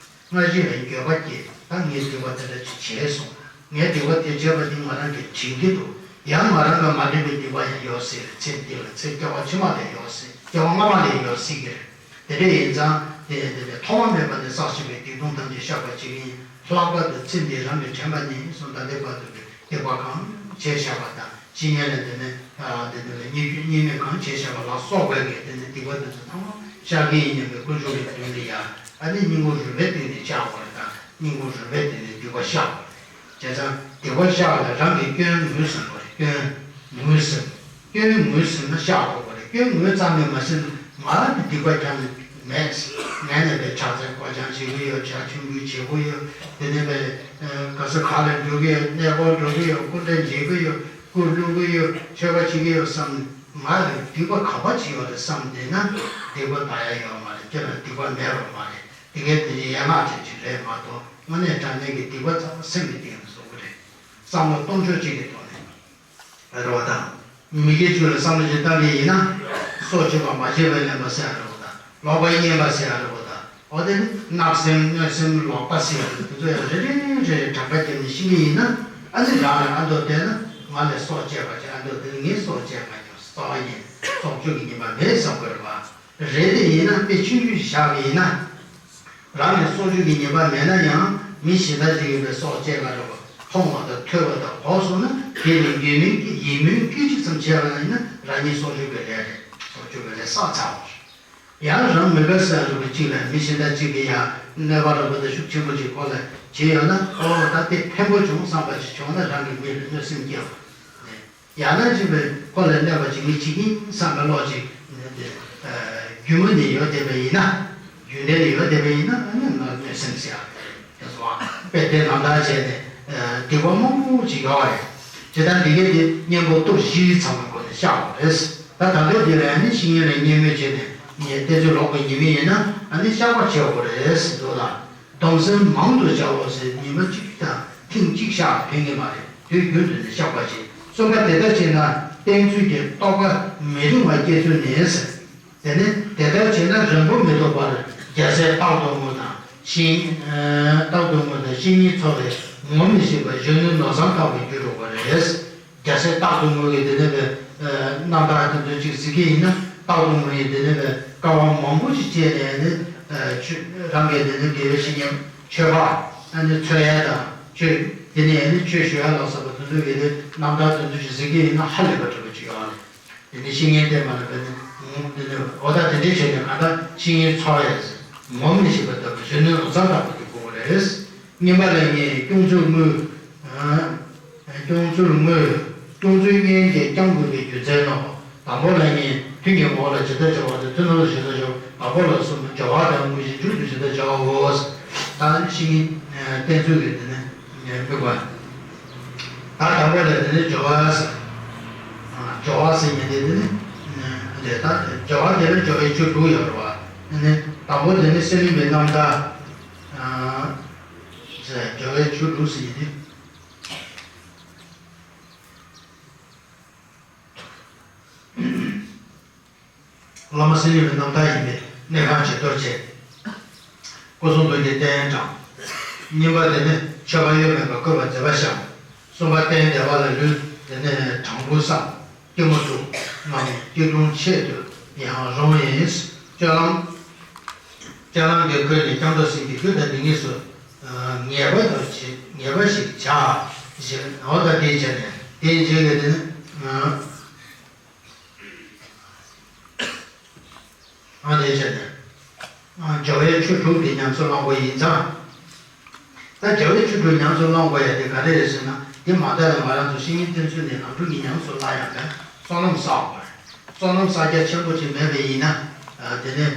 སྔ་ཕྱི་ལ་འགྱོད་པ་སྐྱེ་ད་ངས་སྡིག་པ་དེ་འདྲ་ཅིག་བྱས་སོང་། ངས་སྡིག་པ་དེ་བྱས་པ་དེ་ང་རང་གིས་དྲན་གྱི་འདུག་ཡང་ང་རང་གིས་མ་དྲན་པའི་སྡིག་པ་ཡང་ཡོད་སྲིད་རེད། ཚེ་འདི་ལ་ཚེ་སྐྱེ་བ་ཕྱི་མ་ལ་ཡོད་སྲིད། སྐྱེ་བ་སྔ་མ་ལ་ཡོད་སྲིད་ཀྱི་རེད། དེ་འདྲ་ཡིན་ཙང་དེ་དེ་ནས་ཐོག་མ་མེད་པ་ནས་བསགས་བཞིན་པའི་སྡིག་ལྟུང་ཐམས་ཅད་བཤགས་པར་བྱེད་ཀྱི་ཡིན། ལྷག་པར་དུ་ཚེ་འདིར་རང་གིས་དྲན་པ་ནས་གསུམ་ད་ལྟའི་བར་དུ་གི་སྡིག་པ་གང་བྱས་བཤགས་པ་དང་ཕྱི་ཉིན་ལ་དེ་ནས་དེ་ནས་ཉེས་སྤྱོད་ཉེས་དམིགས་གང་བྱས་བཤགས་པ་ལ་སོགས་པའི་གི་དེ་ནས་སྡིག་པ་དེ་ཚོ་ཚང་མ་བཤགས་ཀྱི་ཡིན་སྙམ་པའི་ཀུན་སློང་གི་དོན་དུ་ཡང་ཨ་ནི་སྙིང་པོ་རུས་པའི་སྟེང་ནས་བཤགས་པ་རེད་དང་སྙིང་པོ་རུས་པའི་སྟེང་ནས་སྡིག་པ་བཤགས་པ་རེད། བྱས་ཙང་སྡིག་པ་བཤགས་ལ་རང་གི་སྐྱོན་ངོས་ཟིན་པ་རེད། སྐྱོན་ངོས་ཟིན། སྐྱོན་ངོས་ཟིན་ན་བཤགས་དགོས་པ་རེད། སྐྱོན་ངོས་ཙམ་ནས་མ་ཟིན་ན་ང་ལ་སྡིག་པ་ཁྱོན་ནས་མེད། ངས་ནས་པའི་ཕྱག་འཚལ་སྐོར་སྦྱང་བྱེད་ཀྱི་ཡོད། ཕྱག་མཆོད་འབུལ་བྱེད་ཀྱི་ཡོད། དེ་ནས་པའི་ག་ས་ག་ལ་འགྲོ་གི་ཡོད། གནས་སྐོར་འགྲོ་གི་ཡོད། སྐུ་འདྲ་མཇལ་གྱི་ཡོད། སྐུ་བླུག་གི་ཡོད། མཆོད་པ་བྱེད་ཀྱི་ཡོད་བསམ་ནས་ང་ལ་སྡིག་པ་ག་པ་ཅིག་ཡོད་རེད་བསམ་བསྡད་ན་སྡིག་པ་དག་ཡ་ཡོད་མ་རེད། ཁྱོད་ལ་སྡིག་པ་མེད་པ་མ་རེད། དེ་གའི་དེ་ནི་ཡན་ལག་ཅན་ཅིག་རེད་མ་གཏོགས་དངོས་གནས་དྲང་གནས་ཀྱི་སྡིག་པ་ཚང་མ་སེམས་ཀྱི་སྟེང་ལ་བཟོ་གི་རེད། བསམ་བློ་གཏོང་ཕྱོགས་གཅིག་གི་ཐོག་ནས་རེད་བ་དང་། མི་དགེ་བཅུ་ལ་བསམ་བློ་ཅིག་བཏང་གི་ཡིན་ན། སྲོག་གཅོད་པ་མ་བྱས་པའི་ལེན་པ་ཟེར་ཡ་རེད་བ་དང་། ལོག་པའི་བསྙེན་པ་ཟེར་ཡ་རེད་བ་དང་། འོ་དེ་ནི་བརྣབ་སེམས་གནོད་སེམས་ལོག་པ་ཟེར་ཡ་རེད། དེ་ཚོ་ཡང་རེ་རེ་རེ་རེ་གྲངས་ཀ་བརྒྱབ་ནས་ཤེས་ཀྱི་ཡིན་ན། ཨ་ནི་རང་ལ་ཨ་མདོ་བལྟས་ན་ང་ལས་སྲོག་བཅད་པ་ཅིག་ཨ་མདོ་དེ་ནི་ངས་སྲོག་བཅད་མ་མྱོང་། རྩ་བ་ཉིད་སྲོག་གཅོད་ཀྱི་ཉེས་པ་མེད་བསམ་དགོས་རེད་བ། རེད་དེ་ཡིན་ན་དཔེ་ཆུང་ཆུང་ཞིག་བཞག་པ་ཡིན་ན། རང་ལ་སྲོག་གཅོད་ཀྱི་ཉེས་པ་མེད་ན་ཡང་མི་གཞན་དག་ཅིག་ཡོད་པའི་སྲོག་བཅད་པ་འདྲ་བ་མཐོང་བ་དང་ཐོས་པ་དང་གོ་སོང་ན་དེ་ལ་ཡིད་སྨོན་ཡིད་སྨོན་སྐད་ཅིག་ཙམ་བྱས་པ་ཡིན་ན་རང་ཉིད་སྲོག་གཅོད་པའི་ལས་རེད། སྲོག་གཅོད་པའི་ལས་བསགས་ཚར་བ་རེད། ཡང་རང་མི་དགའ་ས་འདྲ་བ་ཅིག་ལ་མི་གཞན་དག་ཅིག་གིས་ཡང་གནོད་པ་འདྲ་བ་དང་ཤུགས་ཆེན་པོ་ཅིག་ཁོ་ལ་བྱས་ཡོད་ན་ཨོ་ད་དེ་ཕན་པོ་བྱུང་བསམ་པ་ཅིག་བྱུང་ན་རང་གི་མི་ལ་གནོད་སེམས་སྐྱེ་བ་རེད། ཡང་ན་ཅིག་པའི་ཁོ་ལ་གནོད་པ་ཅིག་མི་བྱེད་ཀྱིན་བསམ་པའི་བློ་ཅིག་རྒྱུན་མུ་ནས་ཡོད་བསྡད་པ་ཡིན་ན། རྒྱུན་ལྡན་ནས་ཡོད་བསྡད་པ་ཡིན་ན་ཨ་ནི་ང་གནོད་སེམས་ཟེར་ཡ་དེ་སོང་བ་དཔེ་དེ་ནང་ལྟར་བྱས་ནས་ སྡིག་པ་མང་པོ་ཅིག་ཡོད་རེད། ཇི་ལྟར་འདི་གའི་དེ་གཉེན་པོ་སྟོབས་བཞི་ཚང་བའི་སྒོ་ནས་བཤགས་པ་རེད། ད་ད་ལྟ་འདི་ལ་ནི་བཤེས་གཉེན་ལ་བརྙས་སྨོད་བྱས་ནས་ཉེས་གཏན་ཚིགས་ལོག་པའི་ཉེས་དམིགས་ཡིན་ན་ཨ་ནི་བཤགས་པ་བྱེད་དགོས་རེད་ཟེར་འདུག་ལ། སྡོམ་སེམས་མང་དུ་བྱའོ་ཟེར་ཉི་མ་གཅིག་དང་ཐེངས་གཅིག་བཤགས་ཕན་གྱི་མ་རེད། དུས་རྒྱུན་དུ་ནི་བཤགས་པ་བྱེད། གསུམ་པ་དེ་ལྟར་བྱས་ན་བསྟེན་ཚུལ་གྱི་རྟོགས་པ་མི་རུང་བ་སྐྱེ་ཚུལ་ནི་ཟེར། དེ་ནི་དེ་ལྟར་བྱས་ན་རིང་པོ་མི་ཐོགས་པར་རྒྱལ་སྲས་རྟག་ཏུ་ངུ་དང་བཤེས་རྟག་ཏུ་ངུ་དང་བཤེས་གཉེན་འཚོ་བས་ངོ་མི་ཤེས་པར་གཞོན་ནུ་ནོར་བཟང་ལྟ་བུར་འགྱུར་འགྲོ་བ་རེད། རྒྱལ་སྲས་རྟག་ཏུ་ངུ་བའི་དེ་ནི་བས་རྣམ་ཐར་དེ་ཚོ་ཅིག་གཟིགས་ཀྱི་ཡིན་ན་རྟག་ཏུ་ངུ་ཡི་དེ་ནི་བས་དཀའ་བ་མང་པོ་ཞིག་སྤྱད་ནས་ནི་ཆོས་རང་གི་དེ་ནི་དགེ་བའི་བཤེས་གཉེན་ཆོས་པ་ཨ་ནི་འཚོལ་ཡ་དང་ཆོས་དེ་ནི་ཨ་ནི་ཆོས་ཞུ་ཡ་ལ་སོགས་པ་དེ་ཚོ་གི་དེ་རྣམ་ཐར་དེ་ཚོ་ཅིག་གཟིགས་ཀྱི་ཡིན་ན་ཧ་ལས་པ་འདྲ་པོ་ཅིག་ཡོད་རེད། དེ་ནས་བཤེས་གཉེན་བསྟེན་པ་ལ་བརྟེན་ནས་ངོ་དེ་ནས་འོ་ད་དེ་འདྲའི་ཆོས་ནི་གང་ལྟར་བཤེས་གཉེན་འཚོལ་ཡས་ངོ་མི་ཤེས་པ་ལྟ་བུ་གཞོན་ནུ་ནོར་བཟང་ལྟ་བུ་དེ་དགོས་པ་རེད། གཉིས་པ་ལ་ངས་སྐྱོང་ཚུལ་དངོས། སྐྱོང་ཚུལ་དངོས། སྐྱོང་ཚུལ་གཉིས་ཀྱིས་བསྐྱང་དགོས་པའི་རྒྱུ་མཚན་ནོ། དང་པོ་ལ་ངས་མཐུན་གྱི་ངོ་བོ་ལ་ཇི་ལྟར་སྦྱོར་བ་དང་མཐུན་ལམ་ལ་ཇི་ལྟར་སྦྱོར་བ་དང་པོ་ལ་གསུམ་སྦྱོར་བ་དང་དངོས་གཞི་མཇུག་ཏུ་ཇི་ལྟར་སྦྱོར་བའོ། ད་བཤེས་གཉེན་བསྟེན་ཚུལ་གྱི་དེ་ནས་དམིགས་པ། ད་དང་པོ་ལ་དེ་ནས་སྦྱོར་བ་ཟེར། སྦྱོར་བ་ཟེར་མཁན་དེ་དེ་ནི། དེ་ལྟ་སྦྱོར་བ་དེ་ལ་སྦྱོར་བའི་ཆོས་དྲུག་ཡོད་རེད་བ། དེ་ནི་དང་པོ་དེ་ནི་སེམས་མིན་པའི་རྣམ་ཐར། ཟེར་སྦྱོར་བའི་ཆོས་དྲུག་ཟེར་མཁན་དེ། བླ་མ་སེམས་མིན་པའི་རྣམ་ཐར་ཡིན་པས་གནས་ཁང་བྱི་དོར་བྱེད། སྐུ་གསུང་ཐུགས་ཀྱི་རྟེན་དྲངས། གཉིས་པ་དེ་ནི་མཆོད་པ་གཡོ་མེད་པར་བཀོད་པ་མཛད་པ་བཤམས། གསུམ་པ་རྟེན་བདེ་བ་ལ་ལུས་དེ་ནི་དྲང་པོ་བསམ། སྐྱིལ་མོ་ཀྲུང་། ངམ་སྐྱིལ་ཀྲུང་ཆེད་དུ་ཡང་རུང་ཡིན། སྤྱོད་ལམ། སྤྱོད་ལམ་གྱི་ཁུལ་ནས་སྐྱབས་འགྲོ་སེམས་ཀྱི་རྒྱུ་དང་དེ་ཉིད་སུ་ངེས་པ་དང་བྱེད་ངེས་པ་ཞིག་བྱ། ཞེས་འོ་ད་དེའི་ཆ་ནས་དེའི་རྗེས་ཀྱི་དེ་ནི། ཨ་དེའི་ཆ་ནས། སྦྱོར་བའི་ཆོས་དྲུག་དེ་ཉམས་སུ་བླང་དགོས་ཡིན་ཙང་། ད་སྦྱོར་བའི་ཆོས་དྲུག་ཉམས་སུ་བླང་དགོས་ཡ་དེ་ག་རེ་རེད་ཟེར་ན་དེ་མ་མཐའ་ལ་ང་རང་ཚོ་བཤེས་གཉེན་བསྟེན་ཚུལ་ནས་ལམ་སྒྲོན་གྱི་ཉམས་སུ་བླང་ཡ་ལ་བསོད་ནམས་བསགས་དགོས་རེད། བསོད་ནམས་བསགས་རྒྱ་ཆེན་པོ་ཅིག་མེད་པ་ཡིན་ན། དེ་ནས་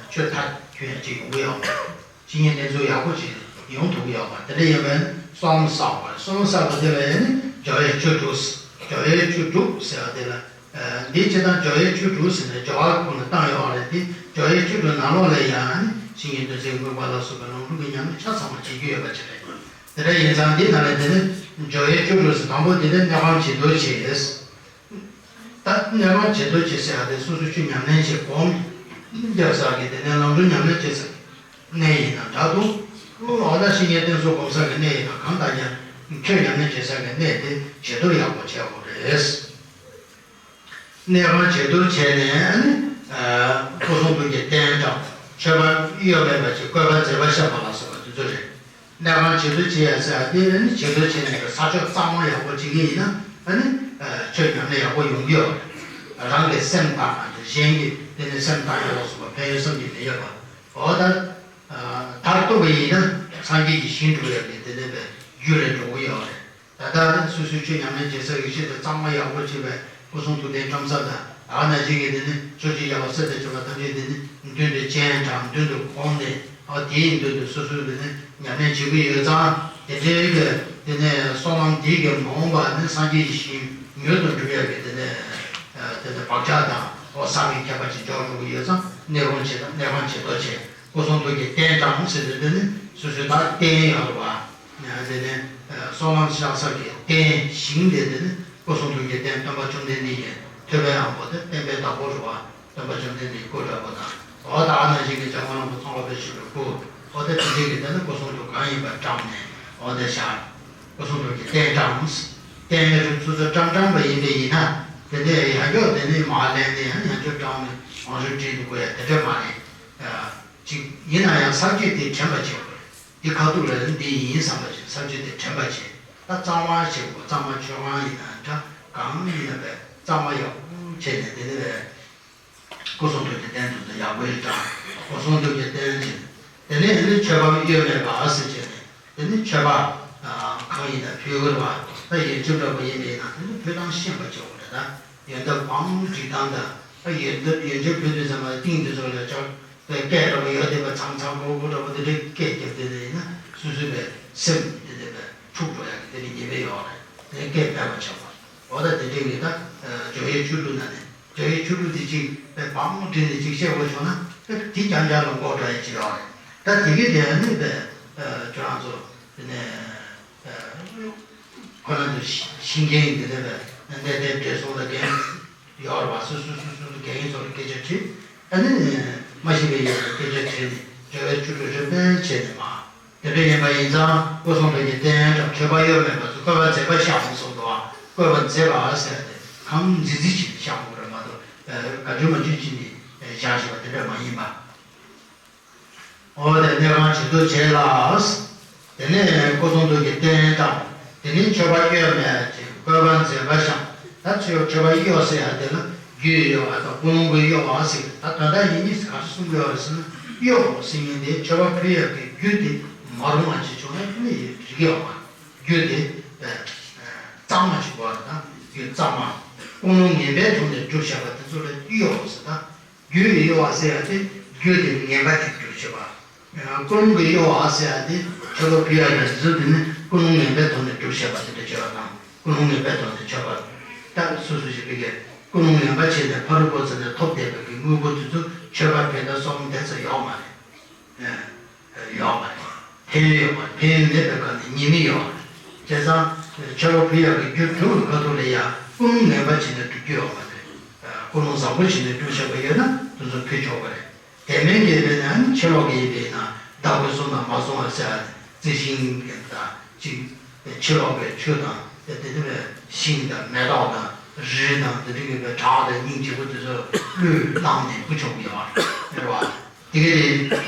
ཆོས་མཐར་ཐུག་ཡ་ཅིག་ཡོང་གི་ཡོད་མ་རེད། བཤེས་གཉེན་བསྟེན་ཚུལ་ཡག་པོ་ཅིག་ཡོང་ཐུབ་ཀྱི་ཡོད་མ་རེད། དེ་འདྲ་ཡིན་པས་བསོད་ནམས་བསགས་པ་རེད། བསོད་ནམས་བསགས་པ་དེ་ལ་ཡང་ནི་སྦྱོར་བའི་ཆོས་དྲུག་སྦྱོར་བའི་ཆོས་དྲུག་ཟེར་བ་དེ་ལ། འདིའི་སྤྱིར་བཏང་སྦྱོར་བའི་ཆོས་དྲུག་ཟེར་ནས་སྦྱོར་བ་ཁོ་ན་བཏང་ཡོད་རེད་དེ། སྦྱོར་བའི་ཆོས་དྲུག་ནང་ལོགས་ལ་ཡང་ནི་བཤེས་གཉེན་བསྟེན་ཚུལ་དངོས་པོ་ལ་སོགས་པའི་ལམ་ལུགས་ཀྱི་ཉམས་ལེན་ཆ་ཚང་བ་བྱེད་རྒྱུ་ཡོད་པ་ཅིག་རེད། དེ་འདྲ་ཡིན་ཙང་འདི་ནང་ལ་དེ་ནི་སྦྱོར་བའི་ཆོས་དྲུག་ཟེར་དང་པོ་དེ་ནི་གནས་ཁང་བྱི་དོར་བྱེད། ད་གནས་ཁང་བྱི་དོར་བྱེད་ཟེར་ཡ་དེ་སོ་སོའི་ཆོས་ཉམས་ལེན་བྱེད་སྒོམ་རྒྱབ་ས་གི་དེ་ནས་ལམ་འགྲོ་ཉམས་ལེན་བྱེད་ས་གི་གནས་ཡིན་ན་འདྲ་འདུག་འོ་ན་བཤེས་གཉེན་བསྟེན་ཚུལ་སྒོམ་ས་གི་གནས་ཡིན་ན་གང་ལྟར་ཀྱང་ཆོས་ཉམས་ལེན་བྱེད་ས་གི་གནས་དེ་བྱི་དོར་ཡག་པོ་བྱེད་དགོས་རེད། གནས་ཁང་བྱི་དོར་བྱས་ནས་ཨ་ནི་སྐུ་གསུང་ཐུགས་ཀྱི་རྟེན་དང་མཆོད་པ་གཡོ་མེད་པ་ཅིག་བཀོད་པ་མཛད་པ་བཤམས་པ་ལ་སོགས་པ་དེ་ཚོ་རེད། གནས་ཁང་བྱི་དོར་བྱེད་ཡ་ཟེར་ཡ་དེ་ཨ་ནི་བྱི་དོར་བྱེད་ནས་ས་ཕྱོགས་གཙང་མ་ཡག་པོ་བྱེད་ཀྱི་ཡིན་ན་ཨ་ནི་ཆོས་ཉམས་ལེན་ཡག་པོ་ཡོང་གི་ཡོད་རེད། རང་གི་སེམས་དང་གཞན་གྱི་དེ་ནི་སེམས་དང་ཡག་པོ་སོགས་པ་ཕན་ཡོན་བསམ་གྱིས་མི་ཁྱབ་པ། འོ་ད། མཐར་ཐུག་པ་ཡིན་ན་སངས་རྒྱས་ཀྱི་ཞིང་འགྲུབ་ཡག་གི་དེ་ནས་པའི་རྒྱུ་རེད་འགྲོ་གི་ཡོད་རེད། ད་ལྟ་ནི་སོ་སོའི་ཆོས་ཉམས་ལེན་བྱེད་སའི་ཡེ་ཤེས་དེ་གཙང་མ་ཡག་པོ་བྱེད་པའི་སྐུ་གསུང་ཐུགས་རྟེན་བཀྲམ་ས་དང་ཨ་ནི་གཅིག་གི་དེ་ནི་ཕྱོགས་བཅུའི་རྒྱལ་བ་སྲས་དང་བཅས་པ་ཐམས་ཅད་དེ་ནི་མདུན་དུ་སྤྱན་དྲངས་མདུན་དུ་བསྒོམས་ནས་ཨ་དེའི་མདུན་དུ་སོ་སོའི་དེ་ནི་ཉམས་ལེན་བྱེད་ཀྱི་ཡོད་ཙང་དེ་འདྲའི་གི་དེ་ནི་བསོད་ནམས་དེའི་གི་མ་འོངས་པ་ནི་སངས་རྒྱས་ཀྱི་ཞིང་མྱུར་དུ་འགྲུབ་ཡག་གི་དེ་ནི་དེ་ནི་བག་ཆགས་དང་འོ་བསམ་པའི་ཁྱད་པར་ཅིག་འཇོག་འགྲོ་གི་ཡོད་ཙང་གནས་སྐོང་བྱེད་དང་གནས་ཁང་བྱི་དོར་བྱེད། སྐུ་གསུང་ཐུགས་ཀྱི་རྟེན་དྲངས་ཟེར་དུས་དེ་ནི་སོ་སོའི་ད་རྟེན་ཡོད་རེད་བ། དེ་ནི་བསོད་ནམས་བསགས་ས་གི་རྟེན་ཞིང་དེ་དེ་ནི་སྐུ་གསུང་ཐུགས་ཀྱི་རྟེན་སྟོན་པ་བཅོམ་ལྡན་འདས་ཀྱི་ཐོད་པའི་དབང་པོ་དེ་བསྟན་པའི་བདག་པོ་རེད་བ། སྟོན་པ་བཅོམ་ལྡན་འདས་ཀྱི་སྐུ་འདྲ་པོ་དང་འོ་ད་ཨ་ནི་ཞིག་གི་འཇམ་མགོན་རིན་པོ་ཆེ་ཚངས་པའི་བཞད་པའི་སྐུ་འོ་དེ་དེ་འདྲའི་གི་དེ་ནི་སྐུ་གསུང་ཐུགས་གང་ཡིན་པ་བཀྲམ་ནས་འོ་དེ་བཞག་སྐུ་གསུང་ཐུགས་ཀྱི་རྟེན་བཀྲམ། རྟེན་ལ་རིགས་ཚུལ་ཚུལ་བཀྲམ་བཀྲམ་པ་ཡིན་པས་ཡིན་ན་དེ་ནི་ཡང་མགྱོགས་དེ་ནི་མར་ལེན་ནས་ཡང་ཡང་བསྐྱར་བཀྲམ་ནས་ཡང་བསྐྱར་བྲིས་འདུག་དགོས་ཡ་དེ་འདྲ་མ་རེད། ཅིག་ཡིན་ན་ཡང་ས་བཅད་དེ་དྲན་པ་བྱེད་དགོས། འདི་ཁ་ཐུག་ལ་འདི་ཡིན་བསམ་པ་བྱེད་ས་བཅད་དེ་དྲན་པ་བྱེད། ད་གཙང་མ་བྱེད་དགོས། གཙང་མ་མཆོད་ཁང་ཡིན་ན་འདྲ་གང་ཡིན་ན་བས་གཙང་མ་ཡག་པོ་བྱས་ནས་དེ་ནི་བས། སྐུ་གསུང་ཐུགས་ཀྱི་རྟེན་དུ་ཡག་པོ་ཡིན་དང་། སྐུ་གསུང་ཐུགས་ཀྱི་རྟེན་གྱི། དེ་ནས་ནི་མཆོད་པ་གཡོ་མེད་པ་ཟེར་བྱས་ནས་དེ་ནི་མཆོད་པ་གང་ཡིན་ན་ཕུལ་དགོས་པ། ད་ཡོན་ཆབ་འདྲ་པོ་ཡིན་པས་ན་དེ་ནི་ཕུལ་སྟངས་ཤེས་པ་བྱེད་དགོས་རེད། ད་ཡོན་བདག་བང་སྒྲིག་སྟངས་དང་ད་ཡོན་བདག་ཡོན་ཆབ་ཕུལ་དུས་ཙམ་པ་ཏིང་དེ་ཚོ་ལ་ཅག་པའི་སྐད་འདྲ་པོ་ཡོད་བསྡད་པ་ཚང་ཚང་གོ་གོ་འདྲ་པོ་དེ་འདྲའི་སྐད་རྒྱབ་བསྡད་ནས་ཡིན་ན་སོ་སོའི་པའི་སེམས་དེ་འདྲ་པའི། འཁྲུག་འགྲོ་ཡག་གི་དེ་འདྲའི་ཉེན་ཁ་ཡོད་རེད། དེ་སྐད་མེད་པ་ཆགས་པ། འོ་ད་དེ་འདྲའི་གི་ད་སྦྱོར་བའི་ཆོས་ལུགས་ན་ནས་སྦྱོར་བའི་ཆོས་ལུགས་དེ་གཅིག་པའི་བང་བསྒྲིགས་ནས་གཅིག་བཤད་དགོས་བྱུང་ན་དེ་དེ་རྐྱང་རྐྱང་ལ་མགོ་འགྲོ་ཡག་ཅིག་ཡོད་རེད། ད་དེ་གི་དེ་ནི་པའི་ཁྱོད་རང་ཚོ་དེ་ནས་ཁོ་རང་ཚོ་ཤེས་མཁན་གི་དེ་ནས་པའི་གནས་བརྟན་བགྲེས་སོང་ལ་རྒན་ཡོད་རེད་བ། སོ་སོ་སོ་སོ་རྒན་ཡིན་ཚོ་ལ་སྐད་ཆ་དྲིས། ཨ་ནི་མ་ཤེས་པའི་ཡོད་ལ་སྐད་ཆ་དྲིས་ནས་སྦྱོར་བའི་ཆོས་ལུགས་རིམ་པས་བྱས་ནས་མ། དེ་འདྲ་ཡིན་པ་ཡིན་ཙང་སྐུ་གསུང་ཐུགས་ཀྱི་རྟེན་བཀྲམ་མཆོད་པ་གཡོ་མེད་པ་ཚོ་བཀོད་པ་མཛེས་པ་བཞག་གསུངས་འདུག་ཨ། བཀོད་པ་མཛེས་པ་ཟེར་ཏེ་གང་མཛེས་མཛེས་བྱས་ནས་བཞག་དགོས་རེད་མ་གཏོགས། ག་འཇུ་མ་འཇུ་བྱས་ནས་བཞག་བཞག་པ་དེ་འདྲ་མ་ཡིན་པ། འོ་དེ་གནས་ཁང་བྱེད་དུ་བྱེད་ལ། དེ་ནས་སྐུ་གསུང་ཐུགས་ཀྱི་རྟེན་བཀྲམ། དེ་ནས་མཆོད་པ་གཡོ་མེད་ཅིང་བཀོད་པ་མཛེས་པ་བཞག་ད་ཚུར་མཆོད་པ་གཡོ་ཟེར་ཡ་དེ་ལ་རྒྱུ་གཡོ་བ་དང་ཀུན་སློང་གི་གཡོ་བ་ཟེར། ད་དོན་དག་ཡིན་གཉིས་ག་རེ་གསུང་གི་ཡོད་རེད་ཟེར་ན། གཡོ་ཟེར་མཁན་དེ་མཆོད་པ་ཕུལ་ཡག་གི་རྒྱུ་དེ་མ་རུང་བ་ཅིག་བྱུང་ན་ནི་རིགས་ཡོད་མ་རེད། རྒྱུ་དེ་གཙང་མ་ཅིག་དགོས་རེད། ད་རྒྱུ་གཙང་མ་ཀུན་སློང་ངན་པའི་ཐོག་ནས་སྒྲུབ་བྱ་བ་དེ་ཚོ་ལ་གཡོ་ཟེར། ད་རྒྱུ་ཡི་གཡོ་བ་ཟེར་ཡ་དེ་རྒྱུ་དེ་ངན་པ་ཅིག་སྒྲུབ་བྱེད་པ། ཀུན་སློང་གི་གཡོ་བ་ཟེར་ཡ་དེ་མཆོད་པ་ཕུལ་ཡ་གི་རིགས་ཚུལ་དེ་ནི་ཀུན་སློང་ངན་པའི་ཐོག་ནས་སྒྲུབ་བྱེད་པ་དེ་འདྲ་བྱེད་པ་དང་། ཀུན་སློང་ངན་པའི་ཐོག་ནས་མཆོད་པ། ད་སོ་སོ་ཞིག་གི་ཀུན་སློང་ངན་པ་བྱས་ནས་ཕ་རོལ་པོ་ཚོ་ནས་ཐོབ་བསྡད་པའི་གི་དངོས་པོ་དེ་ཚོ་མཆོད་པ་ཕུལ་ན་སོང་བསྡད་ས་ཡོད་མ་རེད། ཡོད་མ་རེད། ཕན་ཡོན་ཡོད་མ་རེད། ཕན་ཡོན་མེད་པའི་སྒང་ནས་ཉེས་དམིགས་ཡོད་མ་རེད། བྱས་ཙང་མཆོད་པ་ཕུལ་ཡག་གི་རྒྱུ་སྒྲུབ་པའི་ཁ་ཐུག་ལ་ཡང་ཀུན་སློང་ངན་པ་བྱས་ནས་སྒྲུབ་རྒྱུ་ཡོད་མ་རེད། ཀུན་སློང་བཟང་པོ་བྱས་ནས་སྒྲུབ་བྱ་བ་ཡོད་ན་དེ་ཚོ་ཕུལ་ཆོག་པ་རེད། དེ་མིན་གྱི་དཔེར་ན་ཕྱི་ལོགས་ཀྱི་ཡིན་པས་ན་བདག་པོས་བཟུང་དང་མ་བཟུང་བ་ཟེར་ཡ་རྩི་ཤིང་གི་དང་གཅིག་ཕྱི་ལོགས་པའི་ཆུ་དང་དེ་དེ་དེ་བས་ཤིང་དང་མེ་ཏོག་དང་རི་དང་དེ་འདྲ་གི་བའི་བྲག་དང་སྙིང་རྗེ་པོ་དེ་ཚོ་བློས་བླངས་ནས་འབུ་ཆོག་གི་ཡོད་རེད་བ། དེ་ག་དེ་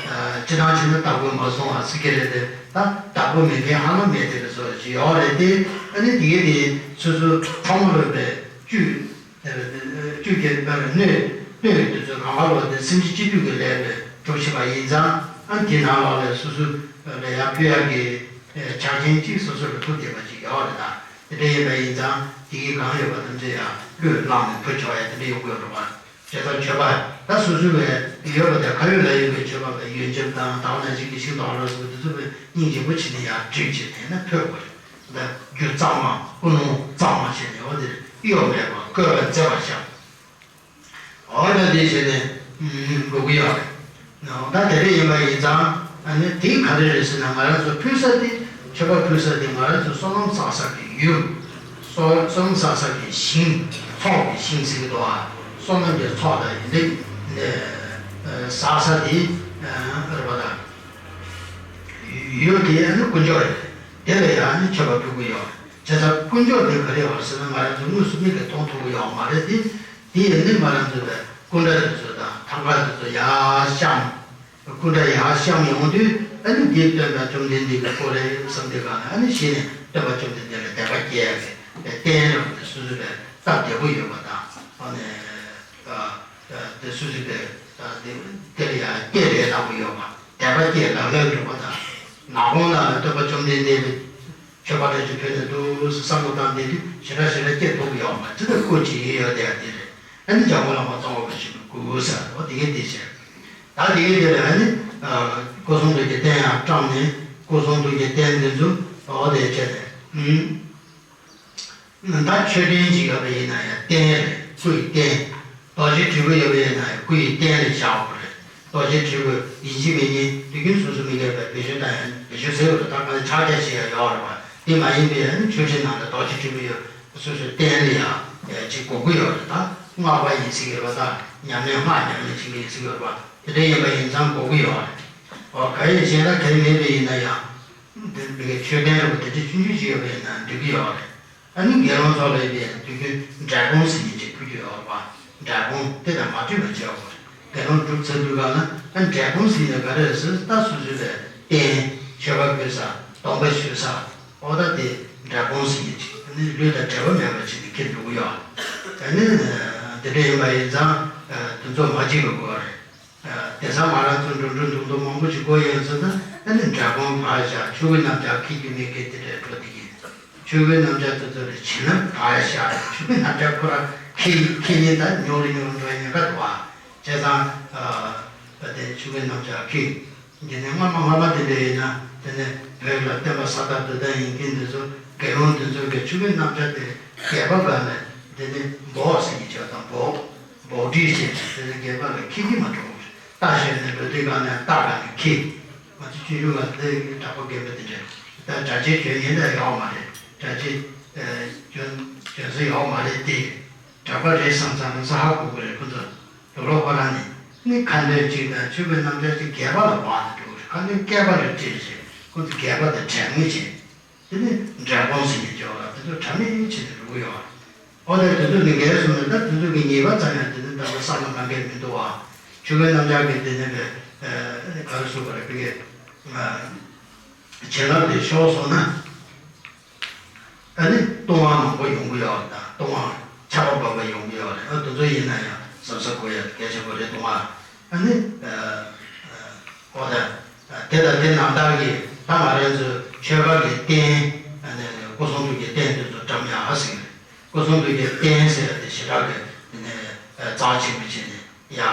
སྤྱི་བཏང་བྱས་ན་བདག་པོས་མ་བཟུང་བ་ཟེར་གྱི་རེད་དེ། ད་བདག་པོ་མེད་མཁན་ཧ་ལམ་མེད་དེ་ག་ཚོད་ཅིག་ཡོད་རེད་དེ། ཨ་ནི་དེ་ག་དེ་སོ་སོ་ཕྲ་མོ་རེད་པས་བཅུད། བཅུད་ཀྱི་སྣོད། སྣོད་དེ་ཚོ་གང་ག་ལོ་དེ་སེམས་ཅན་སྐྱེ་དུས་ཀྱི་ལས་ལས་གྲུབ་ཕྱིན་པ་ཡིན་ཙང་། ཨ་དེ་ནང་ལོགས་ལས་སོ་སོ་ལ་ཡར་ཕུལ་ཡག་གི་ཆ་རྐྱེན་གཅིག་སོ་སོ་ལ་ཐུག་བསྡད་པ་ཅིག་ཡོད་རེད། ད་དེ་འདྲ་ཡིན་པ་ཡིན་ཙང་དེ་གི་གང་ཡོད་པ་ཐམས་ཅད་ཡང་བློས་བླངས་ནས་ཕུལ་ཆོག་ཡ་དེ་འདྲ་ཡོང་གི་ཡོད་རེད་པ། བྱས་ཙང་མཆོད་པ་ད་སོ་སོའི་བས་ཡོད་པ་དེ་ཁ་ཡོད་ལག་ཡོད་པའི་མཆོད་པ་བས་ཡོན་ཆབ་དང་དག་སྣང་ཞིག་གི་ཤིང་ཏོག་ལ་སོགས་དེ་ཚོ་བས་སྙིང་རྗེ་པོ་བྱས་ནས་ཡར་བྲིས་བྱས་དེ་ནས་ཕུལ་དགོས་རེད། ད་རྒྱུ་གཙང་མ་ཀུན་སློང་གཙང་མ་བྱས་ནས་འོ་དེར་གཡོ་མེད་པར་བཀོད་པ་མཛེས་པར་བཞག་འོ་ད་དེ་བྱས་ནས་དགོས་ཀྱི་ཡོད་རེད། ད་དེ་འདྲ་ཡིན་པ་ཡིན་ཙང་ཨ་ནི་དེ་ག་རེ་རེད་ཟེར་ན། ང་རང་ཚོ་ཕུལ་ས་དེ་མཆོད་པ་ཕུལ་ས་དེ་ང་རང་ཚོ་བསོད་ནམས་བསགས་ས་གི་ཡུལ། བསོད་བསོད་ནམས་བསགས་ས་གི་ཞིང་། ཚོགས་ཀྱི་ཞིང་ཟེར་གྱི་འདུག་ཨ། བསོད་ནམས་ཀྱི་ཚོགས་དང་ཡིན་ཏེ་བསགས་ས་དེ་རེད་པ། ད་ཡུལ་དེ་ཨ་ནི་དཀོན་མཆོག་རེད། དེ་ལ་ཡང་ནི་མཆོད་པ་ཕུལ་གྱི་ཡོད། བྱས་ཙང་དཀོན་མཆོག་དེ་ག་རེ་ཡོད་ཟེར་ན། ང་རང་ཚོ་དངོས་སུ་མིག་གིས་མཐོང་ཐུབ་ཀྱི་ཡོད་མ་རེད་དེ། དེ་ཡིན་ནི་ང་རང་ཚོ་བས་སྐུ་འདྲ་དེ་ཚོ་དང་ཐང་ག་དེ་ཚོ་ཡར་བཤམས། སྐུ་འདྲ་ཡར་བཤམས་ཡོང་དུས་ཨ་ནི་འདི་སྟོན་པ་བཅོམ་ལྡན་འདས་ཀྱི་སྐུ་རེད་བསམ་དུས་གང་ལ་ཨ་ནི་གཞི་ནས་སྟོན་པ་བཅོམ་ལྡན་འདས་ལ་དད་པ་སྐྱེ་ཡ་གི་རྟེན་རེད་པ། དེ་སོ་སོ་བས་སྟབས་བདེ་པོ་ཡོད་པ་དང་། ཨ་ནི་དེ་སོ་སོ་བས་དེ་དེ་ལ་ཡང་སྐྱེ་རེ་ལྟ་བུ་ཡོད་པ། དད་པ་སྐྱེ་ལག་ལེན་འགྲུབ་པ་དང་། ནག་པོ་ན་ལ་སྟོན་པ་བཅོམ་ལྡན་འདས་མཆོད་པ་འདྲ་ཅིག་ཕུལ་ནས་འདུག་བསམ་བློ་བཏང་བསྡད་དུས་ཞེ་དྲག་ཞེ་དྲག་སྐྱེ་ཐུབ་ཀྱི་ཡོད་མ་རེད། དེ་ལྟར་སྐུ་ཅིག་ཡོད་བསྡད་ཡ་དེ་རེད། ཨ་ནི་འཇམ་མགོན་བླ་མ་ཙོང་ཁ་པ་ཆེན་པོའི་སྐུ་ཟེར་བ་དེ་གའི་དེ་བྱས། ད་དེ་གའི་དེ་ལ་ཨ་ནི་སྐུ་གསུང་ཐུགས་ཀྱི་རྟེན་ཡང་བཀྲམ་ནས་སྐུ་གསུང་ཐུགས་ཀྱི་རྟེན་འདི་ཚོ་འོ་དེ་བྱས་ནས། ད་མཆོད་རྟེན་ཅིག་ཡོད་པ་ཡིན་ན་ཡང་རྟེན་རེད། སྐུ་ཡི་རྟེན། རྡོ་རྗེ་དྲིལ་བུ་ཡོད་པ་ཡིན་ན་ཡང་སྐུ་ཡི་རྟེན་ལ་བཞག་དགོས་རེད། རྡོ་རྗེ་དྲིལ་བུ་ཡིན་གཅིག་མིན་གཉིས་དུས་རྒྱུན་སོ་སོ་མི་སྒེར་བས་བེད་སྤྱོད་བཏང་ཡང་བེད་སྤྱོད་ཟེར་བ་ད་ག་ནས་ཕྱག་རྒྱ་ཞིག་ཡང་ཡོད་རེད་པ། དེ་མ་ཡིན་པའི་ཡང་མཆོད་ཁྲིའི་ནང་ལ་རྡོ་རྗེ་དྲིལ་བུ་ཡོད། སོ་སོའི་རྟེན་ལ་ཡང་ཅིག་དགོས་ཀྱི་ཡོད་རེད། ད་སྔགས་པ་ཡིན་སྲིད་ཀྱི་རེད་པ། ད་ཉམས་ལེན་སྔགས་ཉམས་ལེན་བྱེད་མཁན་ཡིན་སྲིད་ཀྱི་རེད་པ། དེ་འདྲ་ཡིན་པ་ཡིན་ཙང་དགོས་ཀྱི་ཡོད་རེད། འོ་ག་ཡིན་ཞེ་ན་གལ་མེད་པ་ཡིན་ན་ཡང་། འདི་འདི་གའི་མཆོད་རྟེན་རེད་པ། དེ་འདྲ་ཆུང་ཆུང་ཞིག་ཡོད་པ་ཡིན་ན་འགྲིག་གི་ཡོད་རེད། ཨ་ནི་དགེ་སློང་ཚོ་ལ་ཡིན་པའི་དུས་རྒྱུན་འབྲས་སྤུངས་ཟེར་མཁན་ཅིག་ཕུལ་རྒྱུ་ཡོད་རེད་པ། འབྲས་སྤུངས་དེ་དང་མ་འཕྲད་པ་བྱས་པ་རེད། དགེ་སློང་སྒྲུབ་ཚར་དུས་ག་ལ་ཨ་འབྲས་སྤུངས་ཟེར་ནས་ག་རེ་ཟེར། ད་སོ་སོའི་ལས་རྟེན་མཆོད་པ་ཕུལ་ས་སྡོམ་པ་ཞུ་ས་འོ་ད་དེ་འབྲས་སྤུངས་ཟེར་མཁན་ཅིག་ཨ་ནི་ལུས་དང་འབྲལ་བ་མེད་པ་ཅིག་ནས་འཁྱེར་འགྲོ་གི་ཡོད། ཨ་ནི་དེ་འདྲ་ཡིན་པ་ཡིན་ཙང་དེ་ཚོ་མ་བརྗེད་པ་དགོས་པ་རེད། དེང་སང་ང་རང་ཚོ་འགྲོ་འགྲོ་འདུག་འདུག་མང་པོ་ཞིག་གོ་ཡོང་ཚོད་ན་ཨ་ནི་འབྲས་སྤུངས་ཕར་བཞག་ཆོས་གོས་སྣམ་སྦྱར་འཁྱེར་རྒྱུ་མེད་མཁན་དེ་འདྲ་འགྲོ་བསྡད་ཀྱི་འདུག་ཆོས་གོས་སྣམ་སྦྱར་དེ་ཚོ་ལ་བྱིན་རླབས་ཕར་བཞག་ཆོས་གོས་སྣམ་སྦྱར་ཁོ་རང་འཁྱེར་འཁྱེར་ཉིན་ད་ཉོ་རེ་ཉོ་རེ་འགྲོ་ཡ་ཉེན་ཁ་འདུག་ཨ། བྱས་ཙང་ཨ་དེ་ཆོས་གོས་སྣམ་སྦྱར་འཁྱེར་འདི་ནས་སྔ་མ་སྔ་མ་དེ་འདྲ་ཡིན་ན་དེ་ནས་ བོད་ལ་བསྟན་པ་གསར་དར་དུས་ད་ཡིན་གྱི་འདི་ཚོ་དགེ་སློང་འདི་ཚོ་གི་ཆོས་གོས་སྣམ་སྦྱར་དེ་སྒལ་པ་སྒང་ནས་དེ་ནི་འབོག་ཟེར་གྱི་བྱས་དང་འབོག་འབོག་སྒྲིལ་བྱས་ནས་དེ་ནི་སྒལ་པ་ལ་འཁྱེར་གྱི་མ་འགྲོ། རྟ་བཞོན་ནས་འགྲོ་དུས་སྒང་ནས་རྟ་སྒང་ནས་འཁྱེར། ང་ཚོ་ཆུང་ཆུང་སྒང་དེ་གྲགས་པ་རྒན་པ་དེ་འདྲ་ད་གྲྭ་ཆས་གྱོན་ཡིན་ད་ཡོག་མ་རེད། གྲྭ་ཆས་གྱོན་གྱོན་ས་ཡོག་མ་རེད་དེ། གྲྭ་པ་རེད་བསམ་ཙང་ལམ་སང་ཧ་གོ་གི་རེད། ཁོ་ཚོ་དུག་ལོག་ཁོ་རང་ནི་ནི་ཁ་འདོན་གཅིག་དང་ཆོས་གོས་སྣམ་སྦྱར་གཅིག་སྒལ་པ་ལ་འབག་ནས་འགྲོ་གི་རེད། ཁ་འདོན་སྐེད་པ་ལ་སྤྲད་བྱས་ཁོ་ཚོ་སྒལ་པ་དང་གྲལ་མོ་བྱས། དེ་ནི་འབྲས་སྤུངས་ཟེར་མཁན་ཅིག་ཡོད་ལ་དེ་ཚོ་གྲ་མི་ཆེ་ནས་འགྲོ་གི་ཡོད་རེད། ཨོ་དེ་དེ་ཚོ་ནི་འགལ་སོང་ནས་ད་དེ་ཚོ་གི་ཉེས་པ་ཙམ་ཡང་དེ་ནི་ད་ལྟ་བསམ་བློ་གཏང་མཁན་མི་འདུག་བ། ཆོས་གོས་སྣམ་སྦྱར་གྱི་དེ་ནི་བས་ག་རེ་ཟེར་དགོས་རེད། བི་གའི་བྱིན་རླབས་དེ་ཤོར་སོང་ན། ཨ་ནི་ལྟུང་བ་མང་པོ་ཡོང་གི་ཡོད་རེད། ད་ལྟུང་བ་ཆར་པ་འབབ་པ་ཡོང་གི་ཡོད་རེད། ཨ་དེ་ཚོ་ཡིན་ན་ཡང་གཟབ་གཟབ་དགོས་ཡ་གལ་ཆེན་པོ་རེད། ལྟུང་བ་ཨ་ནི་ཨོ་ད་དེ་དང་དེ་ནང་ལྟར་གྱི་ད་ང་རང་ཚོའི་ཆོས་པ་གི་རྟེན་ཨ་ནི་སྐུ་གསུང་ཐུགས་ཀྱི་རྟེན་དེ་ཚོ་བཀྲམ་ཡག་ཟེར་གི་རེད། སྐུ་གསུང་ཐུགས་ཀྱི་རྟེན་ཟེར་ཡ་དེ་ཞེ་དྲག་གི་ཨ་ནི་རྩ་ཆེན་པོ་བྱས་ནས། ཡ།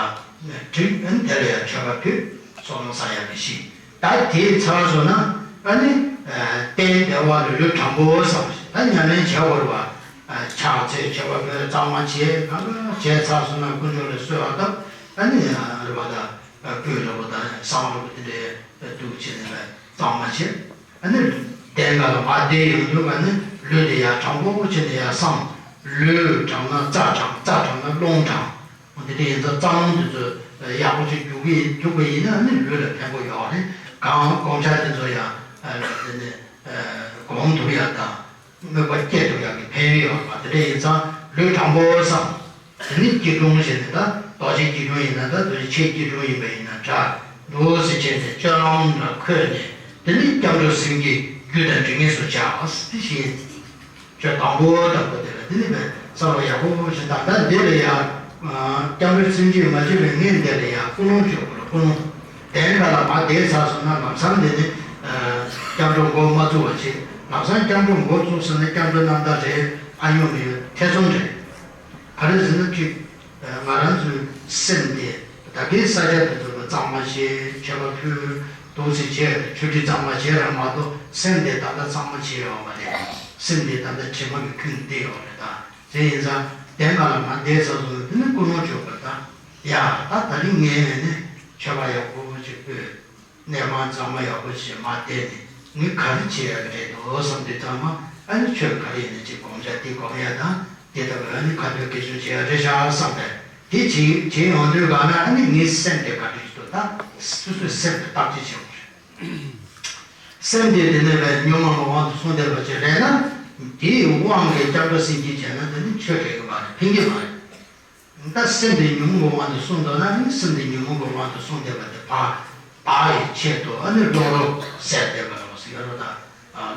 དྲུག་ཨ་ནི་དེ་ལ་ཡང་མཆོད་པ་ཕུལ། སོ་ལོང་ས་ཡ་གི་ཤིང་། ད་དེའི་ཚར་སོང་ན་ཨ་ནི་རྟེན་བདེ་བ་ལ་ལུས་དྲང་པོ་བསམ་ཞིང་ད་ཉམས་ལེན་བྱ་བར་བ། ཕྱག་འཚལ་མཆོད་པ་ཕུལ་གཙང་མ་བྱས་གང་ག་བྱས་ཚར་སོང་ན་དཀོན་མཆོག་ལ་གསོལ་བ་བཏབ། ཨ་ནི་རེད་བ་ད་སྤོས་རེད་བ་ད་བསང་རེད་བ་དེ་འདྲའི་འདུག་བྱས་ནས་གཙང་མ་བྱས། ཨ་ནི་གདན་ག་ལ་མར་བསྡད་ཡོང་དུས་ག་ནི་ལུས་དེ་ཡར་དྲང་པོ་བྱས་ནས་ཡར་བསམ། ལུས་དྲང་ན་རྩ་དྲང་རྩ་དྲང་ན་རླུང་དྲང་། འོ་དེ་འདྲ་ཡིན་ཙང་རྩ་རླུང་དེ་ཚོ་ཡག་པོ་ཅིག་རྒྱུག་གི་རྒྱུག་པ་ཡིན་ན་ནི་ལུས་ལ་ཕན་པོ་ཡོད་རེད། གང་སྒོམ་ཆ་དེ་ཚོ་ཡང་དེ་ནི་སྒོམ་ཐུབ་ཡག་དང་དམིགས་པ་སྐྱེ་ཐུབ་ཡག་གི་ཕན་ཡོན་ཡོད་རེད་པ། དེ་འདྲ་ཡིན་ཙང་ལུས་དྲང་པོ་བསམ། དེ་ནི་སྐྱིལ་ཀྲུང་ཞེས་ནས་ད་རྡོ་རྗེ་སྐྱིལ་ཀྲུང་ཡིན་ན་ད་རྡོ་རྗེ་ཆེ་སྐྱིལ་ཀྲུང་ཡིན་པ་ཡིན་ན་འདྲ། འདུག་སེ་བྱས་ནས་སྤྱོད་ལམ་ལ་འཁོད་ནས་དེ་ནི་སྐྱབས་འགྲོ་སེམས་བསྐྱེད་རྒྱུ་དང་འབྲས་ངན་སོགས་བྱ་དེ་བཞིན། ཆོས་དང་པོ་དང་པོ་དེ་ལ་དེ་ནི་བས་བསམ་བློ་ཡག་པོ་ཞིག་བཏང་། ད་འདི་ལ་ཡང་སྐྱབས་འགྲོ་སེམས་བསྐྱེད་མ་བྱས་པའི་ངས་འདི་ལ་ཡང་ཀུན་སློང་བྱེད་དགོས་ལ་ཀུན་སློང་། གདན་ཁ་ལ་མར་བསྡད་ཚར་སོང་ན་ལམ་སང་འདི་ནི་སྐྱབས་འགྲོ་འགོ་མ་བཙུགས་པ་བྱེད། ལམ་སང་སྐྱབས་འགྲོ་འགོ་བཙུགས་སོང་ན་སྐྱབས་འགྲོ་རྣམ་དག་རེད་ཨ་ཡོང་མི་ཡོད་ཐེ་ཚོམ་རེད། ག་རེ་ཟེར་ན་ཅིག་ང་རང་ཚོའི་སེམས་དེ་ད་གིན་ས་ཆ་དེ་ཚོ་ལ་གཙང་མ་བྱས་མཆོད་པ་ཕུལ་འདུག་སེ་བྱས་ཆོས་ཁྲི་གཙང་མ་བྱས་རང་མ་གཏོགས་སེམས་དེ་ད་ལྟ་གཙང་མ་བྱས་ཡོད་མ་རེད། སེམས་དེ་ད་ལྟ་དྲི་མ་གི་ཁུན་བསྡད་ཡོད་རེད་ད། དེ་ཡིན་ཙང་གདན་ཁ་ལ་མར་བསྡད་ཚར་སོང་ན་དེ་ནི་ཀུན་སློང་བྱེད་དགོས་ད། ཡ་ད་ད་རིང་ངས་ནི་མཆོད་པ་ཡག་པོ་ཅིག་ཕུལ། གནས་མལ་གཙང་མ་ཡག་པོ་བྱས་མར་བསྡད་ནས་ངས་ག་རེ་བྱེད་ཡག་གི་རེད་འདུག་བསམ་དུས་ཚང་མ་ཨ་ནི་ཆོས་ག་རེ་ཡིན་ན་ཅིག་སྒོམ་བྱ་དེ་སྒོམ་ཡག་དང་དེ་ལྟ་བུ་ཨ་ནི་ཁ་ཐུག་སྐད་ཆ་བྱེད་ཡག་རེད་ཤག་བསམ་པས་དེ་བྱེད་བྱེད་ཡོང་དུས་ག་ན་ཨ་ནི་ངའི་སེམས་དེ་ག་འདྲ་ཞིག་འདུག་ད་སོ་སོའི་སེམས་དེ་བརྟག་དཔྱད་བྱེད་དགོས་རེད། སེམས་དེ་དེ་ནས་བས་ཉོན་མོངས་པའི་དབང་དུ་སོང་བསྡད་པ་ཅིག་རེད་ན་དེའི་དབང་གིས་སྐྱབས་འགྲོ་སེམས་བསྐྱེད་བྱས་ན་དེ་ནི་ཆོས་འགྲིག་གི་མ་རེད། ཕན་གྱི་མ་རེད། ད་སེམས་དེ་ཉོན་མོངས་པའི་དབང་དུ་སོང་འདུག་ན་ནི་སེམས་དེ་ཉོན་མོངས་པའི་དབང་དུ་སོང་བསྡད་པ་དེ་བག་བག་ཡི་ཆེད་དུ་ཨ་ནི་རླུང་རོ་ཟེར་བསྡད་པ་རེད་ཟེར་གྱི་རེད་ད།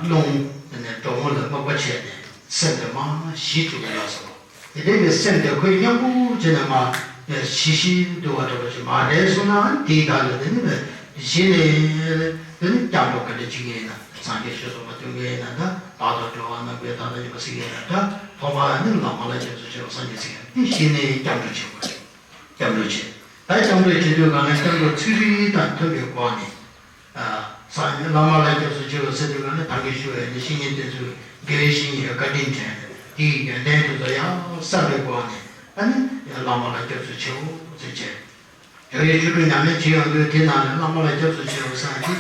རླུང་དེ་ནས་གྲོགས་མོ་ལ་དམིགས་པ་བྱས་ཏེ་སེམས་དེ་མར་ཞི་བཅུག་གི་ཡོད་ཟེར་བ། དེ་འདྲའི་གི་སེམས་དེ་ཁོས་མཉམ་པོ་བྱས་ནས་མར་ཞི་ཞི་འདུག་པ་འདྲ་པོ་ཞིག་མ་རེད་སོང་ན་དེའི་བདག་ལ་དེ་ནི་བས་གཞི་ནས་དེ་ནི་སྐྱབས་འགྲོ་ག་འདྲ་བྱེད་ཀྱི་ཡིན་ན། སངས་རྒྱས་ཆོས་ཚོགས་པ་སྟོན་གྱི་ཡིན་ན་འདྲ། བདག་དང་འགྲོ་བ་རྣམས་ཀྱི་བདག་དང་མཉམ་པ་ཟེར་གྱི་ཡིན་ན་འདྲ། ཐོག་མར་ནི་བླ་མ་ལ་སྐྱབས་སུ་མཆིའོ་སངས་རྒྱས་ཟེར་གྱི་ཡིན་ན་དེ་གཞི་ནས་སྐྱབས་འགྲོ་བྱེད་དགོས། སྐྱབས་འགྲོ་བྱེད། ད་སྐྱབས་འགྲོ་བྱེད་དུས་གང་ལ་སྐྱབས་འགྲོ་ཚིག་རིས་དང་མཐུན་པའི་སྒོ་ནས། ཨ། སངས་རྒྱས་བླ་མ་ལ་སྐྱབས་སུ་མཆིའོ་ཟེར་དུས་གང་ལ་ད་གིན་ཞུ་བའི་ནི་བཤེས་གཉེན་བསྟེན་ཚུལ་དགེ་བའི་བཤེས་གཉེན་ལ་བཀའ་དྲིན་དྲན་ནས་དེའི་ཡོན་ཏན་དེ་ཚོ་ཡང་བསམ་པའི་སྒོ་ནས་ཨ་ནི་བླ་མ་ལ་སྐྱབས་སུ་མཆིའོ་ཟེར་བྱས། དེ་བས་ཆོས་དྲུག་ཉམས་ལེན་བྱེད་ཡོང་དུས་དེ་ནང་ནས་བླ་མ་ལ་སྐྱབས་སུ་མཆིའོ་ཟེར་ཡག་གི་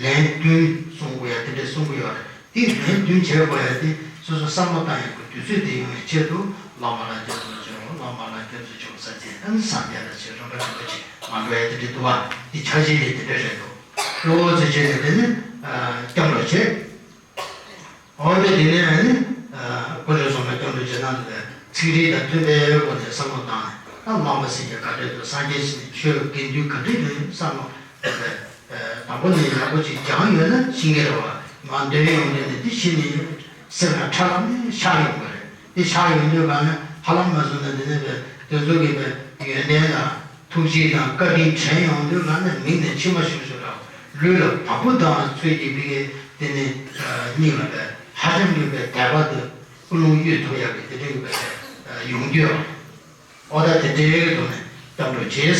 ལན་བདུན་གསུང་དགོས་ཡ་དེ་འདྲས་གསུང་གི་ཡོད་རེད། དེ་ལན་བདུན་བྱེད་དགོས་ཡ་དེ་སོ་སོ་བསམ་བློ་བཏང་ཡག་གི་དུས་ཚོད་དེ་ཡོང་བའི་ཆེད་དུ་བླ་མ་ལ་སྐྱབས་སུ་མཆིའོ་བླ་མ་ལ་སྐྱབས་སུ་མཆིའོ་ཟེར་ཏེ་ཨ་ནི་སངས་རྒྱས་ལ་ཆེ་རིམ་པ་རིམ་པ་ཅིག་མ་འགྲོ་ཡ་དེ་འདྲས་འདུག་བ། དེ་ཆ་ཤས་ལས་དེ་འདྲས་རེད་འདུག་གཙོ་བོ་ཚོས་བྱས་ནས་དེ་ནི་སྐྱབས་འགྲོ་བྱེད། འོ་དེ་དེ་ནས་ཨ་ནི། ཨ། སྐུ་ཞབས་སོང་ན་སྐྱབས་འགྲོ་བྱེད་སྟངས་དེ་ཚིག་རིས་དང་མཐུན་པའི་སྒོ་ནས་བསམ་བློ་བཏང་ནས་ད་བླ་མ་ཟེར་མཁན་ག་འདྲས་འདུག་སངས་རྒྱས་ཟེར་ནས་ཆོས་དགེ་འདུན་ག་འདྲས་རེད་བསམ་བློ་བཏང་ནས་དང་པོ་ནས་ཡག་པོ་ཅིག་སྦྱངས་ཡོད་ན་ཤེས་ཀྱི་རེད་བ། མར་འདོན་ཡོང་དུས་ནས་འདི་ཤེས་ནས་སེམས་ལ་ཁྲ་ལམ་ནས་ཤར་ཡོང་གི་རེད། འདི་ཤར་ཡོང་དུས་གང་ན་ཧ་ལམ་མ་བཟུང་ན་འདི་ནས་བས་དེ་ཚོ་གི་བས་ཡོན་ཏན་ལ། ཐུགས་རྗེ་དང་བཀའ་དྲིན་དྲན་ཡོང་དུས་ང་ནི་མིག་ནས་མཆི་མ་ཤོར་ཤོར་འདྲ་བོ། ལུས་ལ་བ་སྤུ་ལྡང་བའི་ཚུལ་གྱིས་ཕ་གིའི་དེ་ནི་སྙིང་ལ་བས་ཧ་ཅང་གི་བས་དད་པ་དང་ཀུན་སློང་གཡོས་ཐུབ་ཡག་གི་དེ་འདྲའི་བས་ཡོང་རྒྱུ་ཡོད། ཨོ་ད་དེ་འདྲའི་ཐོག་ནས་སྐྱབས་འགྲོ་བྱེད།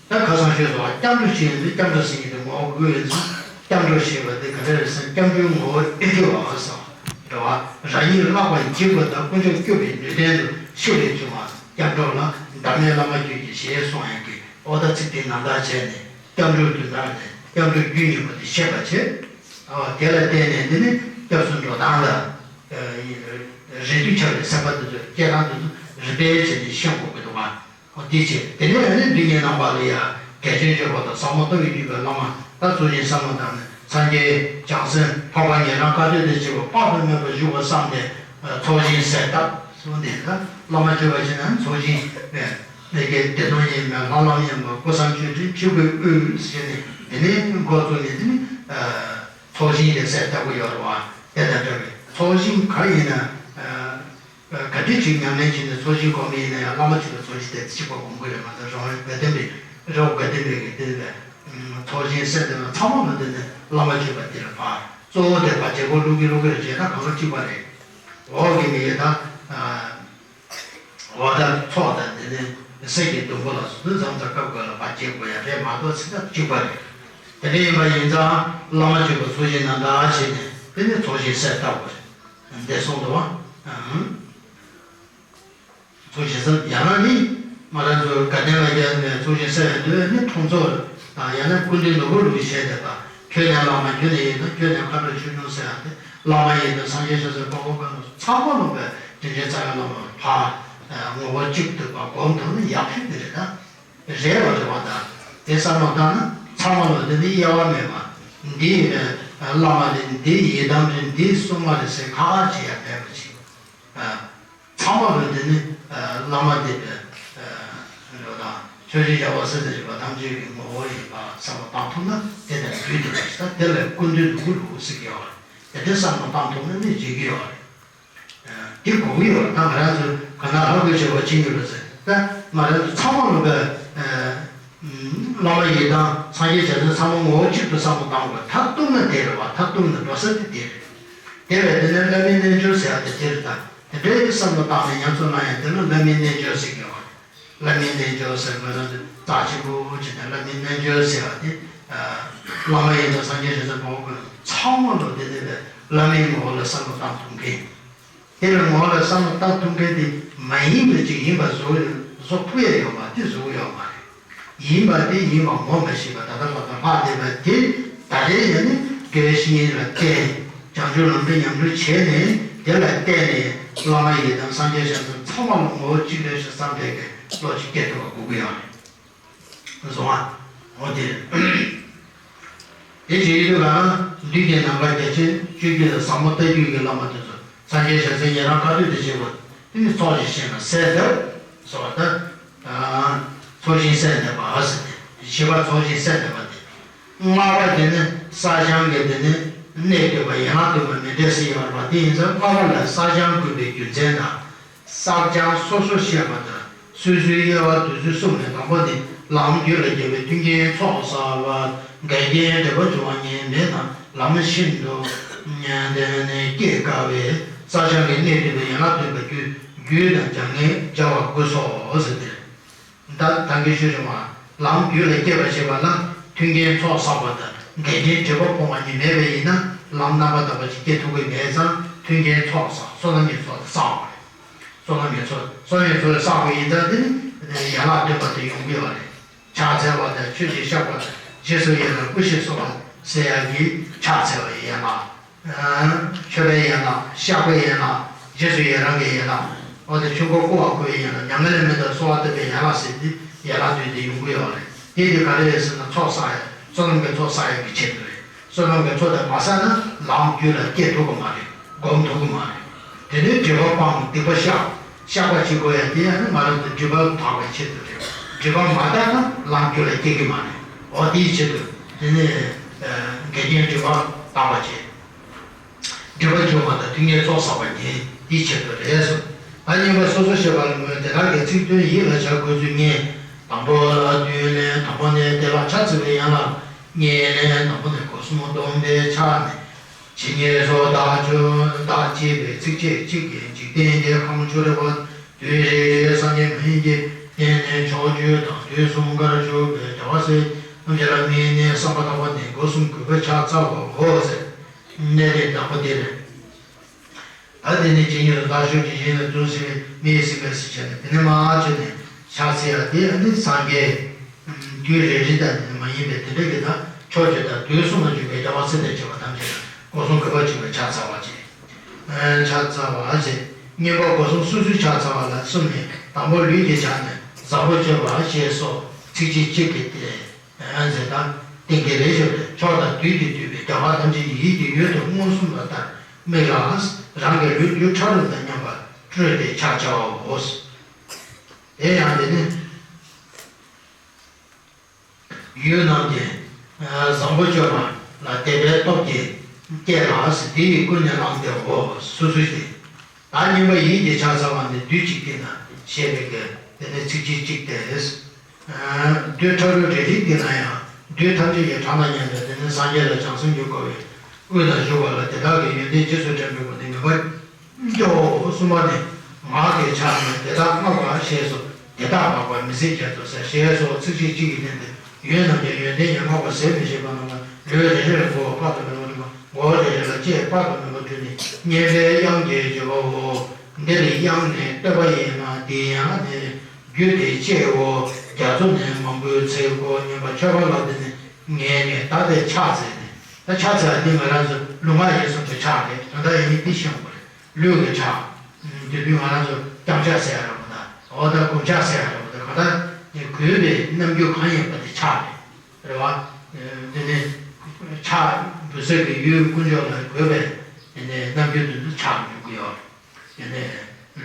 ད་ཁ་སང་ཞུས་སོང་བ་སྐྱབས་འགྲོ་བྱེད་ཡོང་དུས་སྐྱབས་འགྲོ་ཟེར་མཁན་དེ་ངོ་བོ་དགོས་ཡོད་ཙང་། སྐྱབས་འགྲོ་ཞེས་པ་དེ་ག་རེ་རེད་ཟེར་ན། སྐྱབས་འགྲོའི་ངོ་བོ་ཨེ་འགྱུར་བའོ་ཟེར་བ་རེད་བ། རང་ཉིད་བརླག་པར་འཇིགས་པ་དང་། དཀོན་མཆོག་སྐྱོབ་པའི་ནུས་ལྡན་དུ་ཤེས་པས་བྱུང་བ། སྐྱབས་འགྲོ་ལ་བདག་མེད་བླ་མ་ཁྱོད་ཀྱིས་ཞེས་གསུངས་ཡག་གི། འོ་ད་ཚིག་དེ་ནང་བཞིན་བྱས་ནས་སྐྱབས་འགྲོའི་དོན་དག་དེ། སྐྱབས་འགྲོའི་རྒྱུ་ཉིད་པོ་དེ་ཤེས་པར་བྱེད། ཨ། དེ་ལ་བརྟེན་ནས་དེ་ནི་སྐྱབས་སུ་འགྲོ་སྟངས་ལ། ཨ། རིགས་རྒྱུད་ཆགས་པའི་སེམས་པ་དེ་ཚོ་སྐྱེ་སྟངས་དེ་ཚོ་རིགས་པས་བྱས་ནས་ཤེས་དགོས་ཀྱི་འདུག་བ། འོ་དེ་བྱས། དེ་ནས་ཨ་ནི་མདུན་གྱི་རྣམ་པ་ལ་ཡ་རྒྱ་ཆེན་སྤྱོད་པ་དང་ཟབ་མོ་ལྟ་བའི་བརྒྱུད་པའི་བླ་མ། ད་ཚོགས་ཞིང་ཟབ་མོ་དང་ནི། སངས་རྒྱས་བྱང་སེམས་འཕགས་པ་ཉན་རང་བཀའ་སྡོད་དང་བཅས་པ་དཔག་ཏུ་མེད་པ་བཞུགས་པ་བསམས་ཏེ། ཚོགས་ཞིང་གསལ་བཏབ་གསུངས་ཏེ། ད་བླ་མ་མཆོད་པ་བྱེད་ན་ཚོགས་ཞིང་ནས་ལས་ཀྱི་བདེ་སྟོང་སྙེ་མ། ལྷ་ལམ་གཡོན་པ། སྐུ་གསུམ་མཆོད་སྤྲིན་ཆོས་སྐུའི་དབུས་ཟེར་ནས། དེ་ནས་འགོ་བཙུགས་ནས་དེ་ནས་ཚོགས་ཞིང་དེ་གསལ་བཏབ་ཀྱི་ཡོད་རེད་བ། དེ་དང་འདྲ་བའི་ཚོགས་ཞིང་ག་ཡིན་ན། ག་དུས་ཅིག་ཉམས་ལེན་བྱས་ནས་ཚོགས་ཞིང་སྒོམ་ཡིན་ན་ཡང་། བླ་མ་མཆོད་པའི་ཚོགས་ཞིང་དེ་གཅིག་པ་སྒོམ་དགོས་རེད་མ་གཏོགས། རོགས་དགའ་ལྡན་པའི་རོགས་དགའ་ལྡན་པའི་གི་དེ་ཚོགས་ཞིང་གསལ་བཏབ་ན་ཚང་མ་ལ་དེ་ནས་བླ་མ་མཆོད་པ་དེ་ལ་བར། གཙོ་བོ་དེ་བར་བརྗེ་སྒོ་བླུག་གི་བླུག་གི་རེད་བྱས་ན་གང་ལ་གཅིག་པ་རེད། འོག་གི་ནི་ཡོད་ད། འོ་ད་ཚོགས་དང་དེ་ནས་གསེར་གྱི་ཟླུམ་པོ་ལ་སོགས་དུས་མཚམས་དང་སྐབས་འགའ་ལ་བར་བརྗེ་དགོས་ཡ་རེད་མ་གཏོགས་ཚིག་དང་གཅིག་པ་རེད། དེ་འདྲ་ཡིན་པ་ཡིན་ཙང་བླ་མ་མཆོད་པའི་ཚོགས་ཞིང་ནང་བཞིན་བྱས་ནས་དེ་ནས་ཚོགས་ཞིང་གསལ་བཏབ་དགོས་རེད། འདི་གསུངས་འདུག་བ། ཨང་། ཚོགས་ཞིང་གསལ། ཡང་ན་ནི་ང་རང་ཚོ་དགའ་ལྡན་ལ་བརྒྱབ་ནས་ཚོགས་ཞིང་གསལ་བའི་དུས་ནི་ཁྲོམ་ཚོགས་དང་། ཡང་ན་སྐུ་མདུན་ནོར་བུ་ལུགས་བྱས་བསྡད་པ། ཁྱོད་ནས་བླ་མ། ཁྱོད་ནས་ཡི་དམ། ཁྱོད་ནས་མཁའ་འགྲོ་ཆོས་སྐྱོང་ཟེར་ཡག་དེ། བླ་མ་ཡི་དམ། སངས་རྒྱས་ཆོས་སྲིད་དཔའ་བོ་དཀོན་མཆོག་ཚང་མ་ལོག་པའི་དྲིན་ཅན་རྩ་བའི་བླ་མ་ཕར་ངོ་བོ་གཅིག་ཏུ་ཕར་སྒོམ་ཐུབ་ན་ཡག་ཤོས་དེ་རེད་ད། རེད་བ། རེད་བ་ད། དེ་བསམ་བློ་བཏང་ན་ཚང་མ་ལོག་དེ་ནི་དབྱེ་བ་མེད་པ། འདི་བླ་མ་རེད། འདི་ཡི་དམ་རེད། འདི་སྲུང་མ་རེད་ཟེར་ཁག་ཁག་བྱེད་ཡ་མེད་པ་ཅིག། ཚང་མ་ལོག་དེ་ནི་བླ་མ་དེ་རེད་དང་། ཆོས་རྗེ་རྒྱལ་བ་སྲས་དང་བཅས་པ་ཐམས་ཅད་ཀྱི་ངོ་བོ་ཡིན་པ་བསམ་བློ་བཏང་ཐུབ་ན། དེ་དང་རྒྱུད་དེ་རེད་ད། དེ་ལ་སྐུ་མདུན་ནོར་བུ་ལུགས་ཟེར་གྱི་ཡོད་རེད། དེ་འདྲ་བསམ་བློ་བཏང་ཐུབ་ན་ནི་འགྲིག་གི་ཡོད་རེད། དེ་དགོས་ཀྱི་ཡོད་རེད། ད་ང་རང་ཚོ་ག་ན་ལྷ་སྐུ་མཆོད་པ་བྱེད་ཀྱི་རེད་ཟེར། ད་ང་རང་ཚོ་ཚང་མ་ལོག་པའི་བླ་མ་ཡི་དམ་སངས་རྒྱས་བྱང་སེམས་ཚང་མ་ངོ་བོ་གཅིག་ཏུ་བསམ་བློ་བཏང་དགོས། མཐར་གཏུགས་ན་དེ་རེད་བ། མཐར་གཏུགས་ན་འགྲོ་ས་དེ་དེ་རེད། དེ་བས་དེ་ནས་བླ་མའི་རྣལ་འབྱོར་ཟེར་ཡག་དེ་དེ་རེད་ད། དེ་འདྲའི་བསམ་བློ་བཏང་ནས་ཉམས་སུ་བླང་ཡག་དེ་ལ་བླ་མའི་རྣལ་འབྱོར་ཟེར་གྱི་ཡོད་རེད། བླ་མའི་རྣལ་འབྱོར་ཟེར། ང་རང་ཚོས་རྩ་ཆེན་པོ་བྱས་ནས་བླ་མའི་རྣལ་འབྱོར་ཟེར་བ་དེ། བླ་མ་ཡི་དམ་སངས་རྒྱས་བྱང་སེམས་དཔའ་བོ་དཀོན་མཆོག་ཚང་མ་ལོག་དེ་ནས་བླ་མའི་ངོ་བོ་ལ་བསམ་བློ་བཏང་ཐུབ་མཁན། དེ་ལ་ངོ་བོ་ལ་བསམ་བློ་བཏང་ཐུབ་མཁན་དེ་མ་ཡིན་པ་ཅིག་ཡིན་པ་བཟོ་བཟོ་ཐུབ་ཡ་ཡོད་མ་དེ་བཟོ་ཡོད་མ་རེད། ཡིན་པ་དེ་ཡིན་པ་ངོ་མ་ཤེས་པ་ད་ལྟ་ལ་ད་ལྷག་བསྡད་པ་དེ། ད་རེས་ཡང་ནི་དགེ་བའི་བཤེས་གཉེན་ལ་བརྟེན། བྱང་ཆུབ་ལམ་དུ་ཉམས་ལེན་བྱས་ནས། དེ་ལ་བརྟེན་ནས་བླ་མ་ཡི་དམ་སངས་རྒྱས་བྱང་སེམས་ཚང་མ་ལ་ངོ་བོ་གཅིག་རེད་ཞེས་བསམ་པའི་གི་བློ་ཅིག་སྐྱེ་ཐུབ་པ་དགོས་ཀྱི་ཡོད་རེད། བཟུང་བ། འོ་དེ་རེད། དེ་བྱེད་ཡུལ་ལ་མདུན་གྱི་ནམ་མཁའ་རྒྱ་ཆེན་སྤྱོད་བརྒྱུད་དང་ཟབ་མོ་ལྟ་བརྒྱུད་ཀྱི་བླ་མ་དེ་ཚོ། སངས་རྒྱས་བྱང་སེམས་ཉན་རང་བཀའ་སྡོད་དང་བཅས་པ། དེ་ནི་ཚོགས་ཀྱི་ཞིང་ལ་གསལ་བཏབ་ཟེར་བ་ད། ཚོགས་ཞིང་གསལ་བཏབ་པ་ཟེར་ཏེ། བཞི་པ་ཚོགས་ཞིང་གསལ་བཏབ་པ་དེ། ལྔ་པ་དེ་ནི་བསགས་སྦྱང་གི་དེ་ནི་གནད་བསྟུན་པ་ཡན་ལག་བསྟུན་པ་མི་འདྲ་ཟེར་ཡོད་རེད་པ། དེ་ཡིན་ཙང་ལྔ་པ་ལ་བསགས་སྦྱང་དགོས་པའི་རྒྱུ་མཚན་དང་། བསགས་སྦྱང་སོ་སོ་བཤད་པ་དང་། སོ་སོའི་དབྱེ་བ་དེ་ཚོ་གསུངས་ནས། དང་པོ་ནི་ལམ་རྒྱུད་ལ་སྐྱེས་པའི་མཐུན་རྐྱེན་ཚོགས་བསགས་པ། འགལ་རྐྱེན་འབྲེལ་པ་འབྱུང་བ་ཉེན་མེད་དང་། ལམ་ཤིན་ཏུ་སྐྱེ་དཀའ་བས། བསགས་སྦྱང་གི་གནད་བསྟུན་པའི་ཡན་ལག་བསྟུན་པ་རྒྱུད་རྒྱུད་དང་སྦྱང་ངེས་སྦྱར་བ་དགོས་སོ་ཟེར་ཏེ། ད་ད་གིན་ཞུས་རེད་བ། ལམ་རྒྱུད་ལ་སྐྱེས་པ་ཞེས་པ་ལ་མཐུན་རྐྱེན་ཚོགས་བསགས་པ་དང་འགལ་རྐྱེན་འབྲེལ་པ་སྤོང་བ་གཉིས་མེད་པ་ཡིན་ན། ལམ་རྣམ་པ་དག་པ་ཅིག་སྐྱེ་ཐུབ་ཀྱི་མེད་ཙང་། མཐུན་རྐྱེན་ཚོགས་བསགས། བསོད་ནམས་ཀྱི་ཚོགས་དེ་བསགས་པ་རེད། བསོད་ནམས་ཀྱི་ཚོགས། བསོད་ནམས་ཀྱི་ཚོགས་དེ་བསགས་པ་ཡིན་ཙང་དེ་ནི་ཡན་ལག་བསྟུན་པ་དེ་ཡོང་གི་ཡོད་རེད། ཕྱག་འཚལ་བ་དང་མཆོད་ཅིང་བཤགས་པ་དང་། རྗེས་སུ་ཡི་རང་སྐུ་ཞེས་གསོལ་བ་ཟེར་ཡག་གི་ཕྱག་འཚལ་བའི་ཡན་ལག། མཆོད་པའི་ཡན་ལག། བཤགས་པའི་ཡན་ལག། རྗེས་སུ་ཡི་རང་གི་ཡན་ལག། འོ་དེ་ཆོས་འཁོར་བསྐོར་བར་བསྐུལ་བའི་ཡན་ལག། མྱ་ངན་ལས་མི་འདའ་གསོལ་བ་བཏབ་པའི་ཡན་ལག་ཟེར་ཏེ་ཡན་ལག་བདུན་དེ་ཡོང་གི་ཡོད་རེད། དེ་དེ་ག་རེ་རེད་ཟེར་ན་ཚོགས་བསགས་ཡ། བསོད་ནམས་ཀྱི་ཚོགས་བསགས་ཡ་གི་ཆེད་དུ་རེད། བསོད་ནམས་ཀྱི་ཚོགས་དེ་མ་བསགས་ན་ལམ་རྒྱུད་ལ་སྐྱེ་ཐུབ་ཀྱི་མ་རེད། སྒོམ་ཐུབ་ཀྱི་མ་རེད། དེ་ནས་སྒྲིབ་པ་སྤང་། སྡིག་པ་བཤགས། བཤགས་པ་བྱེད་དགོས་ཡ་དེ་ཡང་ནི་ང་རང་ཚོ་སྒྲིབ་པ་དག་པའི་ཆེད་དུ་རེད། སྒྲིབ་པ་མ་དག་ན་ལམ་རྒྱུད་ལ་སྐྱེ་གི་མ་རེད། འོ་དེའི་ཆེད་དུ་དེ་ནས་འགལ་རྐྱེན་སྒྲིབ་པ་དག་པ་བྱེད། སྒྲིབ་པ་སྦྱོང་བ་དང་མཐུན་རྐྱེན་ཚོགས་བསགས་པ་ཉིད་དེའི་ཆེད་དུ་རེད་གསུངས། ད་གཉིས་པ་སོ་སོ་ཤེས་པ་ལ་མོས། དེ་དག་གི་ཚིག་དོན་ཡིད་ལ་བྱ་དགོས་ཚུལ་ངེས། དང་པོ་ལ་བདུན་ལེན། དང་པོ་ནས་དེ་ལ་ཕྱག་འཚལ་བའི་ཡན་ལག་གཉིས་ལེན། དང་པོ་ནས་སྒོ་གསུམ་སྡོམ་པའི་ཕྱག་ནི། ཇི་སྙེད་སུ་བདག་མཆོད་བདག་བསྐྱེད་པའི་ཚིགས་བཅད་གཅིག་གིས། འཇིག་རྟེན་གྱི་ཁམས་བཅུ་རེ་བ། དུས་རེ་རེའི་སངས་རྒྱས་མ་ཡིན་གྱི། རྟེན་ནི་ཕྱོགས་བཅུ་དང་དུས་གསུམ་གར་བཞུགས་པའི་རྒྱལ་བ་སྲས། ཐམས་ཅད་ལ་དམིགས་ནས་བསམ་པ་བཏང་བ་ནི་སྒོ་གསུམ་གུས་པས་ཕྱག་འཚལ་བའོ་ཟེར། གནས་ལུགས་དང་པོ་དེ་རེད། ད་དེ་ནས་ཇི་སྙེད་དུ་བདག་ཤོད་ཅིང་། གཞན་ལ་འཛུམ་ཟེར་བའི་མིག་ཟིན་པས་ཟེར་བྱས་ནས། དེ་ནས་མར་བྱས་ནས་ཕྱག་འཚལ་ཡ་དེ་ཨ་ནི་སངས་རྒྱས་དུས་རེ་རེ་དང་དེ་མ་ཡིན་པའི་དེ་འདྲ་གི་ད་ཕྱོགས་བཅུ་དང་དུས་གསུམ་ལ་བཞུགས་པའི་རྒྱལ་བ་སྲས་དང་བཅས་པ་ཐམས་ཅད་ལ་སྒོ་གསུམ་གུས་པ་བྱས་པའི་ཕྱག་འཚལ་བ་བྱས། ཕྱག་འཚལ་བ་བྱས། གཉིས་པ་སྒོ་གསུམ་སོ་སོའི་ཕྱག་འཚལ་བ་ལ་གསུམ་ནས། དང་པོ་ལུས་ཀྱི་ཕྱག་ནི་བཟང་པོ་སྤྱོད་པ་ཞེས་སོགས་ཚིགས་བཅད་གཅིག་གིས་ཏེ། ཟེར་དང་། ཏིང་གི་རེ་ཞུ་རེ་ཕྱོགས་དང་དུས་ཀྱིས་བསྡུས་པའི་རྒྱལ་བ་ཐམས་ཅད་ཀྱི་ཡིད་ཀྱི་འོད་དུ་མངོན་སུམ་དུ་ལྟར་དམིགས་ལ། རང་གི་ལུས་རྡུལ་ཕྲ་རབ་དང་མཉམ་པར་སྤྲུལ་ཏེ་ཕྱག་འཚལ་བའོ། དེ་ཡང་དེ་ནི། ཡུལ་རྣམས་ཀྱི་བཟང་པོ་སྤྱོད་པ་ལ་དད་པའི་སྟོབས་ཀྱིས་བསྐྱེད་ལ། དེ་ཡིས་ཀུན་ནས་བསླངས་ཏེའོ། སོ་སོའི་སྟེ། ད་གཉིས་པ་ཡིད་ཀྱི་ཕྱག་འཚལ་བ་ནི་བདུད་གཅིག་སྟེང་ན་ཞེས་པའི་གི་དེ་ནི་ཚིགས་བཅད་གཅིག་སྟེ། རྡུལ་ཕྲ་རབ་རེ་རེའི་སྟེང་ན་ཡང་རྡུལ་ཐམས་ཅད་ཀྱི་གྲངས་དང་མཉམ་པའི་དེ་ནི་སངས་རྒྱས་ལ་བྱང་སེམས་ཀྱིས་བསྐོར་བའི་དབུས་ན་བཞུགས་པ་ལ་དེ་དག་གི་ཡོན་ཏན་རྗེས་སུ་དྲན་པའི་སྒོ་ནས་མོས་པ་སྐྱེའོ། གསུམ་པ་ནི་ངག་གི་ཕྱག་ནི་དེ་དག་བསྔགས་པ་ཞེས་སོགས། དེ་དག་བསྔགས་པ་མི་ཟད་རྒྱ་མཚོ་ཟེར་ཞེས་སོགས་ཚིགས་བཅད་གཅིག་གིས་བསྟན་ཏེ། ཡུལ་རྣམས་ཀྱི་ཡོན་ཏན་གྱིས་བསྔགས་པ་ཟད་མི་ཤེས་པ་རྣམས་ལ། ལུས་རེ་རེ་ལ་མགོ་བོ་དཔག་ཏུ་མེད་པ་སྤྲུལ་པ། མགོ་བོ་རེ་རེ་ལ་ལྕེ་དཔག་ཏུ་མེད་པ་སྤྲུལ་ནས་སྙན་པའི་དབྱངས་ཀྱིས་བརྗོད་པའོ། འདིར་དབྱངས་ནི་བསྟོད་པ་ཡིན་ལ། འདིའི་ཡང་ནི་རྒྱུ་དེ་ལྕེའོ། རྒྱ་མཚོ་ནི་མང་པོའི་ཚིག་གོ་སྙམ་པ་ཁྱོད་པ་ལ། འདི་ནི་ངས་ནི་ད་དེ་ཕྱག་འཚལ་ནས། ད་ཕྱག་འཚལ་བ་འདི་ང་རང་ཚོ་ལུས་ངག་ཡིད་གསུམ་གྱི་ཕྱག་རེད། ད་ལྟ་ཡིན་ནི་འདི་ཤེས་དགོས་རེད། ལུས་ཀྱི་ཕྱག་དེ་དུས་ང་རང་ཚོ་བརྐྱངས་ཕྱག་ཟེར་ཡ་རེད་མོ། ད་འོ་ད་བསྐུམ་ཕྱག་ཟེར་ཡ་རེད་མོ། ད་གང་ལྟར་གུས་པའི་རྣམ་འགྱུར་གང་ཡིན་པ་དེ་ཕྱག་རེད། རེད་བ། དེ་ནི་ཕྱག་འབུལ་ས་གི་ཡུལ་དཀོན་མཆོག་ལ་གུས་པའི་དེ་ནི་རྣམ་འགྱུར་དེ་ཚོ་ཕྱག་འཇུག་གི་ཡོད་རེད། དེ་ནི་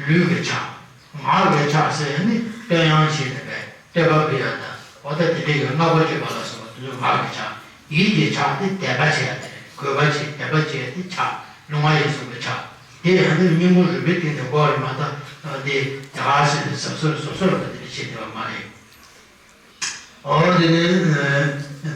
ལུས་ཀྱི་ཕྱག་ངག་གི་ཕྱག་ཟེར་ནི་བསྟོད་དབྱངས་བྱས་ནས་པའི་བསྟོད་པ་འབུལ་ཡ་དང་། འོ་ད་དེ་འདྲ་གི་བསྔགས་པ་བརྗོད་པ་ལ་སོགས་པ་དེ་ཚོ་ངག་གི་ཕྱག་ཡིད་ཀྱི་ཕྱག་དེ་དད་པ་བྱེད་ཡ་དེ་རེད། གུས་པ་བྱེད་དད་པ་བྱེད་ཡ་དེ་ཕྱག་ལུས་ངག་ཡིད་གསུམ་གྱི་ཕྱག་དེ་ཡང་དེ་སྙིང་པོ་རུས་པའི་གཏིང་ནས་དགོས་རེད་མ་གཏོགས། དེ་དེ་ག་ཟེར་ནས་གཟབ་གཟབ་གཟབ་གཟབ་ལ་དེ་འདྲ་བྱེད་བསྡད་པ་མ་རེད། འོ་དེ་ནི་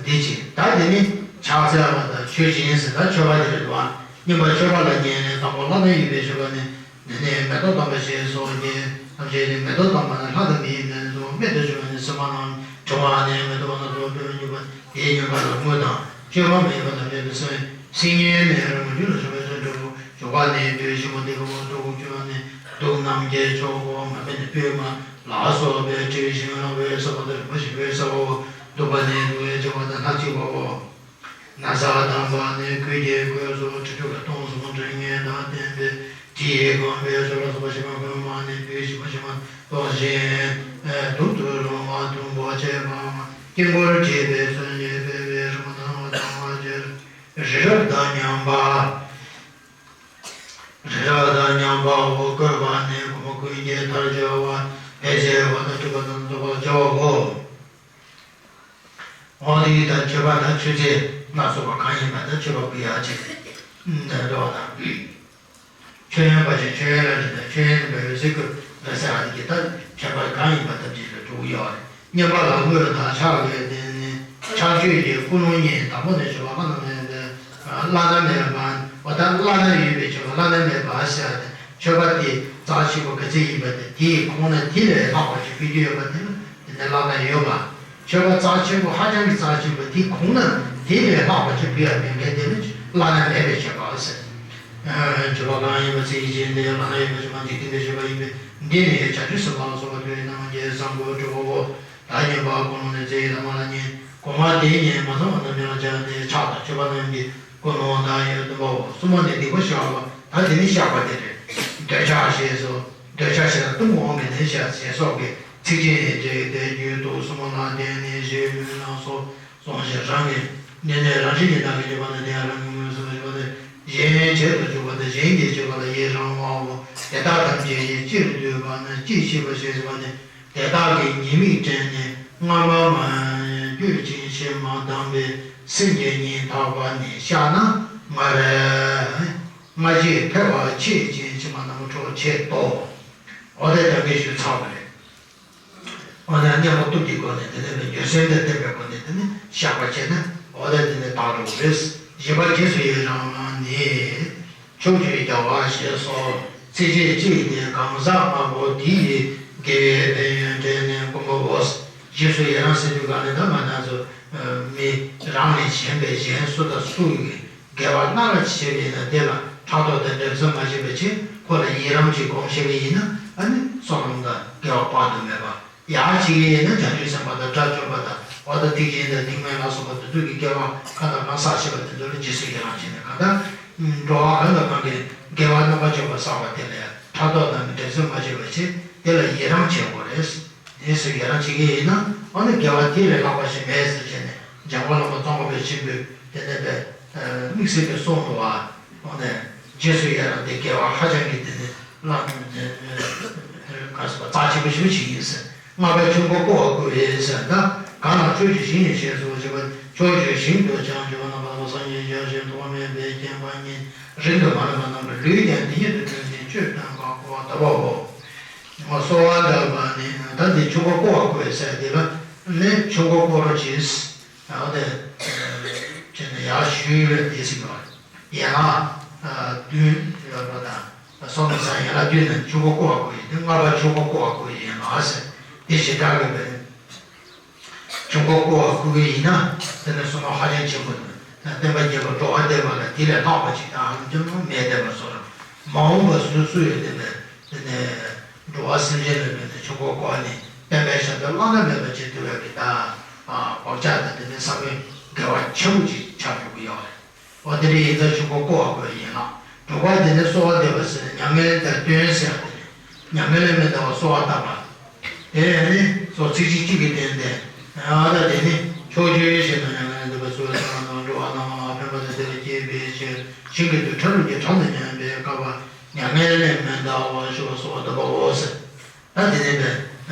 འདི་བྱེད། ད་དེ་ནི་ཕྱག་འཚལ་བ་དང་མཆོད་སྦྱིན་ཟེར། ད་མཆོད་པ་དེ་རེད་བ། སྙིང་པོ་མཆོད་པ་ལ་ཉན་ནས་དང་པོ་ལྷ་དང་ཡོད་པའི་མཆོད་པ་ནི། འདི་ནི་མེ་ཏོག་དམ་པ་ཞེས་སོགས་ཀྱི་ཐམས་ཅད་ནི། མེ་ཏོག་དམ་པ་ནི་ལྷ་དང་མིའི་སྨན་སོགས། སྨན་དང་མཆོད་པ་ནི་སིལ་མ་རྣམས། དྲི་མ་ནི་མེ་ཏོག་སྣ་ཚོགས་སྤོས་མཉེས་པ། དེའི་སྙན་པ་ལ་དངོས་དང་བཅས་པ་མེད་པ་དང་མེད་པའི་སེམས། སིལ་སྙན་ནི་རང་རྒྱུད་ལ་བྱུང་བའི་སེམས་སྒྲུབ་པོ། བྱུག་པ་ནི་སྤོས་ཞིམ་པོ་འདི་ཀོ་བོ། བདུག་བཅུག་པ་ནི་དུག་རྣམས་ཀྱི་མཆོག་གོ། མ་སྨད་ནི་སྤོས་མ་ལ་སོགས་པའི་དྲི་ཞིམ་ལ་སྦོས་ས་བོ་དང་རིན་པོ་ཆེ་སྦོས་ས་བོ། བདུག་པ་ནི་བདུག་པའི་བྱུག་པ་དང་ལྷ་གཅིག་པའོ། ན་བཟའ་དམ་པ་ནི་གོས་ཀྱི་གོས་སོགས་དྲི་བྲོ་བའི་སྟོང་གསུམ་དྲི་ངད་དང་ལྡན་པའི་དྲི་ཡིས་གང་བའི་ཞོ་ལ་སོགས་པ་ཞིམ་པ་གོས་མ་ནི་སྤོས་ཞིམ་པོ་ཞིམ་པ་སྟོང་ཞིང་དུག་ཏུ་རུང་བ་དུམ་བུ་བྱས་པའམ་དཀྱིལ་འཁོར་བྲིས་པའི་ཚོན་གྱིས་སྤེལ་བའི་རི་མོ་དང་བ་དང་བ་ཅན་རི་རབ་དང་མཉམ་པ། རི་རབ་དང་མཉམ་པའོ། བཀོད་པ་ནི་སྒོ་མོ་ཀུན་གྱི་མཐར་བྱ་བ་ཕལ་ཆེ་བ་དང་གྲུབ་པ་དང་རྫོགས་པར་བྱའོ། འོ་དེ་ཡིས་ད་མཆོད་པ་དང་མཆོད་རྫས་སྣ་ཚོགས་པ་གང་ཡིན་པ་དང་མཆོད་པ་ཕུལ་ཡག་ཅིག་འདོད་པ་དང་། མཆོད་ཡོན་པ་ཞིག་མཆོད་ཡོན་ར་རི་དང་མཆོད་ཡོན་རིམ་པ་ཡོད་ཚད་ཀྱི་ར་ས་ཨ་ནི་གི་ད་མཆོད་པ་གང་ཡིན་པ་ཐམས་ཅད་ལ་འགྲོ་གི་ཡོད་རེད། བསྙེན་པ་ལ་དངོས་དང་ཕྱག་ལས་དེ་ནི་ཕྱག་མཆོད་ཀྱི་ཀུན་སློང་གཉིས། དང་པོ་ནི་མཆོད་པ་བླ་ན་མེད་པ། བླ་ན་མེད་པ། འོ་ད་བླ་ན་ཡོད་པའི་མཆོད་པ་བླ་ན་མེད་པ་ཟེར་ཏེ། མཆོད་པ་དེ་རྩ་ཆེན་པོ་ག་ཚད་ཡིན་པ་དེ་དེའི་གོང་ན་དེ་ལས་ལྷག་པ་ཞིག་ཕུལ་རྒྱུ་ཡོད་པ་དེ་ལ་དེ་ནི་བླ་ན་ཡོད་པ། མཆོད་པ་རྩ་ཆེན་པོ་ཧ་ཅང་གི་རྩ་ཆེན་པོ་དེའི་གོང་ན་དེ་ལས་ལྷག་པ་ཞིག་ཕུལ་ཡ་མེད་མཁན་དེ་ནི་བླ་ན་མེད་པའི་མཆོད་པ་ཟེར། མཆོད་པ་གང་ཡིན་པ་ཚིག་གཅིག་དེ་བླ་ན་ཡོད་པ་ཞིག་མ་འཇིག་རྟེན་པའི་མཆོད་པ་ཡིན་པས། འདི་ནི་བྱང་ཆུབ་སེམས་དཔའ་ལ་སོགས་པ་ཐུན་རིང་ནམ་མཁའི་བཟང་པོ་སྒྲུབ་པའོ། ད་བསྙེན་པ་ཀུན་སློང་ནི་རྫས་ཀྱི་ལམ་ལ་ཉེ། གོང་མ་དེ་ཉིད་མ་ཚང་བ་རྣམས་ཀྱང་བྱ་སྟེ། ཕྱག་དང་མཆོད་པ་རྣམས་ཀྱི་ཀུན་སློང་དང་ཡང་བསྟུན་པའོ། གསུམ་པ་ནི་སྡིག་པ་བཤགས་པ། ད་དེ་ནི་བཤགས་པ་དེ་རེད། འདོད་ཆགས་ཞེས་སོགས་འདོད་ཆགས་ཞེ་དྲག་གཏོང་འོང་མི་ནུས་ཞེས་སོགས་ཀྱི་ཚིགས་བཅད་ནས་བྱས་ཏེ། རྒྱུད་དུ་གསུམ་པོ་ལ་བརྟེན་ནས་ཞེས་ལུས་ལ་སོགས་སོང་ཞིང་། རང་གི་ནི་ནི་རང་བཞིན་གྱིས་བདག་གིས་བསྒྲུབས་པ་ནི་དེ་ཡང་རང་གི་ངོས་སུ་བཞག་པ་སྟེ། གཞན་བྱེད་དུ་འཇུག་པ་སྟེ། གཞན་གྱི་སྤྱོད་པ་ལ་ཡི་རང་བའོ། དེ་དག་ཐམས་ཅད་ཡི་སྤྱིར་འདུས་པ་ནི་སྤྱི་ཕྱི་པ་ཞེས་པ་སྟེ། དེ་དག་གི་ཉེས་དམིགས་དྲན་ནས་སྔ་མ་མ་གྱུར་ཅིང་ཕྱི་མ་དམ་པའི་སེམས་ཀྱིས་ཉིད་ཐག་པ་ནས་བཤགས་ན་སྔར་སྔ་ཕྱི་འཕེལ་བ་ཆེ་ཅིང་ཕྱི་མ་ནམ་འགྲོ་ཆེད་དོ། འོ་དེ་ལྟ་བུའི་ཞུ་ཚར་བ་རེད། འོ་ན་གཉེན་པོ་སྟོབས་ཀྱི་སྒོ་ནས་དེ་ནས་འགྱུར་སེམས་དང་ལྡན་པའི་སྒོ་ནས་དེ་ནས་བཤགས་པ་བྱས་ན་འོ་ད་དེ་ནས་དག་འགྲོ་གི་རེད། བཞི་པ་རྗེས་སུ་ཡི་རང་ནི། ཕྱོགས་བཅུའི་རྒྱལ་བ་ཞེས་སོགས་ཚིགས་བཅད་གཅིག་སྟེ། གང་ཟག་ལྔ་པོ་དེ་ཡི་དགེ་བའི་ཕན་ཡོན་དྲན་ནས་བསྒོམ་པའོ། རྗེས་སུ་ཡི་རང་ཟེར་དུས་ག་ནས་ད་ང་རང་ཚོ་ མི་རང་ལས་གཞན་པའི་གཞན་སུ་དང་སུ་ཡི་དགེ་བ་སྣ་ལ་བྱེད་པ་ཡིན་ན། དེ་ལ་ཕྲག་དོག་དང་འགྲན་སེམས་མ་བྱེད་པའི་ཕྱིར། ཁོ་ལ་ཡི་རང་གིས་སྒོམ་ཤེས་པ་ཡིན་ན། ཨ་ནི་བསོད་ནམས་དང་དགེ་བ་དཔག་ཏུ་མེད་པ། ཡར་བྱེད་ཀྱི་ཡིན་ན་བྱང་ཆུབ་སེམས་དཔའ་དང་དགྲ་བཅོམ་པ་དང་། འོ་ད་ཐེག་ཆེན་དང་ཐེག་དམན་ལ་སོགས་པ་དེ་ཚོ་གི་དགེ་བ་གང་དང་གང་བསགས་བྱས་པ་དེ་ཚོ་ལ་རྗེས་སུ་ཡི་རང་བྱས་ནས། གང་ལྟར་འགྲོ་བ་གང་དང་གང་གི་དགེ་བ་རྣམ་པར་འཇོམས་པ་བསགས་པ་དེ་ལ་ཡང་ཕྲག་དོག་དང་འགྲན་སེམས་མ་བྱེད་པའི་ཕྱིར། དེ་ལ་ཡི་རང་བྱེད་དགོས་རེད། རྗེས་སུ་ཡི་རང་བྱེད་ཀྱི་ཡིན་ན། ཨ་ནི་དགེ་བ་དེ་ལས་ལྷག་པ་ཞིག་མེད་ཟེར་བྱས་ནས། འཇམ་མགོན་བླ་མ་ཙོང་ཁ་པ་ཆེན་པོས་དེ་ནས་པའི་དམིགས་བསལ་གྱི་གསུང་འདུག་བ། འོ་ནས་རྗེས་སུ་ཡི་རང་དེ་དགེ་བ་ཧ་ཅང་གི་དེ་ནས་བླ་ག་ཟེར་བ་རྩ་ཆེན་པོ་ཞེ་པོ་ཅིག་ཡིན་ཟེར། ལྔ་པའི་ཆོས་འཁོར་བསྐོར་བར་བསྐུལ་བས་ཟེར། ད་གང་ལ་ཆོས་ཀྱི་ཞིང་ཡང་ཞེས་སུ་བརྗོད་པ། ཕྱོགས་བཅུའི་ཞིང་དུ་བྱང་ཆུབ་རྣམ་པར་སངས་རྒྱས་ཞལ་བཞུགས་ཐོགས་མེད་པའི་མཁྱེན་པ་ཉིད་རིང་དུ་མ་ལངས་པ་རྣམས་ལ། ལུས་ཀྱང་འདི་ཉིད་དུ་བསྟན་ཅིང་ཆོས་སྟོན་པར་བསྐོར་བ་ལྟ་བུའོ། གསོལ་བ་འདེབས་པ་ནི། ད་འདི་ཆོས་འཁོར་བསྐོར་བར་བསྐུལ་ཟེར་འདི་ལ་ནི་ཆོས་འཁོར་བསྐོར་རོགས་གྱིས། འོ་དེ་བྱས་ནས་ཡར་ཞུས་པའི་དེ་ཟིན་པ། ཡན་ལག་བདུན་ཡོད་པ་དང་། སོ་ནམ་ས་ཡན་ལག་བདུན་ནི་ཆོས་འཁོར་བསྐོར་བར་བསྐུལ་ཡིན་ཏེ། ལྔ་པ་ཆོས་འཁོར་བསྐོར་བར་བསྐུལ་ཡིན་ལ་ཟེར། དེ་བྱེ་བྲག་གི་བས། ཆོས་འཁོར་བསྐོར་བར་བསྐུལ་གྱི་ཡིན་ན། དེ་ནི་བསོད་ནམས་ཧ་ཅང་ཆེན་པོ་དང་། བསྟན་པ་རྒྱས་པ་འགྲོ་བ་བདེ་བ་ལ་དེ་ལས་ལྷག་པ་ཅིག་དང་ཧ་ཅང་མེད་བསྡད་པ་སོགས། མ་འོངས་པ་སུ་སུ་ཡོད་དེ་ནས་དེ་ནས་འགྲོ་བ་སེམས་ཅན་ལ་ཕན་ནས་ཆོས་འཁོར་བསྐོར་ནས་བསྟན་པའི་ཞབས་བརྟན་བླ་ན་མེད་པ་བྱེད་ཐུབ་པའི་གི་ད་བག་ཆགས་དང་། དེ་ནས་བསམ་པའི་དགེ་བ་ཆེན་པོ་ཅིག་ཆགས་འགྲོ་གི་ཡོད་རེད། འོ་དེ་འདྲ་ཡིན་ཙང་ཆོས་འཁོར་བསྐོར་བར་བསྐུལ་ཡིན་ལ། དྲུག་པ་དེ་ནི་གསོལ་བ་འདེབས་པ་ཟེར་ནས། མྱ་ངན་ལས་འདའ་བར་སྟོན་ཟེར་ཡ་དེ་རེད། མྱ་ངན་ལས་མི་འདའ་བར་གསོལ་བ་བཏབ་པ། དེ་ནི་སོ་ཚིགས་བཅད་གཅིག་གིས་བསྟན་ཏེ། ཨ་ད་དེ་ནི་ཕྱོགས་བཅུའི་ཞིང་དུ་མྱ་ངན་ལས་འདའ་བར་གསོལ་བ་བཏབ་པ་དང་། འགྲོ་བ་རྣམས་ལ་ཕན་པ་དང་བདེ་བ་སྐྱེད་པའི་ཕྱིར། ཞིང་གི་དུར་ཁྲོད་ཀྱི་ཁྲག་དང་མཉམ་པའི་ཁ་བ། མྱ་ངན་ལས་མི་འདའ་བར་ཞུ་བར་གསོལ་བ་བཏབ་པའོ་ཟེར། ད་དེ་ནས་པས་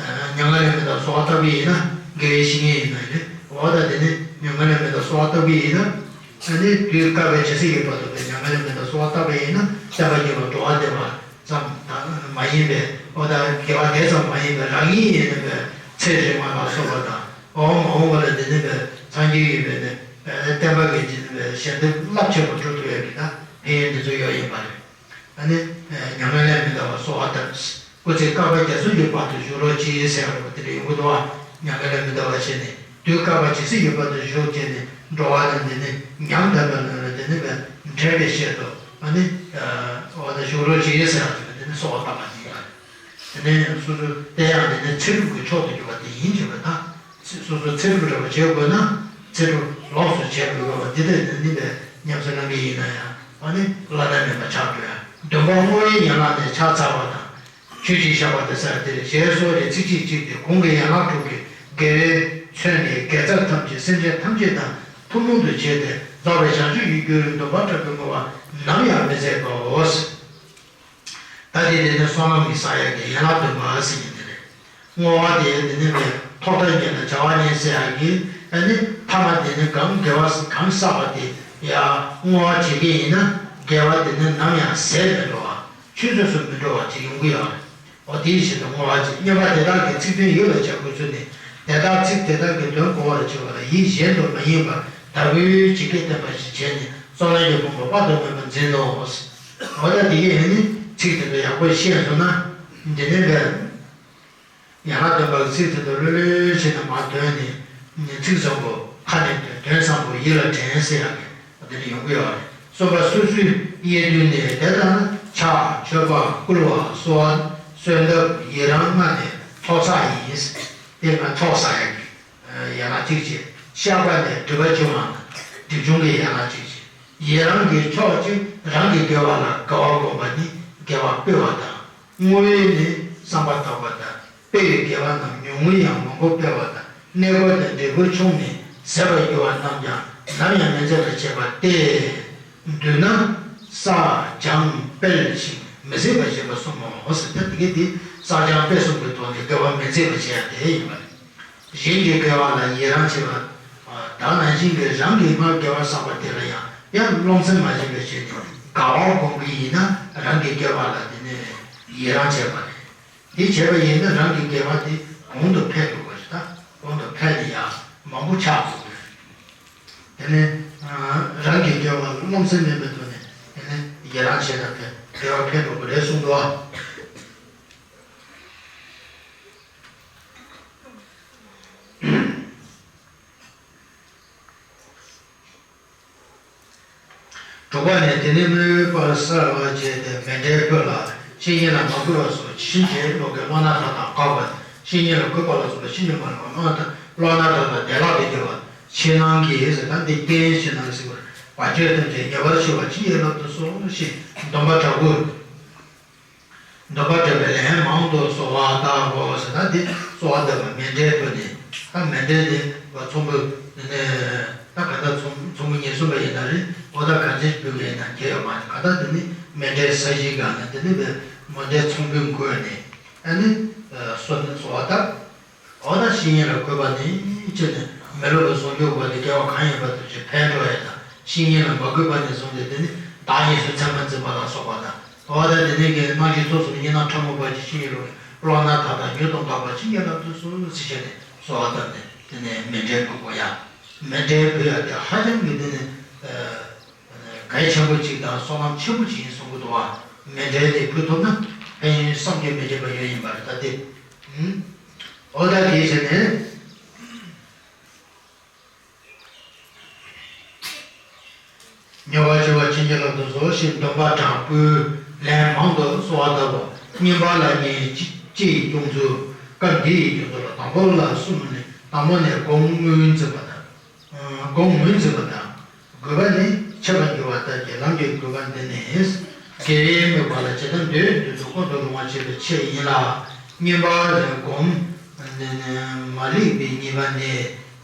མྱ་ངན་ལས་མི་འདའ་བར་གསོལ་བ་བཏབ་པ་ཡིན་ན། དགེ་བའི་བཤེས་གཉེན་ཡིན་ན་རེད། འོ་ད་དེ་ནས་མྱ་ངན་ལས་མི་འདའ་བར་གསོལ་བ་བཏབ་པ་ཡིན་ན། ཨ་ནི་དུས་བསྐལ་པ་ཇི་སྲིད་ཡོད་པ་དུ་པས་མྱ་ངན་ལས་མི་འདའ་བར་གསོལ་བ་བཏབ་པ་ཡིན་ན། བསྟན་པ་རྒྱས་པ་འགྲོ་བ་བདེ་བ་ཙམ་དང་མ་ཡིན་པས། འོ་ད་དགེ་བ་དེ་ཙམ་མ་ཡིན་པའི་རང་ཉིད་ཡིན་ན་པས་ཚེ་རིང་བ་ལ་སོགས་པ་དང་། འོ་མ་འོངས་པ་ལ་དེ་ནས་པས་སངས་རྒྱས་ཡིན་པས་ནས་བསྟན་པ་གི་ཅི་ནས་པས་ཞལ་འདེབས་རླབས་ཆེན་པོ་འགྲུབ་ཐུབ་ཡ་གི་ད་ཕན་ཡོན་དེ་ཚོ་ཡོད་ཡིན་པ་རེད། ཨ་ནི། མྱ་ངན་ལས་མི་འདའ་བར་གསོལ་བ་བཏབ། སྐུ་ཚེ་བསྐལ་པ་བརྒྱ་གསུམ་གྱི་བར་དུ་བཞུགས་རོགས་གྱིས་ཟེར་བ་དེ་འདྲ་ཡོང་གི་འདུག་བ། མྱ་ངན་ལས་མི་འདའ་བར་བྱས་ནས་དུས་བསྐལ་པ་ཇི་སྲིད་ཡོད་པ་དུ་བཞུགས་བྱས་ནས་འགྲོ་བ་དང་དེ་ནི་ཉམ་ཐག་པའི་ལམ་ལ་དེ་ནི་བས་འདྲེན་པའི་ཆེད་དུ། ཨ་ནི། འོ་ད་བཞུགས་རོགས་གྱིས་ཟེར་བ་དེ་ནི་གསོལ་བ་བཏབ་པ་ཡིན་པ་རེད། དེ་ནས་སོ་སོ་དེ་ཡང་དེ་ནི་ཚེ་སྒྲུབ་ཀྱི་མཆོག་ཏུ་གྱུར་པ་དེ་ཡིན་ཅེས་པ་དང་། སོ་སོ་ཚེ་སྒྲུབ་འདྲ་བ་བྱེད་དགོས་ན། ཚེ་སྒྲུབ་ལོགས་སུ་བྱེད་དགོས་པ་འདི་ལྟར་ནི་ནི་པས་ཉམས་སུ་བླང་གི་ཡིན་ན་ཡང་། ཨ་ནི་བླ་ན་མེད་པ་ཆགས་འགྲོ་ཡ། འདུན་པ་བསྔོ་བའི་ཡན་ལག་ནི་ཕྱག་འཚལ་བ་དང་། ཆོས་ཀྱི་ཞགས་པ་དེ་ཟེར་དེ་རེད། ཞེས་སོགས་ཀྱི་ཚིགས་བཅད་གཅིག་དེ་གོང་གི་ཡན་ལག་དྲུག་གི་དགེ་བས་མཚོན་ནས་དགེ་རྩ་ཐམས་ཅད་སེམས་ཅན་ཐམས་ཅད་དང་ཐུན་མོང་དུ་བྱས་ཏེ་རྫོགས་པའི་བྱང་ཆུབ་ཀྱི་རྒྱུར་འདུན་པ་དྲག་པོས་བསྔོ་བ་ནམ་ཡང་མི་ཟད་པའོ། ད་དེ་ནི་བསོད་ནམས་ཀྱི་བསགས་ཡ་གི་ཡན་ལག་བདུན་པ་ཟེར་གྱི་འདི་རེད། བསྔོ་བ་དེ་དེ་ནི་ནི་ཐོབ་ཐང་ཉེ་ལ་བྱ་བ་ཉེ་ཟེར་ཡ་གི། ཨ་ནི་ཐ་མ་དེ་ནི་གང་དགེ་བ་གང་བསགས་པ་དེ་ཡ་བསྔོ་བ་བྱེད་ཀྱི་ཡིན་ན། དགེ་བ་དེ་ནི་ནམ་ཡང་ཟད་མི་འགྲོ་བ། ཆུད་ཟོས་སུ་མི་འགྲོ་བ་ཅིག་ཡོང་གི་ཡོད་རེད། འོ་དེའི་ཕྱིར་དུ་བསྔོ་བ་ཅིག་སྙན་པ་དེ་དག་གི་ཚིག་དོན་ཡིད་ལ་བྱ་དགོས་ཚུལ་ནི། དེ་དག་ཚིག་དེ་དག་གི་དོན་གོ་བར་བྱེད་པ་ལ་ཡིད་གཞན་དུ་མ་ཡེངས་པར་བདག་པོའི་ཇི་སྐད་བསྟན་པ་བཞིན་བྱས་ནས་བསོད་ནམས་ཀྱི་ཕུང་པོ་དཔག་ཏུ་མེད་པ་འཛིན་ནོ། འོ་ད་དེ་གའི་ཡིན་ནི་ཚིག་དེ་ཚོ་ཡག་པོ་ཤེས་སོང་ན། འདི་ནས་འདིར་ཡང་ན་སྟོན་པ་གི་ཚིག་དེ་ཚོ་ལྷོད་ལྷོད་བྱས་ནས་མར་འདོན་ནས། ཚིག་བཟང་པོ་ཁ་ནས་འདོན། དོན་བཟང་པོ་ཡིད་ལ་དྲན་ཟེར་ཡག་གི་འདི་ནས་ཡོང་གི་ཡོད་རེད། གསུམ་པ་སོ་སོའི་དབྱེ་བསྡུ་ནས། དེ་ལྟར་ན་ཕྱག་མཆོད་པ་བསྐུལ་བ་གསོལ་བ་གསོལ་འདེབས་ཡི་རང་ལྔ་ནི་ཚོགས་བསགས་ཡིན། དེ་ལྔ་ཚོགས་བསགས་ཡག་གི་ཡན་ལག་གཅིག་བྱས། བཤགས་པ་ནས་སྒྲིབ་པ་སྦྱོང་བ་ན་སྒྲིབ་སྦྱོང་གི་ཡན་ལག་གཅིག་བྱས། ཡི་རང་གི་ཕྱོགས་གཅིག་རང་གི་དགེ་བ་ལ་དགའ་བ་བསྒོམ་པ་ནི་དགེ་བ་སྤེལ་བ་དང་། བསྔོ་བས་ནི་བསམ་པ་དག་པ་དང་། སྤེལ་བའི་དགེ་བ་རྣམས་ཉུང་ངུ་ཡང་མང་པོ་སྤེལ་བ་དང་། གནས་སྐབས་དང་འབྲས་བུ་ཕྱུང་ནས་ཟད་པར་འགྱུར་བ་རྣམས་ཀྱང་ནམ་ཡང་མི་མཛད་པར་བྱེད་པ་སྟེ། མདུན་ན་བསགས་སྦྱང་སྤེལ་ཞིང་མི་ཟད་པར་བྱེད་པ་གསུམ་མོ་ཟེར། ད་དེ་གའི་དེ་བསགས་སྦྱང་སྤེལ་གསུམ་གྱི་ཐོག་ནས་དགེ་བ་མི་མཛད་པར་བྱེད་ཡ་དེ་ཡིན་པ་རེད། གཞན་གྱི་དགེ་བ་ལ་ཡི་རང་བྱེད་པ། དེ་ནང་བཞིན་གྱི་རང་གིས་སྔར་དགེ་བ་བསགས་པ་དེ་ལ་ཡང་ཡང་རློམ་སེམས་མ་བྱེད་པའི་ཆེད་དུ་དགའ་བ་སྒོམ་གྱི་ཡིན་ན་རང་གི་དགེ་བ་ལ་དེ་ནས་ཡི་རང་བྱེད་པ་རེད། དེ་བྱས་པ་ཡིན་ན་རང་གི་དགེ་བ་དེ་གོང་དུ་འཕེལ་འགྲོ་དགོས་རེད། ད་གོང་དུ་འཕེལ་ནས་ཡང་མང་པོ་ཆགས་འགྲོ་དགོས་རེད། དེ་ནས་རང་གི་དགེ་བ་ལ་རློམ་སེམས་མེད་པའི་ཐོག་ནས་དེ་ནས་ཡི་རང་བྱས་ན་དེ་དགེ་བ་འཕེལ་འགྲོ་དགོས་རེད་གསུངས་འདུག་ཨ། དོགས་པ་ནས་དེ་ནི་མོས་པར་གསལ་བར་བྱས་ཏེ་མེ་འདྲའི་སྤོས་ལ་བཤེས་གཉེན་ལ་མ་གུས་པ་སོགས་ཕྱིན་ཅི་ལོག་གི་བློ་སྣ་དག་དང་བཀག་པ། བཤེས་གཉེན་ལ་གུས་པ་ལ་སོགས་པ་ཕྱིན་ཅི་མ་ལོག་པ་བློ་སྣ་བློ་སྣ་དག་དང་བདེ་བླག་ཏུ་གྱུར་པ། ཕྱི་ནང་གི་ཟེར་ད་འདི་རྟེན་ཕྱི་ནང་ཟེར་བ་བར་ཆད་ཐམས་ཅད་ཉེ་བར་ཞི་བར་བྱིན་གྱིས་བརླབ་ཏུ་གསོལ་ཞེས་སྡོམ་པ་དྲག་པོས། སྡོམ་པ་བགྲངས་པའི་ལན་མང་དུ་གསོལ་བ་བཏབ་བོ་ཟེར་ད་འདི་གསོལ་བ་བཏབ་པ་མེ་འདྲའི་སྤོས་ནས། ད་མེ་འདྲའི་ནི་ཚོམ་བུ་ནི་ད་ག་ད་ཚོམ་ཚོམ་བུ་ཉེར་གསུམ་པ་ཡིན་ན་རེད། འོ་ད་ག་ཚོད་སྤོས་པ་ཡིན་ན་ཁྱད་ཡོད་མ་རེད། ག་ད་དེ་ནི་མེ་འདྲའི་ས་གཞིའི་སྒང་ན་དེ་ནི་མེ་འདྲའི་ཚོམ་བུ་བགོས་ནས་ཨ་ནི་གསོལ་ནས་གསོལ་བ་བཏབ། འོ་ན་བཤེས་གཉེན་ལ་གུས་པ་ནི་བྱས་ནས་མི་སློབ་པའི་ཟུང་འཇུག་པ་དེ་སྐྱེ་བ་གང་ཡིན་པ་དེ་ཚོ་ཕན་འགྲོ་ཡ་དང་། བཤེས་གཉེན་ལ་མ་གུས་པ་ནས་བཟུང་སྟེ་དེ་ནི་བདག་གཉིས་སུ་མཚན་མ་འཛིན་པ་ལ་སོགས་པ་དང་། འོ་ད་དེ་ནས་ཀྱི་སྣང་ཞིང་ཚོར་གསུམ་གྱི་གཉིས་སྣང་ཕྲ་མོ་བར་གྱི་བཤེས་གཉེན་ལུགས་ཀྱི་བློ་སྣ་དག་དང་མྱུར་དུ་འགག་པར་བྱིན་གྱིས་བརླབ་ཏུ་གསོལ་ཟེར་བྱས་ནས་གསོལ་བ་བཏབ་ནས་དེ་ནས་མེ་འདྲའི་སྤོས་ཡ། མེ་འདྲའི་སྤོས་ཡ་དེ་ཧ་ཅང་གི་དེ་ནི། གལ་ཆེན་པོ་གཅིག་དང་བསོད་ནམས་ཆེན་པོ་གཅིག་ཡིན་གསུང་གི་འདུག་བ། མེ་འདྲའི་དེ་ཕུལ་ཐུབ་ན་ཕན་ཡོན་བསམ་གྱིས་མི་ཁྱབ་པ་ཡོད་ཡིན་པ་རེད་ད་དེ། ཨུམ། འོ་ད་དེ་བྱས་ནས། ཉེ་བར་ཞི་བར་བྱིན་གྱིས་བརླབ་ཏུ་གསོལ་ཞེས་སྡོམ་པ་དྲག་པོས་ལན་མང་དུ་གསོལ་བ་བཏབ་པ། བསྙེན་པ་ལ་ཉེ་ཅི་ཅི་ཡི་སྐྱོང་ཚུལ། སྐབས་འདི་ཡི་སྐྱོང་ཚུལ་ལ་དང་པོ་ལ་གསུམ་ནི་དང་པོ་ནས་སྒོམ་ངོས་འཛིན་པ་དང་། སྒོམ་ངོས་འཛིན་པ་དང་། དགོས་པ་ནི་འཆད་པར་འགྱུར་བ་ལྟར་གྱི་ལམ་གྱི་དགོས་པ་འདི་ནི། དགེ་བའི་དམིགས་པ་ལ་ཇི་ལྟར་འདོད་འདོད་དུ་ཁོང་དུ་རུང་བར་བྱེད་པའི་ཆེད་ཡིན་ལ། བསྙེན་པ་ལས་སྒོམ་མ་ལེགས་པའི་ཉེས་པ་ནི།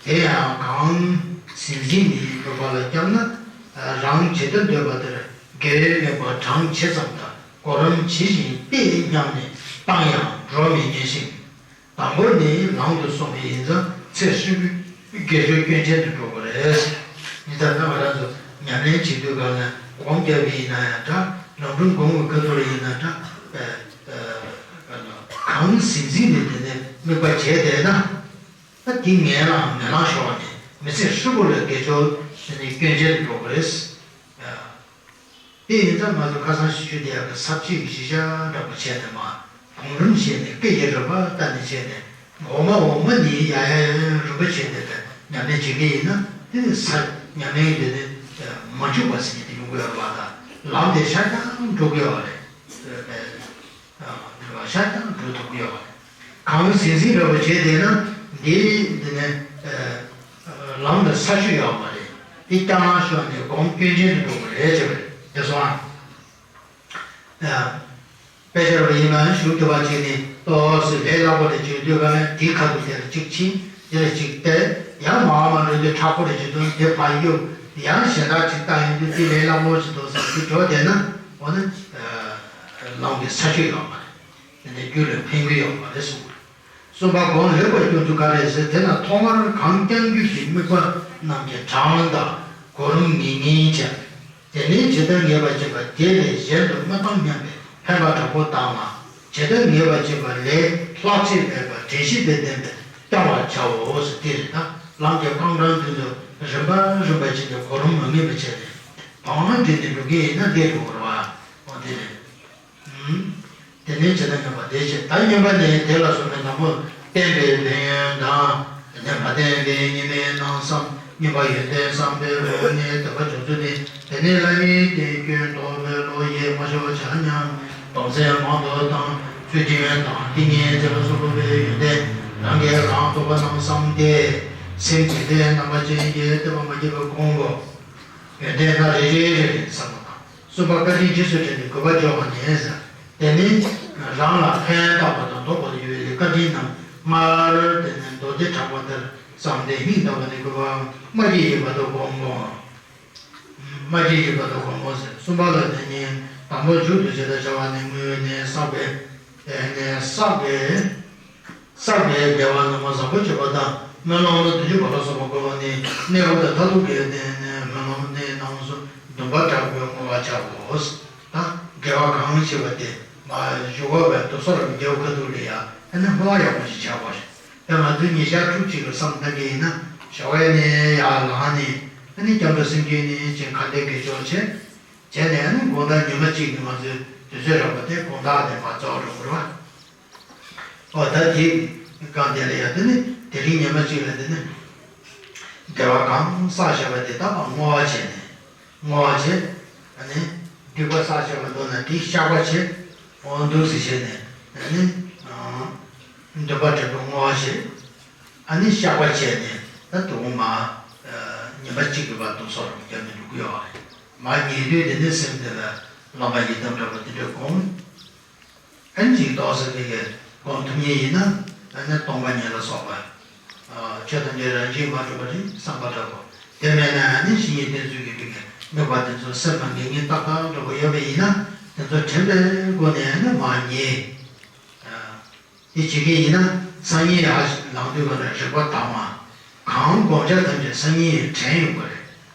དེ་ཡང་གང་ཟིན་ཟིན་ནི་དམིགས་པ་ལ་བསྐྱབས་ན། རང་ཇི་ལྟར་འདོད་པ་ལྟར་དགེ་བའི་དམིགས་པ་གྲངས་ཇི་ཙམ་དང་གོ་རིམ་ཇི་བཞིན་ཏེ་སྙམ་ནས་བཏང་ཡང་འགྲོ་མི་ཉན་ཞིང་། དང་པོ་ནི་ལམ་དུ་སོང་བ་ཡིན་ཙང་ཚེ་ཧྲིལ་པོའི་དགེ་སྦྱོར་སྐྱོན་ཅན་དུ་འགྲོ་དགོས་རེད། ཡིན་ཙང་ད་ང་རང་ཚོ་ཉམས་ལེན་བྱེད་དུས་སྒང་ལ་སྒོམ་རྒྱབ་པ་ཡིན་ན་ཡང་འདྲ། ལམ་སྒྲོན་སྒོམ་གྱི་ཁ་ཐོར་ཡིན་ན་འདྲ། གང་ཟིན་ཟིན་ནས་དེ་ནས་དམིགས་པ་བྱས་བསྡད་ན། ད་དེ་ངན་ལའང་ངན་ལང་ཤོར་བ་ནས་མི་ཚེ་ཧྲིལ་པོ་ལ་དགེ་སྦྱོར་དེ་ནས་སྐྱོན་ཅན་དུ་འགྲོ་དགོས་རེད། དེ་ཡིན་ཙང་ང་ཚོ་ཁ་སང་ཞུ་རྒྱུ་དེ་ཡག་གི་ས་བཅད་ཀྱི་གཞི་བཞག་འདྲ་པོ་བྱས་ནས་མ། གོང་རིམ་བྱས་ནས་སྐད་ཀྱི་རིམ་པ་ལྟ་ནས་བྱས་ནས་འོག་མ་འོག་མ་ནས་ཡ་ཡ་ཡ་ཡ་རིམ་པ་བྱས་ནས་ཉམས་ལེན་བྱེད་ཀྱི་ཡིན་ན་དེ་ནི་ས་ཉམས་ལེན་དེ་ནི་མ་འཇུག་པ་ཟེར་གྱི་དེ་ཡོང་གི་ཡོད་པ་དང་ལམ་དེ་ཤར་ཀྱང་འགྲོ་གི་ཡོད་རེད། ཤར་ཀྱང་འགྲོ་ཐུབ་ཀྱི་ཡོད་རེད། གང་ཟིན་ཟིན་འདྲ་པོ་བྱས་བསྡད་ན་འདི་འདི་ནས་ལམ་ལ་ས་ཆུ་ཡོད་མ་རེད། འདི་རྐྱང་ལང་ཤོར་ནས་སྒོམ་སྐྱོན་ཅན་དུ་འགྲོ་གི་རེད་ཅེས་པ་རེད། དེ་སོང་ཨ། དཔེ་ཆ་རུ་ཡིན་ན་གཞུང་དུ་བ་ཅིག་ནི་ཏོག་ཙམ་ལས་སླ་པོ་རེ་བྱེད་དུས་ག་ལ་འདི་ཁ་ཐུག་དེ་ལ་གཅིག་ཕྱིན་འདི་ལ་གཅིག་བལྟས་ཡང་མ་མ་འགྲོ་དུས་མཁྲེགས་པོ་རེ་བྱེད་དུས་འདི་ཕར་གཡུག་ཡང་གཞན་དག་ཅིག་བལྟ་ཡོང་དུས་འདི་ལས་སླ་པོ་ཞིག་འདུག་བསམ་དུས་འགྲོ་བསྡད་ན་འོ་ན་ལམ་གྱི་ས་ཆུ་ཡོད་མ་རེད། དེ་ནས་རྒྱུད་ལ་ཕན་གྱི་ཡོད་མ་རེད་གསུངས་པ་རེད། གསུམ་པ་སྒོམ་ལེགས་པར་སྐྱོང་ཚུལ་ག་རེ་ཟེར་དེ་ན་ཐོག་མར་གང་བསྐྱང་རྒྱུད་ཀྱི་དམིགས་པ་རྣམས་ཀྱི་གྲངས་དང་གོ་རིམ་ངེས་ངེས་བྱ། དེ་ནས་ཇི་ལྟར་ངེས་པར་བྱེད་པ་དེ་ལས་གཞན་དུ་མི་གཏོང་སྙམ་པའི་ཕན་པ་དྲག་པོ་དང་ལ། ཇི་ལྟར་ངེས་པར་བྱེད་པ་ལས་ལྷག་ཆད་མེད་པར་དྲན་ཤེས་དང་ལྡན་པས་བསྐྱང་བར་བྱའོ་ཟེར་དེ་རེད་ན་ལམ་གྱི་རྐང་གྲངས་འདི་ཚོ་རིམ་པ་རིམ་པ་བྱས་ཏེ་གོ་རིམ་མ་ངེས་པ་བྱས་ཏེ་དང་བ་འདྲེས་ནས་འགྲོ་གི་ཡིན་ན་འདི་འགྲོ་དགོས་རེད་བ། འོ་དེ་རེད། དེ་ནས་ཇི་ལྟར་ངེས་པ་དེ་བྱེད་ད་སྙོམས་པ་ནི་དེ་ལ་སོགས་པའི་དང་པོ་བསྟན་པའི་ཕན་ཡོན་དང་། དེ་ནས་མ་བསྟན་པའི་ཉེས་དམིགས་རྣམ་གསུམ་སྙོམས་པ་ཡོན་ཏན་བསམ་པའི་འོག་ནས་དོགས་པ་འཇོག་ཚུལ་ནི། དེ་ནས་བླ་མའི་བསྟན་སྐྱོན་དོགས་པའི་བློ་ཡིས་མ་ཞུགས་བྱ་སྙམ་དོགས་སེལ་མང་དུ་བཏང་ཚུལ་གྱི་ཡོན་དང་ཏིང་ངེ་འཛིན་ལ་སོགས་པའི་ཡོན་ཏན་རང་གིས་རང་རྟོགས་པ་རྣམས་བསམ་སྟེ་སེམས་ཀྱི་ལྷའི་རྣམ་པ་ཅན་གྱི་བསྟན་པ་མ་སྐྱེས་པའི་གོང་བུ། ཡོན་ཏན་སྣ་རེ་རེ་རེ་རེ་བསམ་པ་དང་། གསུམ་པ་བཀའ་དྲིན་རྗེས་སུ་དྲན་ཏེ་གུས་པ་འཇོག་པ་ནས། དེ་ནི་རང་ལ་ཕན་བཏགས་པ་དང་བདོག་པ་ལ་ཡོད་པའི་བཀའ་དྲིན་རྣམས་སྔར་དེ་ནས་མདོ་སྡེ་དྲངས་པ་ལྟར་བསམ་སྟེ་སྙིང་ཐག་པ་ནས་གུས་པ་སྨྲ་ཤེས་ཡིན་པ་དང་སྒོམ་སྨྲ་ཤེས་ཡིན་པ་དང་སྒོམ་སྨོ་ཟེར། གསུམ་པ་ལ་དེ་ཉིད་དང་པོ་མཇུག་ཏུ་ཇི་ལྟར་བྱ་བ་ནི་དངོས་ནས་བསགས་པའི་དེ་ནས་བསགས་པའི། བསགས་པའི་དགེ་བ་རྣམ་པ་བཟང་པོ་སྤྱོད་པ་དང་སྨོན་ལམ་ལ་བདུན་ཅུ་པ་ལ་སོགས་པ་བསྐུལ་བ་ནི་གནས་སྐབས་དང་མཐར་ཐུག་གི་སྨོན་ལམ་ནི་རྣམ་གསུམ་སྡོམ་པ་དྲག་པོས་བསྔོ་བ་བྱའོ། ད་དགེ་བ་གང་བྱས་པ་དེ་མ་ཞུ་བ་བས་དུ་སོགས་ལ་དགེ་བ་ཁ་ཐུག་ལ་ཡ་ཨ་ནི་བསྔོ་བ་ཡག་པོ་ཞིག་བྱ་དགོས་ཤིང་། ད་ང་ཚོས་ཉིན་ཞག་ཕྲུགས་གཅིག་ལ་བསམ་བཏང་གི་ཡིན་ན་ཞོགས་པ་ནས་ཡར་ལངས་ནས་ཨ་ནི་སྐྱབས་འགྲོ་སེམས་བསྐྱེད་ནས་ཅིག་ཁ་འདོན་དགེ་སྦྱོར་བྱས། བྱས་ནས་ཨ་ནི་དགོང་དག་ཉི་མ་གཅིག་གི་ང་ཚོའི་དུས་ཚོད་རག་པ་དེ་དགོང་དག་དེ་མར་རྫོགས་འགྲོ་དགོས་རེད་བ། ཨོ་ད་དེ་གང་དེ་ལ་ཡ་དེ་ནི་དེ་རིང་ཉི་མ་གཅིག་ལ་དེ་ནི་དགེ་བ་གང་བསགས་བཞག་པ་དེ་དག་ལ་བསྔོ་བ་བྱས་ནས་བསྔོ་བ་བྱས། ཨ་ནི་སྡིག་པ་བསགས་བྱས་པ་འདུག་ན་དེ་བཤགས་པ་བྱེད། འོ་འདུག་སེ་བྱས་ནས་ཨ་ནི་འདོད་པ་སྒྲིབ་པ་བསྔོ་བ་བྱེད། ཨ་ནི་བཤགས་པ་བྱས་ནས་ད་དུང་མ་ཉིན་པ་གཅིག་གི་བར་དུ་སོགས་རུ་བརྒྱབ་ནས་འགྲོ་གི་ཡོད་རེད། མ་ཉལ་དུས་དེ་ནས་སེམས་དེ་ལ་བླ་མ་ཡི་དམ་འདྲ་པོ་དེ་འདྲ་སྒོམ། ཨན་ཅིག་ཏོག་ཙམ་མི་གི་སྒོམ་ཐུབ་ངེས་ཡིན་ན་ཨ་ནི་སྟོང་པ་ཉིད་ལ་སོགས་པ། ཆོས་ཐམས་ཅད་རང་བཞིན་མ་གྲུབ་པ་རེད་བསམ་པ་འདྲ་པོ། དེ་མེད་ན་ཨ་ནི་བཤེས་གཉེན་བསྟེན་ཚུལ་གྱི་མི་གི་དམིགས་པ་དེ་ཚོ་སེམས་ལ་ངེས་ངེས་ཏག་ཏག་འདྲ་པོ་ཡོད་པ་ཡིན་ན་དེ་ཚོ་དྲན་པའི་སྒོ་ནས་ཨ་ནི་མ་ཉལ། དེ་བྱེད་ཀྱི་ཡིན་ན་སང་ཉིན་ཡར་ལངས་དུས་ག་ལ་རིག་པ་དྭངས་མ། གང་བསྒོམ་བྱ་ཐམས་ཅད་སང་ཉིན་དྲན་ཡོང་གི་རེད།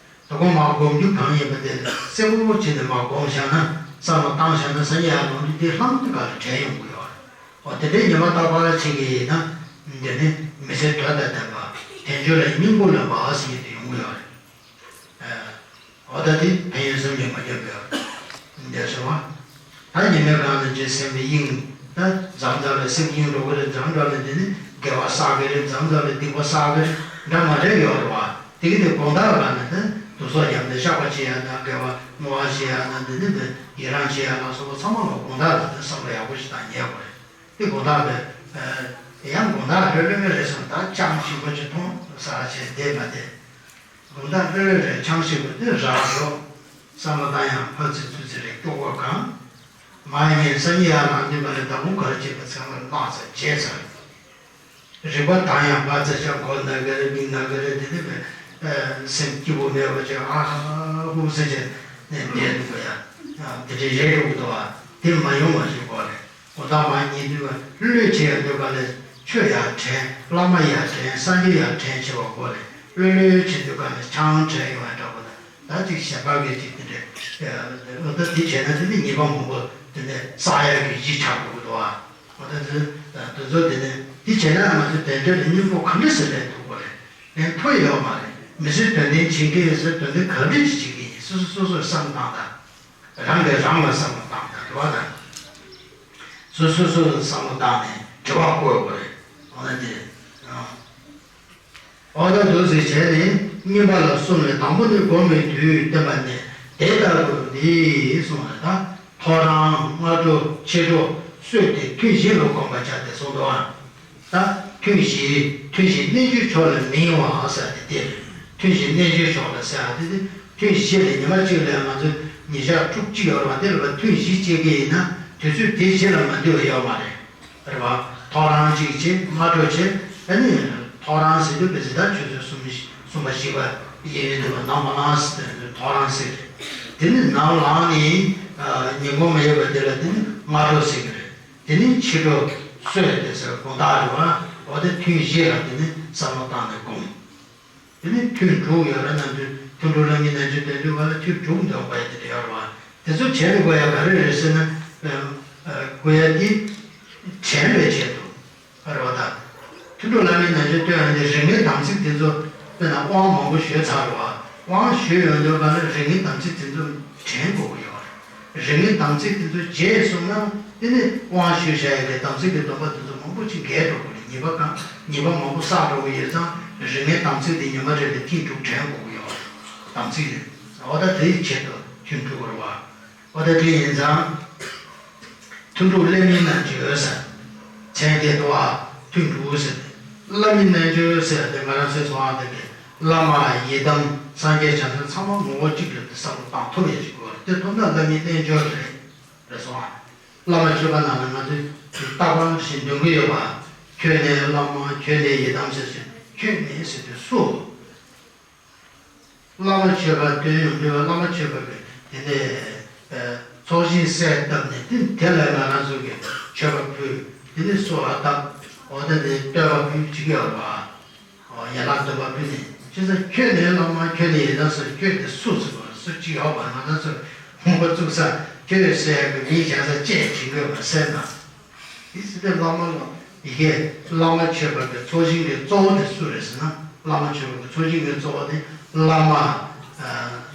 དོ་དགོང་མར་སྒོམ་རྒྱུ་གང་ཡིན་པ་དེ་གསལ་པོ་བྱས་ནས་མར་སྒོམ་བཞག་ན་བསམ་བློ་བཏང་བཞག་ན་སང་ཉིན་ཡར་ལངས་དུས་དེ་ལྷང་དུ་ག་ལ་དྲན་ཡོང་གི་ཡོད་རེད། འོ་དེ་འདྲའི་ཉི་མ་རྟག་པར་བྱེད་ཀྱི་ཡིན་ན་འདི་ནི་མི་ཚེ་དོན་དང་ལྡན་པ་དལ་འབྱོར་ལ་སྙིང་པོ་ལ་བབས་ཟེར་གྱི་དེ་ཡོང་གི་ཡོད་རེད། འོ་ད་དེ་ཕན་ཡོན་སེམས་ཀྱིས་མ་བརྒྱབ་པའི་འདས་སོ། ད་ཉི་མའི་སྒང་ལ་རྗེ་སེམས་དཔའི་དབྱིངས་ད་འཛམ་བཟང་ལ་སེམས་དབྱིངས་འགྲོ་གི་རེད། འཛམ་བཟང་ལ་འདི་ནི་དགེ་བ་བསགས་གི་རེད། འཛམ་བཟང་ལ་སྡིག་པ་བསགས་གི་རེད་འདྲ་མ་འདྲ་ཡོད་རེད་བ། དེ་གི་དེ་དགོང་དག་སྒང་ལ་ད་དུ་སོགས་ཡང་ནས་བཤགས་པ་བྱེད་ཡ་ན་དགེ་བ་བསྔོ་བ་བྱེད་ཡ་ན་འདི་ནི་འདི་ཡི་རང་བྱེད་ཡ་ལ་སོགས་པ་ཚང་མ་ལ་དགོང་དག་ལ་ད་བསམ་བློ་ཡག་པོ་ཞིག་བཏང་ཉན་དགོས་རེད། དེ་དགོང་དག་ལ་ཡང་དགོང་དག་ལྷོད་ལྷོད་རེད་སོང་ད་ཅང་ཞིམ་པོ་ཅིག་འཐུང་ཟ་བྱས་བསྡད་མ་བསྡད། དགོང་དག་ལྷོད་ལྷོད་རེད་ཆང་ཞིམ་པོ་དེ་རག་འགྲོ། བསམ་བློ་བཏང་ཡང་ཕར་ཚུར་ཚུར་ཚུར་རེད་སྐྱོ་པོ་གང་། མ་ཡིན་སང་ཉིན་ཡར་ལངས་དུས་མ་རེད་ད་རུང་ག་རེ་བྱེད་པ་ཚང་མ་ལྷག་ཚར་བྱས་ཚར། རིག་པ་དྭངས་ཡང་ཕར་ཚུར་ཆ་མགོ་ན་གི་རེད་མིག་ན་གི་རེད་དེ་ནི་བས་སེམས་སྐྱིད་པོ་མེད་པ་ཅིག་ཨ་ཧ་ཧུ་ཟེར་བྱས་ནས་བསྡད་འདུག་ག་ཡ། དེ་འདྲའི་རེད་འགྲོ་གི་འདུག་བ། དེ་མ་ཡོང་བ་ཞིག་དགོས་རེད། གོ་ཐག་མ་ཉན་དུས་ལྷོད་ལྷོད་བྱེད་ཡ་འདོད་ག་ལས་ཆོས་ཡར་དྲན་བླ་མ་ཡར་དྲན་སངས་རྒྱས་ཡར་དྲན་བྱེད་པ་དགོས་རེད། ལྷོད་ལྷོད་བྱེད་འདོད་ག་ལས་ཆང་དྲན་ཡོང་ཡ་འདྲ་པོ་ད་ད་ཅིག་གཞན་པ་གི་ཅིག་དེ་འདྲས་ཨ་ད་དེ་བྱས་ན་དེ་ནི་ཉེས་པ་མང་པོ་དེ་ནས་བསགས་ཡ་གི་གཞི་ཆགས་འགྲོ་གི་འདུག་ཨ། ཨ་ད་དེ་དེ་ཚོ་དེ་ནས་དེ་བྱས་ན་ང་ཚོ་དལ་འབྱོར་ལ་སྙིང་པོ་ག་འདྲ་སེ་ལེན་ཐུབ་དགོས་རེད། ལེན་ཐུབ་ཡོད་མ་རེད། མི་ཚེ་དོན་ལྡན་བྱེད་མཁན་ཡོད་ཚེ་དོན་ལྡན་ག་འདྲས་ཅིག་བྱེད་ཀྱི་ཡིན་སོ་སོ་སོ་སོས་བསམ་བློ་བཏང་དང་། རང་གིས་རང་ལ་བསམ་བློ་བཏང་དང་འགྲོ་བ་དང་། སོ་སོ་སོ་ལ་བསམ་བློ་བཏང་ནས་དྲི་བ་བཀོད་དགོས་རེད། འོ་ན་དེ། འོ་ན་འདུག་སེ་བྱས་ནས་གཉིས་པ་ལ་གསུམ་ལས་དང་པོ་ནི་སྒོམ་པའི་དུས་བསྟན་པ་ནས་དེ་ལྟ་བུ་འདི་གསུངས་ལ་ད་ཐོ་རངས་སྔ་དྲོ་ཕྱི་དྲོ་སྲོད་དེ་ཐུན་བཞི་ལ་བསྒོམ་པར་བྱ་སྟེ་གསུངས་འདུག་ཨ། ད་ཐུན་བཞི་ཐུན་བཞི་རྣལ་འབྱོར་མཆོག་ལ་མི་གཡེང་བ་ཟེར་ཏེ་དེ་རེད། ཐུན་བཞི་རྣལ་འབྱོར་མཆོག་ལ་ཟེར་ཏེ་དེ་ཐུན་བཞི་ལས་ཉི་མ་གཅིག་ལས་ང་ཚོས་ཉིན་ཞག་ཕྲུགས་གཅིག་ཡོད་རེད་བ། དེ་ལ་བ་ཐུན་བཞི་བྱེད་ཀྱི་ཡིན་ན་དུས་ཚོད་དེ་བཞི་ལ་མ་འདུས་པ་ཡོད་མ་རེད། རེད་བ། ཐོ་རངས་གཅིག་བྱེད་སྔ་དྲོ་བྱེད་ཨ་ནི་ཐོ་རངས་ཟེར་དུས་བེ་ཟི་ད་ཆུ་ཚོད་གསུམ་གསུམ་པ་བཞི་པ་ཡིན་ཡོད་འདུག་བ། ནམ་མ་ལངས་ཟེར་དུས་ཐོ་རངས་ཟེར་རེད། དེ་ནི་ནམ་ལངས་ནས་ཉིན་གུང་མ་ཡོད་པ་དེ་ལ་དེ་ནི་སྔ་དྲོ་ཟེར་གྱི་རེད། དེ་ནི་ཕྱི་དྲོ་སྲོད་དེ་ཟེར་དགོང་དག་རེད་བ། འོ་དེ་ཐུན་བཞི་ལ་དེ་ནི་བསམ་བློ་བཏང་ནས་སྒོམ། དེ་ནི་ཐུན་དྲུག་ཡོད་རེད། ནམ་རྒྱུན་ཐུན་དྲུག་བླ་མའི་རྣལ་འབྱོར་སྟོན་དུས་ག་ལ་ཐུན་དྲུག་འདོན་དགོས་ཡ་དེ་འདྲ་ཡོད་རེད་བ། དེ་ཚོ་བྱས་ནས་དགོས་ཡ་ག་རེ་རེད་ཟེར་ན། དགོས་ཡ་དེ་དྲན་པའི་ཆེད་དུ་རེད་བ་ད། ཐུན་དྲུག་བླ་མའི་རྣལ་འབྱོར་སྟོན་ཡ་དེ་རིག་གནས་དམ་ཚིག་དེ་ཚོ་དཔེར་ན་དབང་མང་པོ་ཞུས་ཚར་རེད་བ། དབང་ཞུས་ཡོང་དུས་ག་ལ་རིག་གནས་དམ་ཚིག་དེ་ཚོ་དྲན་དགོས་ཀྱི་ཡོད་རེད། རིག་གནས་དམ་ཚིག་དེ་ཚོ་རྗེས་སོང་ན་དེ་ནི་དབང་ཞུ་བྱ་ཡི་གི་དམ་ཚིག་གི་སྡོམ་པ་དེ་ཚོ་མང་པོ་ཅིག་འགལ་འགྲོ་གི་རེད། ཉེས་པ་གང་ཉེས་པ་མང་པོ་བསགས་འགྲོ་གི་ཡོད་ཙང་རིག་གནས་དམ་ཚིག་དེ་ཉི་མ་རེ་ལ་ཐེངས་དྲུག་དྲན་དགོས་ཀྱི་ཡོད་རེད། དམ་ཚིག་རེད། འོ་ད་དེའི་ཆེད་དུ་ཐུན་དྲུག་རེད་བ། འོ་ད་དེ་ཡིན་ཙང་། ཐུན་དྲུག་བླ་མའི་རྣལ་འབྱོར་ཟེར། མཚན་དེ་དུ་བ་ཐུན་དྲུག་ཟེར་ཏེ། བླ་མའི་རྣལ་འབྱོར་ཟེར་ཏེ་ང་རང་ཚོའི་ཚོ་བ་དེ་གི་བླ་མ་ཡི་དམ་སངས་རྒྱས་བྱང་སེམས་ཚང་མ་ངོ་བོ་གཅིག་རེད་དེ་བསམ་བློ་བཏང་ཐུབ་ཡ་ཅིག་དགོས་རེད། དེ་ཐུབ་ན་བླ་མའི་རྣལ་འབྱོར་རེད། རེད་སོང་ཨ། བླ་མ་མཆོད་པ་ནང་ལ་ང་ཚོས་རྟག་པར་ཞིག་འདོན་གི་ཡོད་པ། ཁྱོད་ནི་བླ་མ་ཁྱོད་ནི་ཡི་དམ་ཟེར་ཞིང་ཁྱོད་ནི་ཟེར་དུས་སུ། བླ་མ་མཆོད་པ་སྟོན་ཡོང་དུས་བླ་མ་མཆོད་པ་གི་དེ་ནས་ཚོགས་ཞིང་གསལ་བཏབ་ནས་དེ་དེ་ལ་ང་རང་ཚོ་གི་མཆོད་པ་ཕུལ། དེ་ནས་གསོལ་བ་བཏབ། འོ་དེ་ནས་བསྟོད་པ་ཕུལ་བྱེད་ཀྱི་ཡོད་རེད་བ། ཡན་ལག་བསྟོད་པ་ཕུལ་ནས་ཅི་ཟེར་ཁྱོད་ནི་བླ་མ་ཁྱོད་ནི་ཡི་དམ་ཟེར་ཁྱོད་དེ་སུ་ཟེར་བ་སུ་གཅིག་ཡོད་པ་ང་རང་ཚོ་མང་པོ་བཙུགས་ས་ཁྱོད་ཟེར་ཡག་གི་མིང་བཞག་ས་བཅས་བྱེད་དགོས་པ་སེམས་དང་། དེ་སྲིད་དེ་བླ་མ་ལ་ཡི་གེ་བླ་མ་མཆོད་པ་གི་ཚོགས་ཞིང་གི་གཙོ་བོ་དེ་སུ་རེད་ཟེར་ན་བླ་མ་མཆོད་པ་གི་ཚོགས་ཞིང་གི་གཙོ་བོ་དེ་བླ་མ་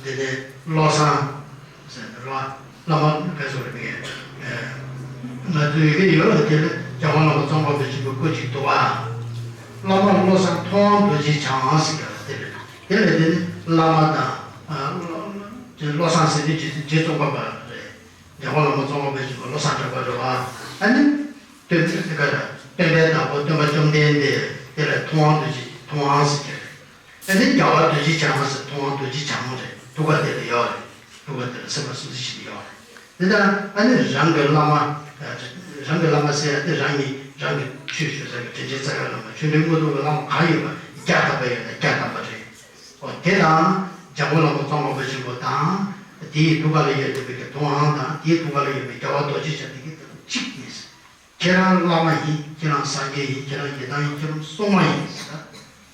འདི་དེ་བློ་བཟང་ཟེར་ནས་བླ་བླ་མ་ག་ཚོད་རེད་མི་ང་ཚོའི་ཡི་གེ་ཡོད་ལ་དེ་ལ་རྒྱལ་བ་བླ་མ་ཙོང་ཁ་པ་ཆེན་པོའི་སྐུ་གཅིག་འདུག་བ། བླ་མ་བློ་བཟང་མཐོང་བ་རྡོ་རྗེ་འཆང་ཟེར་ག་ལ་དེ་རེད། དེ་ལ་དེ་ནི་བླ་མ་དང་། བློ་བཟང་ཟེར་དུས་རྗེ་རྗེ་ཙོང་ཁ་པ་རེད། འཇམ་མགོན་བླ་མ་ཙོང་ཁ་པ་ཆེན་པོ་བློ་བཟང་གྲགས་པ་རེད་བ། ཨ་ནི། སྟོན་པའི་དེ་ག་ར་སྟོན་པའི་བདག་པོ་སྟོན་པ་བཅོམ་ལྡན་འདས་དེ་ལ་ཐུབ་དབང་རྡོ་རྗེ་ཐུབ་དབང་ཟེར་གྱི་རེད། ཨ་ནི་རྒྱལ་བ་རྡོ་རྗེ་འཆང་ཟེར་ཐུབ་དབང་རྡོ་རྗེ་འཆང་མོ་རེད། ཐུགས་ཀ་དེ་ལ་ཡོད་རེད། ཐུགས་ཀ་དེ་ལ་སེམས་པ་སུ་སུ་ཞིག་ཡོད་རེད། དེ་ལྟར་ཨ་ནི་རང་གི་བླ་མ། རང་གི་བླ་མ་ཟེར་ཡ་དེ་རང་ཉིད་རང་གི་ཆོས་ཞུ་ས་གི་དྲིན་ཅན་རྩ་བའི་བླ་མ་ཆོས་འབྲེལ་དངོས་གྲུབ་ཀྱི་བླ་མ་གང་ཡོད་པ་བརྒྱ་ཐམ་པ་ཡོད་ན་བརྒྱ་ཐམ་པ་རེད། འོ་དེ་དང་འཇམ་མགོན་བླ་མ་ཙོང་ཁ་པ་ཆེན་པོ་དང་། དེའི་ཐུགས་ཀ་ལ་ཡོད་བསྡད་པའི་གི་ཐུབ་དབང་དང་དེའི་ཐུགས་ཀ་ལ་ཡོད་པའི་རྒྱལ་བ་རྡོ་རྗེ་འཆང་དེ་གི་དང་གཅིག་ཡིན། ཁྱེད་རང་བླ་མ་ཡིན། ཁྱེད་རང་སངས་རྒྱས་ཡིན། ཁྱེད་རང་ཡི་དམ་ཡིན། ཁྱེད་རང་སྲུང་མ་ཡིན་ཟེར།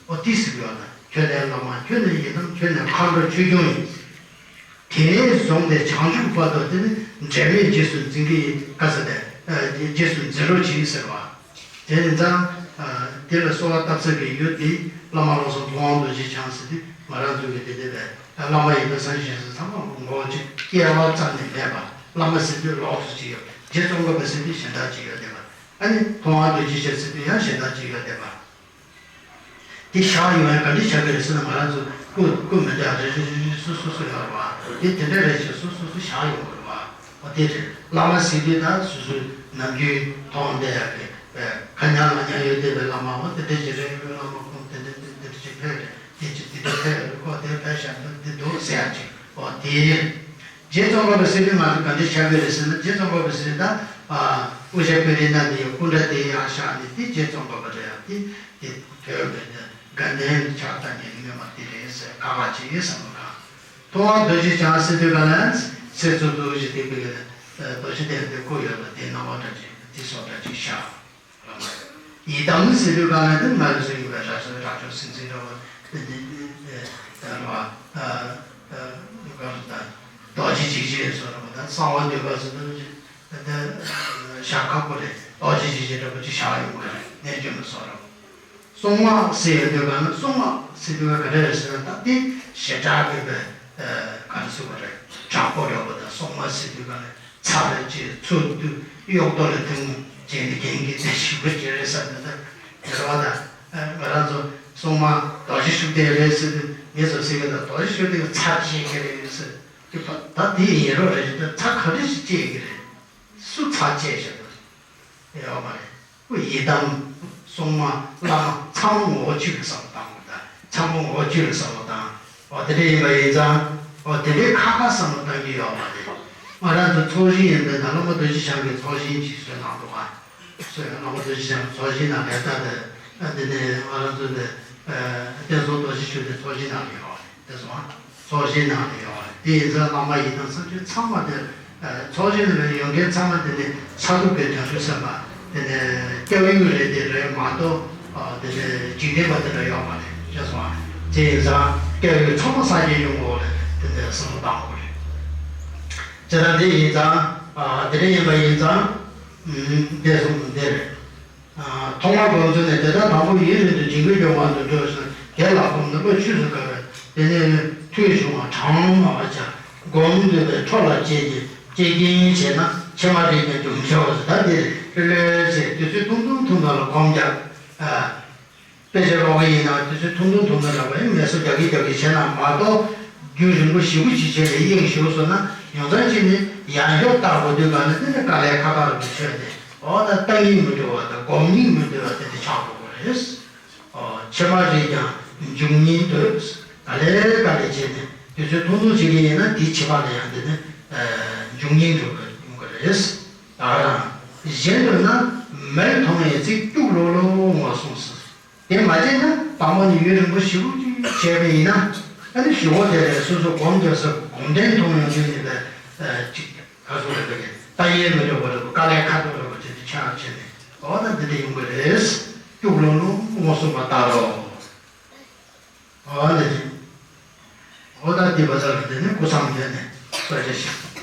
འོ་དེ་ཟེར་གི་ཡོད་ན་ཁྱོད་ནི་བླ་མ། ཁྱོད་ནི་ཡི་དམ། ཁྱོད་ནི་མཁའ་འགྲོ་ཆོས་སྐྱོང་ཡིན། དེ་ནས་བཟུང་སྟེ་བྱང་ཆུབ་བར་དུ་དེ་ནི་འབྲལ་མེད་རྗེས་སུ་འཛིན་གྱི་ཡིན། ག་ས་དེ། རྗེས་སུ་འཛིན་རོགས་གྱིས་ཟེར་བ། དེ་ནི་ཙང་། དེ་ལ་གསོལ་བ་བཏབ་ས་གི་ཡུལ་དེ་བླ་མ་བློ་བཟང་ཐུབ་དབང་རྡོ་རྗེ་འཆང་ཟེར་དུས་ང་རང་ཚོ་གི་དེ་དེ་བས་བླ་མ་ཡི་དམ་སངས་རྒྱས་ཞིང་གྲོལ་ཚང་མ་མགོ་གཅིག་སྐྱེ་བ་ཙམ་ནས་མེད་པ། བླ་མ་ཟེར་དུས་ལོགས་སུ་གཅིག་ཡོད། རྗེ་ཙོང་ཁ་པ་ཟེར་དུས་གཞན་དག་གཅིག་ཡོད་བསྡད་པ། ཨ་ནི་ཐུབ་དབང་རྡོ་རྗེ་འཆང་ཟེར་དུས་ཡང་གཞན་དག་གཅིག་ཡོད་བསྡད་པ། དེ་བཞག་ཡོང་ཡ་ག་འདྲ་བྱ་གི་རེད་ཟེར་ན། ང་རང་ཚོ་སྐུ་སྐུ་མི་འདྲ་རེ་རེ་རེ་རེ་སོ་སོ་སོ་ཡོད་རེད་བ། དེ་དེ་འདྲ་རེད་ཅེས་སོ་སོ་སོ་བཞག་ཡོང་གི་རེད་བ། འོ་དེ་རེད། བླ་མ་ཟེར་དུས་ད་སོ་སོའི་ནམ་རྒྱུན་མཐོང་བསྡད་ཡ་གི་ཁ་ཉག་ལ་ཉག་ཡོད་བསྡད་པའི་བླ་མ། འོ་དེ་འདྲ་ཅིག་རེད། བླ་མ་ཁོང་དེ་འདྲ་དེ་འདྲ་ཅིག་ཕེབས་རེད། དེ་ཅིག་དེ་འདྲ་ཕེབས་རེད། ཁོ་དེ་ཕེབས་ཤག་འདི་འདུག་ཟེར་ཡ་ཅིག་འོ་དེ། རྗེ་ཙོང་ཁ་པ་ཟེར་དུས་ང་ཚོ་ག་འདྲ་བྱ་གི་རེད་ཟེར་ན། རྗེ་ཙོང་ཁ་པ་ཟེར་ད། ཨ། དབུ་ཞྭ་དཔལ་རི་ནག་དེ་ཡི་སྐུ་འདྲ་དེ་ཡར་བཞག་ནས་དེ་རྗེ་ཙོང་ཁ་པ་རེད་ཡ། དེ་དེ་བོད་པའི་དགའ་ལྡན་ཕྱག་བཏབ་མཁན་སྔོན་མ་དེ་རེད་ཟེར་ཁག་ཁག་ཅིག་ཡིན་བསམ་བློ་གང་། ཐུབ་དབང་རྡོ་རྗེ་འཆང་ཟེར་དུས་ག་ལ་སེར་ཚུབ་ཚུབ་ཞིག་དེ་བོད་ཀྱི་རྡོ་རྗེ་གདན་དེ་སྐུ་ཡོད་ལ་དེ་སྣང་བ་འདྲ་ཅིག་དེ་སོགས་འདྲ་ཅིག་བཞག་ཡི་དམ་ཟེར་དུས་གང་ལ་དེ་ང་རང་ཚོ་ཡིན་པའི་ར་ས་ར་ཅོ་སེམས་ཅན་འདྲ་བ་དེ་དེ་དེ་དེ་ར་བ་ག་རུ་ད་རྡོ་རྗེ་འཇིགས་བྱེད་སོགས་ར་བ་ད་གསང་བ་འདུས་པ་ཟེར་དུས་དེ་བཞག་ཁག་པོ་རེད། རྡོ་རྗེ་འཇིགས་བྱེད་འདྲ་པོ་ཅིག་བཞག་ཡོང་གི་རེད། རྣལ་འབྱོར་མ་སོགས་ར་བ། སྲུང་མ་ཟེར་ཡོང་དུས་གང་ལ་སྲུང་མ་ཟེར་དུས་ག་རེ་རེད་ཟེར་ན། ད་དེ་ཞེ་དྲག་གི་བའི་ག་རེ་ཟེར་བ་རེད། དྲག་པོ་འདྲ་པོ་ད་སྲུང་མ་ཟེར་དུས་གང་ལ། ཚ་ལ་ཅིག་ཚུར་བཏུད། གཡོག་རྡོ་ལ་ཐུག་ནས་བྱས་ནས་རྒན་གྱིས་དེ་ཞིག་པ་ཅིག་རེད་བསམ་ནས། ད་དེ་རེད་བ། ད་ང་རང་ཚོ་སྲུང་མ་རྡོ་རྗེ་ཤུགས་ལྡན་རེད་ཟེར་དུས་མི་ཚོ་ཟེར་གི། ད་རྡོ་རྗེ་ཤུགས་ལྡན་གྱི་ཚ་བཅད་ཀྱི་རེད་ཟེར་གི། ད་དེ་ཡིན་རོགས་རེད། ད་ཚ་ག་འདྲ་ཞིག་བཅད་ཀྱི་རེད། སུ་ཚ་བཅད་བཞག་པ་ཡོད་མ་རེད། ཁོ་ཡི་དམ་སྲུང་མ་བླ་མ་ཚང་མ་ངོ་བོ་གཅིག་ལ་བསམ་བློ་བཏང་དགོས། ད་ཚང་མ་ངོ་བོ་གཅིག་ལ་བསམ་བློ་བཏང་། འོ་དེ་འདྲ་ཡིན་པ་ཡིན་ཙང་། འོ་དེ་འདྲའི་ཁ་ཁ་བསམ་བློ་བཏང་གི་ཡོད་མ་རེད། ང་རང་ཚོ་ཚོགས་ཞིང་ཡིན་པས་ན་བླ་མ་རྡོ་རྗེ་འཆང་གི་ཚོགས་ཞིང་ཅིག་བཟོས་གནང་འདུག་ག་བཟོས། བླ་མ་རྡོ་རྗེ་འཆང་གི་ཚོགས་ཞིང་ནང་ལས་ད་དེ་དེ་ནས་ང་རང་ཚོ་དེ་བསྟན་སྲུང་རྡོ་རྗེ་ཆོས་སྡེ་ཚོགས་ཞིང་ནང་ལ་ཡོད་རེད། དེ་སོང་ཚོགས་ཞིང་ནང་ལ་ཡོད་རེད། དེ་ཡིན་ཙང་བླ་མ་ཡི་དམ་སེམས་ཅན་ཚང་མ་དེ། ཚོགས་ཞིང་ནང་ལ་ཡོད་མཁན་ཚང་མ་དེ་ནི་མཐར་ཐུག་པའི་དོན་དུ་སེམས་པ་དེ་ནི་སྐྱབས་ཡུལ་རེད། དེ་རེད་མ་གཏོགས་དེ་ནི་འཇིག་རྟེན་པ་དེ་འདྲ་ཡོད་མ་རེད། ཤེས་སོང་ཨ། དེ་ཡིན་ཙང་སྐྱབས་ཡུལ་ཚང་མ་སངས་རྒྱས་ཡོང་དགོས་རེད། དེ་འདྲ་བསམ་བློ་བཏང་དགོས་རེད། བྱས་ཙང་དེ་ཡིན་ཙང་དེ་འདྲ་ཡིན་པ་ཡིན་ཙང་། དེ་གསུངས་དེ་རེད། ཐོག་མར་སྒོམ་ཚུལ་ནི། དེ་ལྟར་དང་པོ་ཡུན་རིང་དུ་འཇིགས་པའི་སྐྱོ་ངལ་དུ་འགྲོ་ཞིང་། དེ་ལ་སྒོམ་ནུས་པ་ཆོས་སུ་དགའ་བས། དེ་ནས་ཐོས་བྱུང་བ་གྲངས་མང་བ་ཀྱང་སྒོམ་འདོད་པས་འཕྲོ་ལ་བཅད་ཀྱི་བཅད་ཀྱིན་བྱས་ན་ཕྱེ་མ་རིག་པའི་སྒྲུབ་བྱའོ། ད་འདིར་ལྷོད་ལྷོད་བྱས་དུས་ཚོད་ཐུང་ཐུང་ཐུང་ཐུང་ལ་སྒོམ་རྒྱག་དཔེ་ཆ་ཀློག་གི་ཡིན་ན་དུས་ཚོད་ཐུང་ཐུང་ཐུང་ཐུང་ལ་བའི་ངལ་གསོ་རྒྱག་གི་རྒྱག་གི་བྱས་ན་མ་གཏོགས། རྒྱུན་རིང་པོ་ཞེ་པོ་ཅིག་བྱས་ནས་དབྱིངས་ཞུགས་སོང་ན་ཡོངས་གྲགས་ཅིག་ནི་ཡང་ཡོག་ལྟ་དགོས་དུས་ག་ནི་དེ་ནི་དཀའ་ལས་ཁག་ཁག་རུ་ཆོད་དེ། འོ་ད་ལྟ་སྙིང་མི་འདོད་པ་དང་སྒོམ་སྙིང་མི་འདོད་པ་དེ་འདྲ་ཆགས་འགྲོ་གི་རེད། འོ་ཕྱེ་མ་རིག་ཀྱང་འཇུག་སྙིང་འདོད། ག་ལེ་ག་ལེ་བྱས་ནས་དུས་ཚོད་ཐུང་ཐུང་ཅིག་གི་ཡིན་ན་དེའི་ཕྱི་པ་ལ་ཡང་དེ་ནི་འཇུག་སྙིང་འདོད་པ་ཡོང་གི་རེད། ད་ག་རང་གཞན་དུ་ན་མེར་མཐོང་བའི་ཚིག་སྐྱུག་ལོག་ལོག་འོང་བ་གསུངས་སོ། དེ་མ་བྱས་ན་དང་པོ་ནས་ཡུན་རིང་པོ་ཞེ་པོ་ཅིག་བྱས་པ་ཡིན་ན། ཨ་ནི་གཞུག་གུ་དེ་ལས་སོ་སོ་སྒོམ་རྒྱག་ས་སྒོམ་དོན་མཐོང་ཡོང་དུས་ནི་ལས་ཅིག་ག་ཚོད་རེད་པས། ལྟ་ཡས་མི་འདྲ་བ་རེད་པ། དཀའ་ལས་ཁག་པོ་རེད་པ་དེ་དེ་ཆགས་བྱས་ནས། འོ་ད་འདི་འདྲ་ཡོང་གི་རེད། སྐྱུག་ལོག་ལོག་འོང་གསུངས་པ་ལྟར་རོ། འོ་ལེ། འོ་ད་འདི་བ་ཚ་ལ་དེ་ནི་སྐུ་མཚམས་དེ་ནས་གསོལ་ཇ་བཞེས།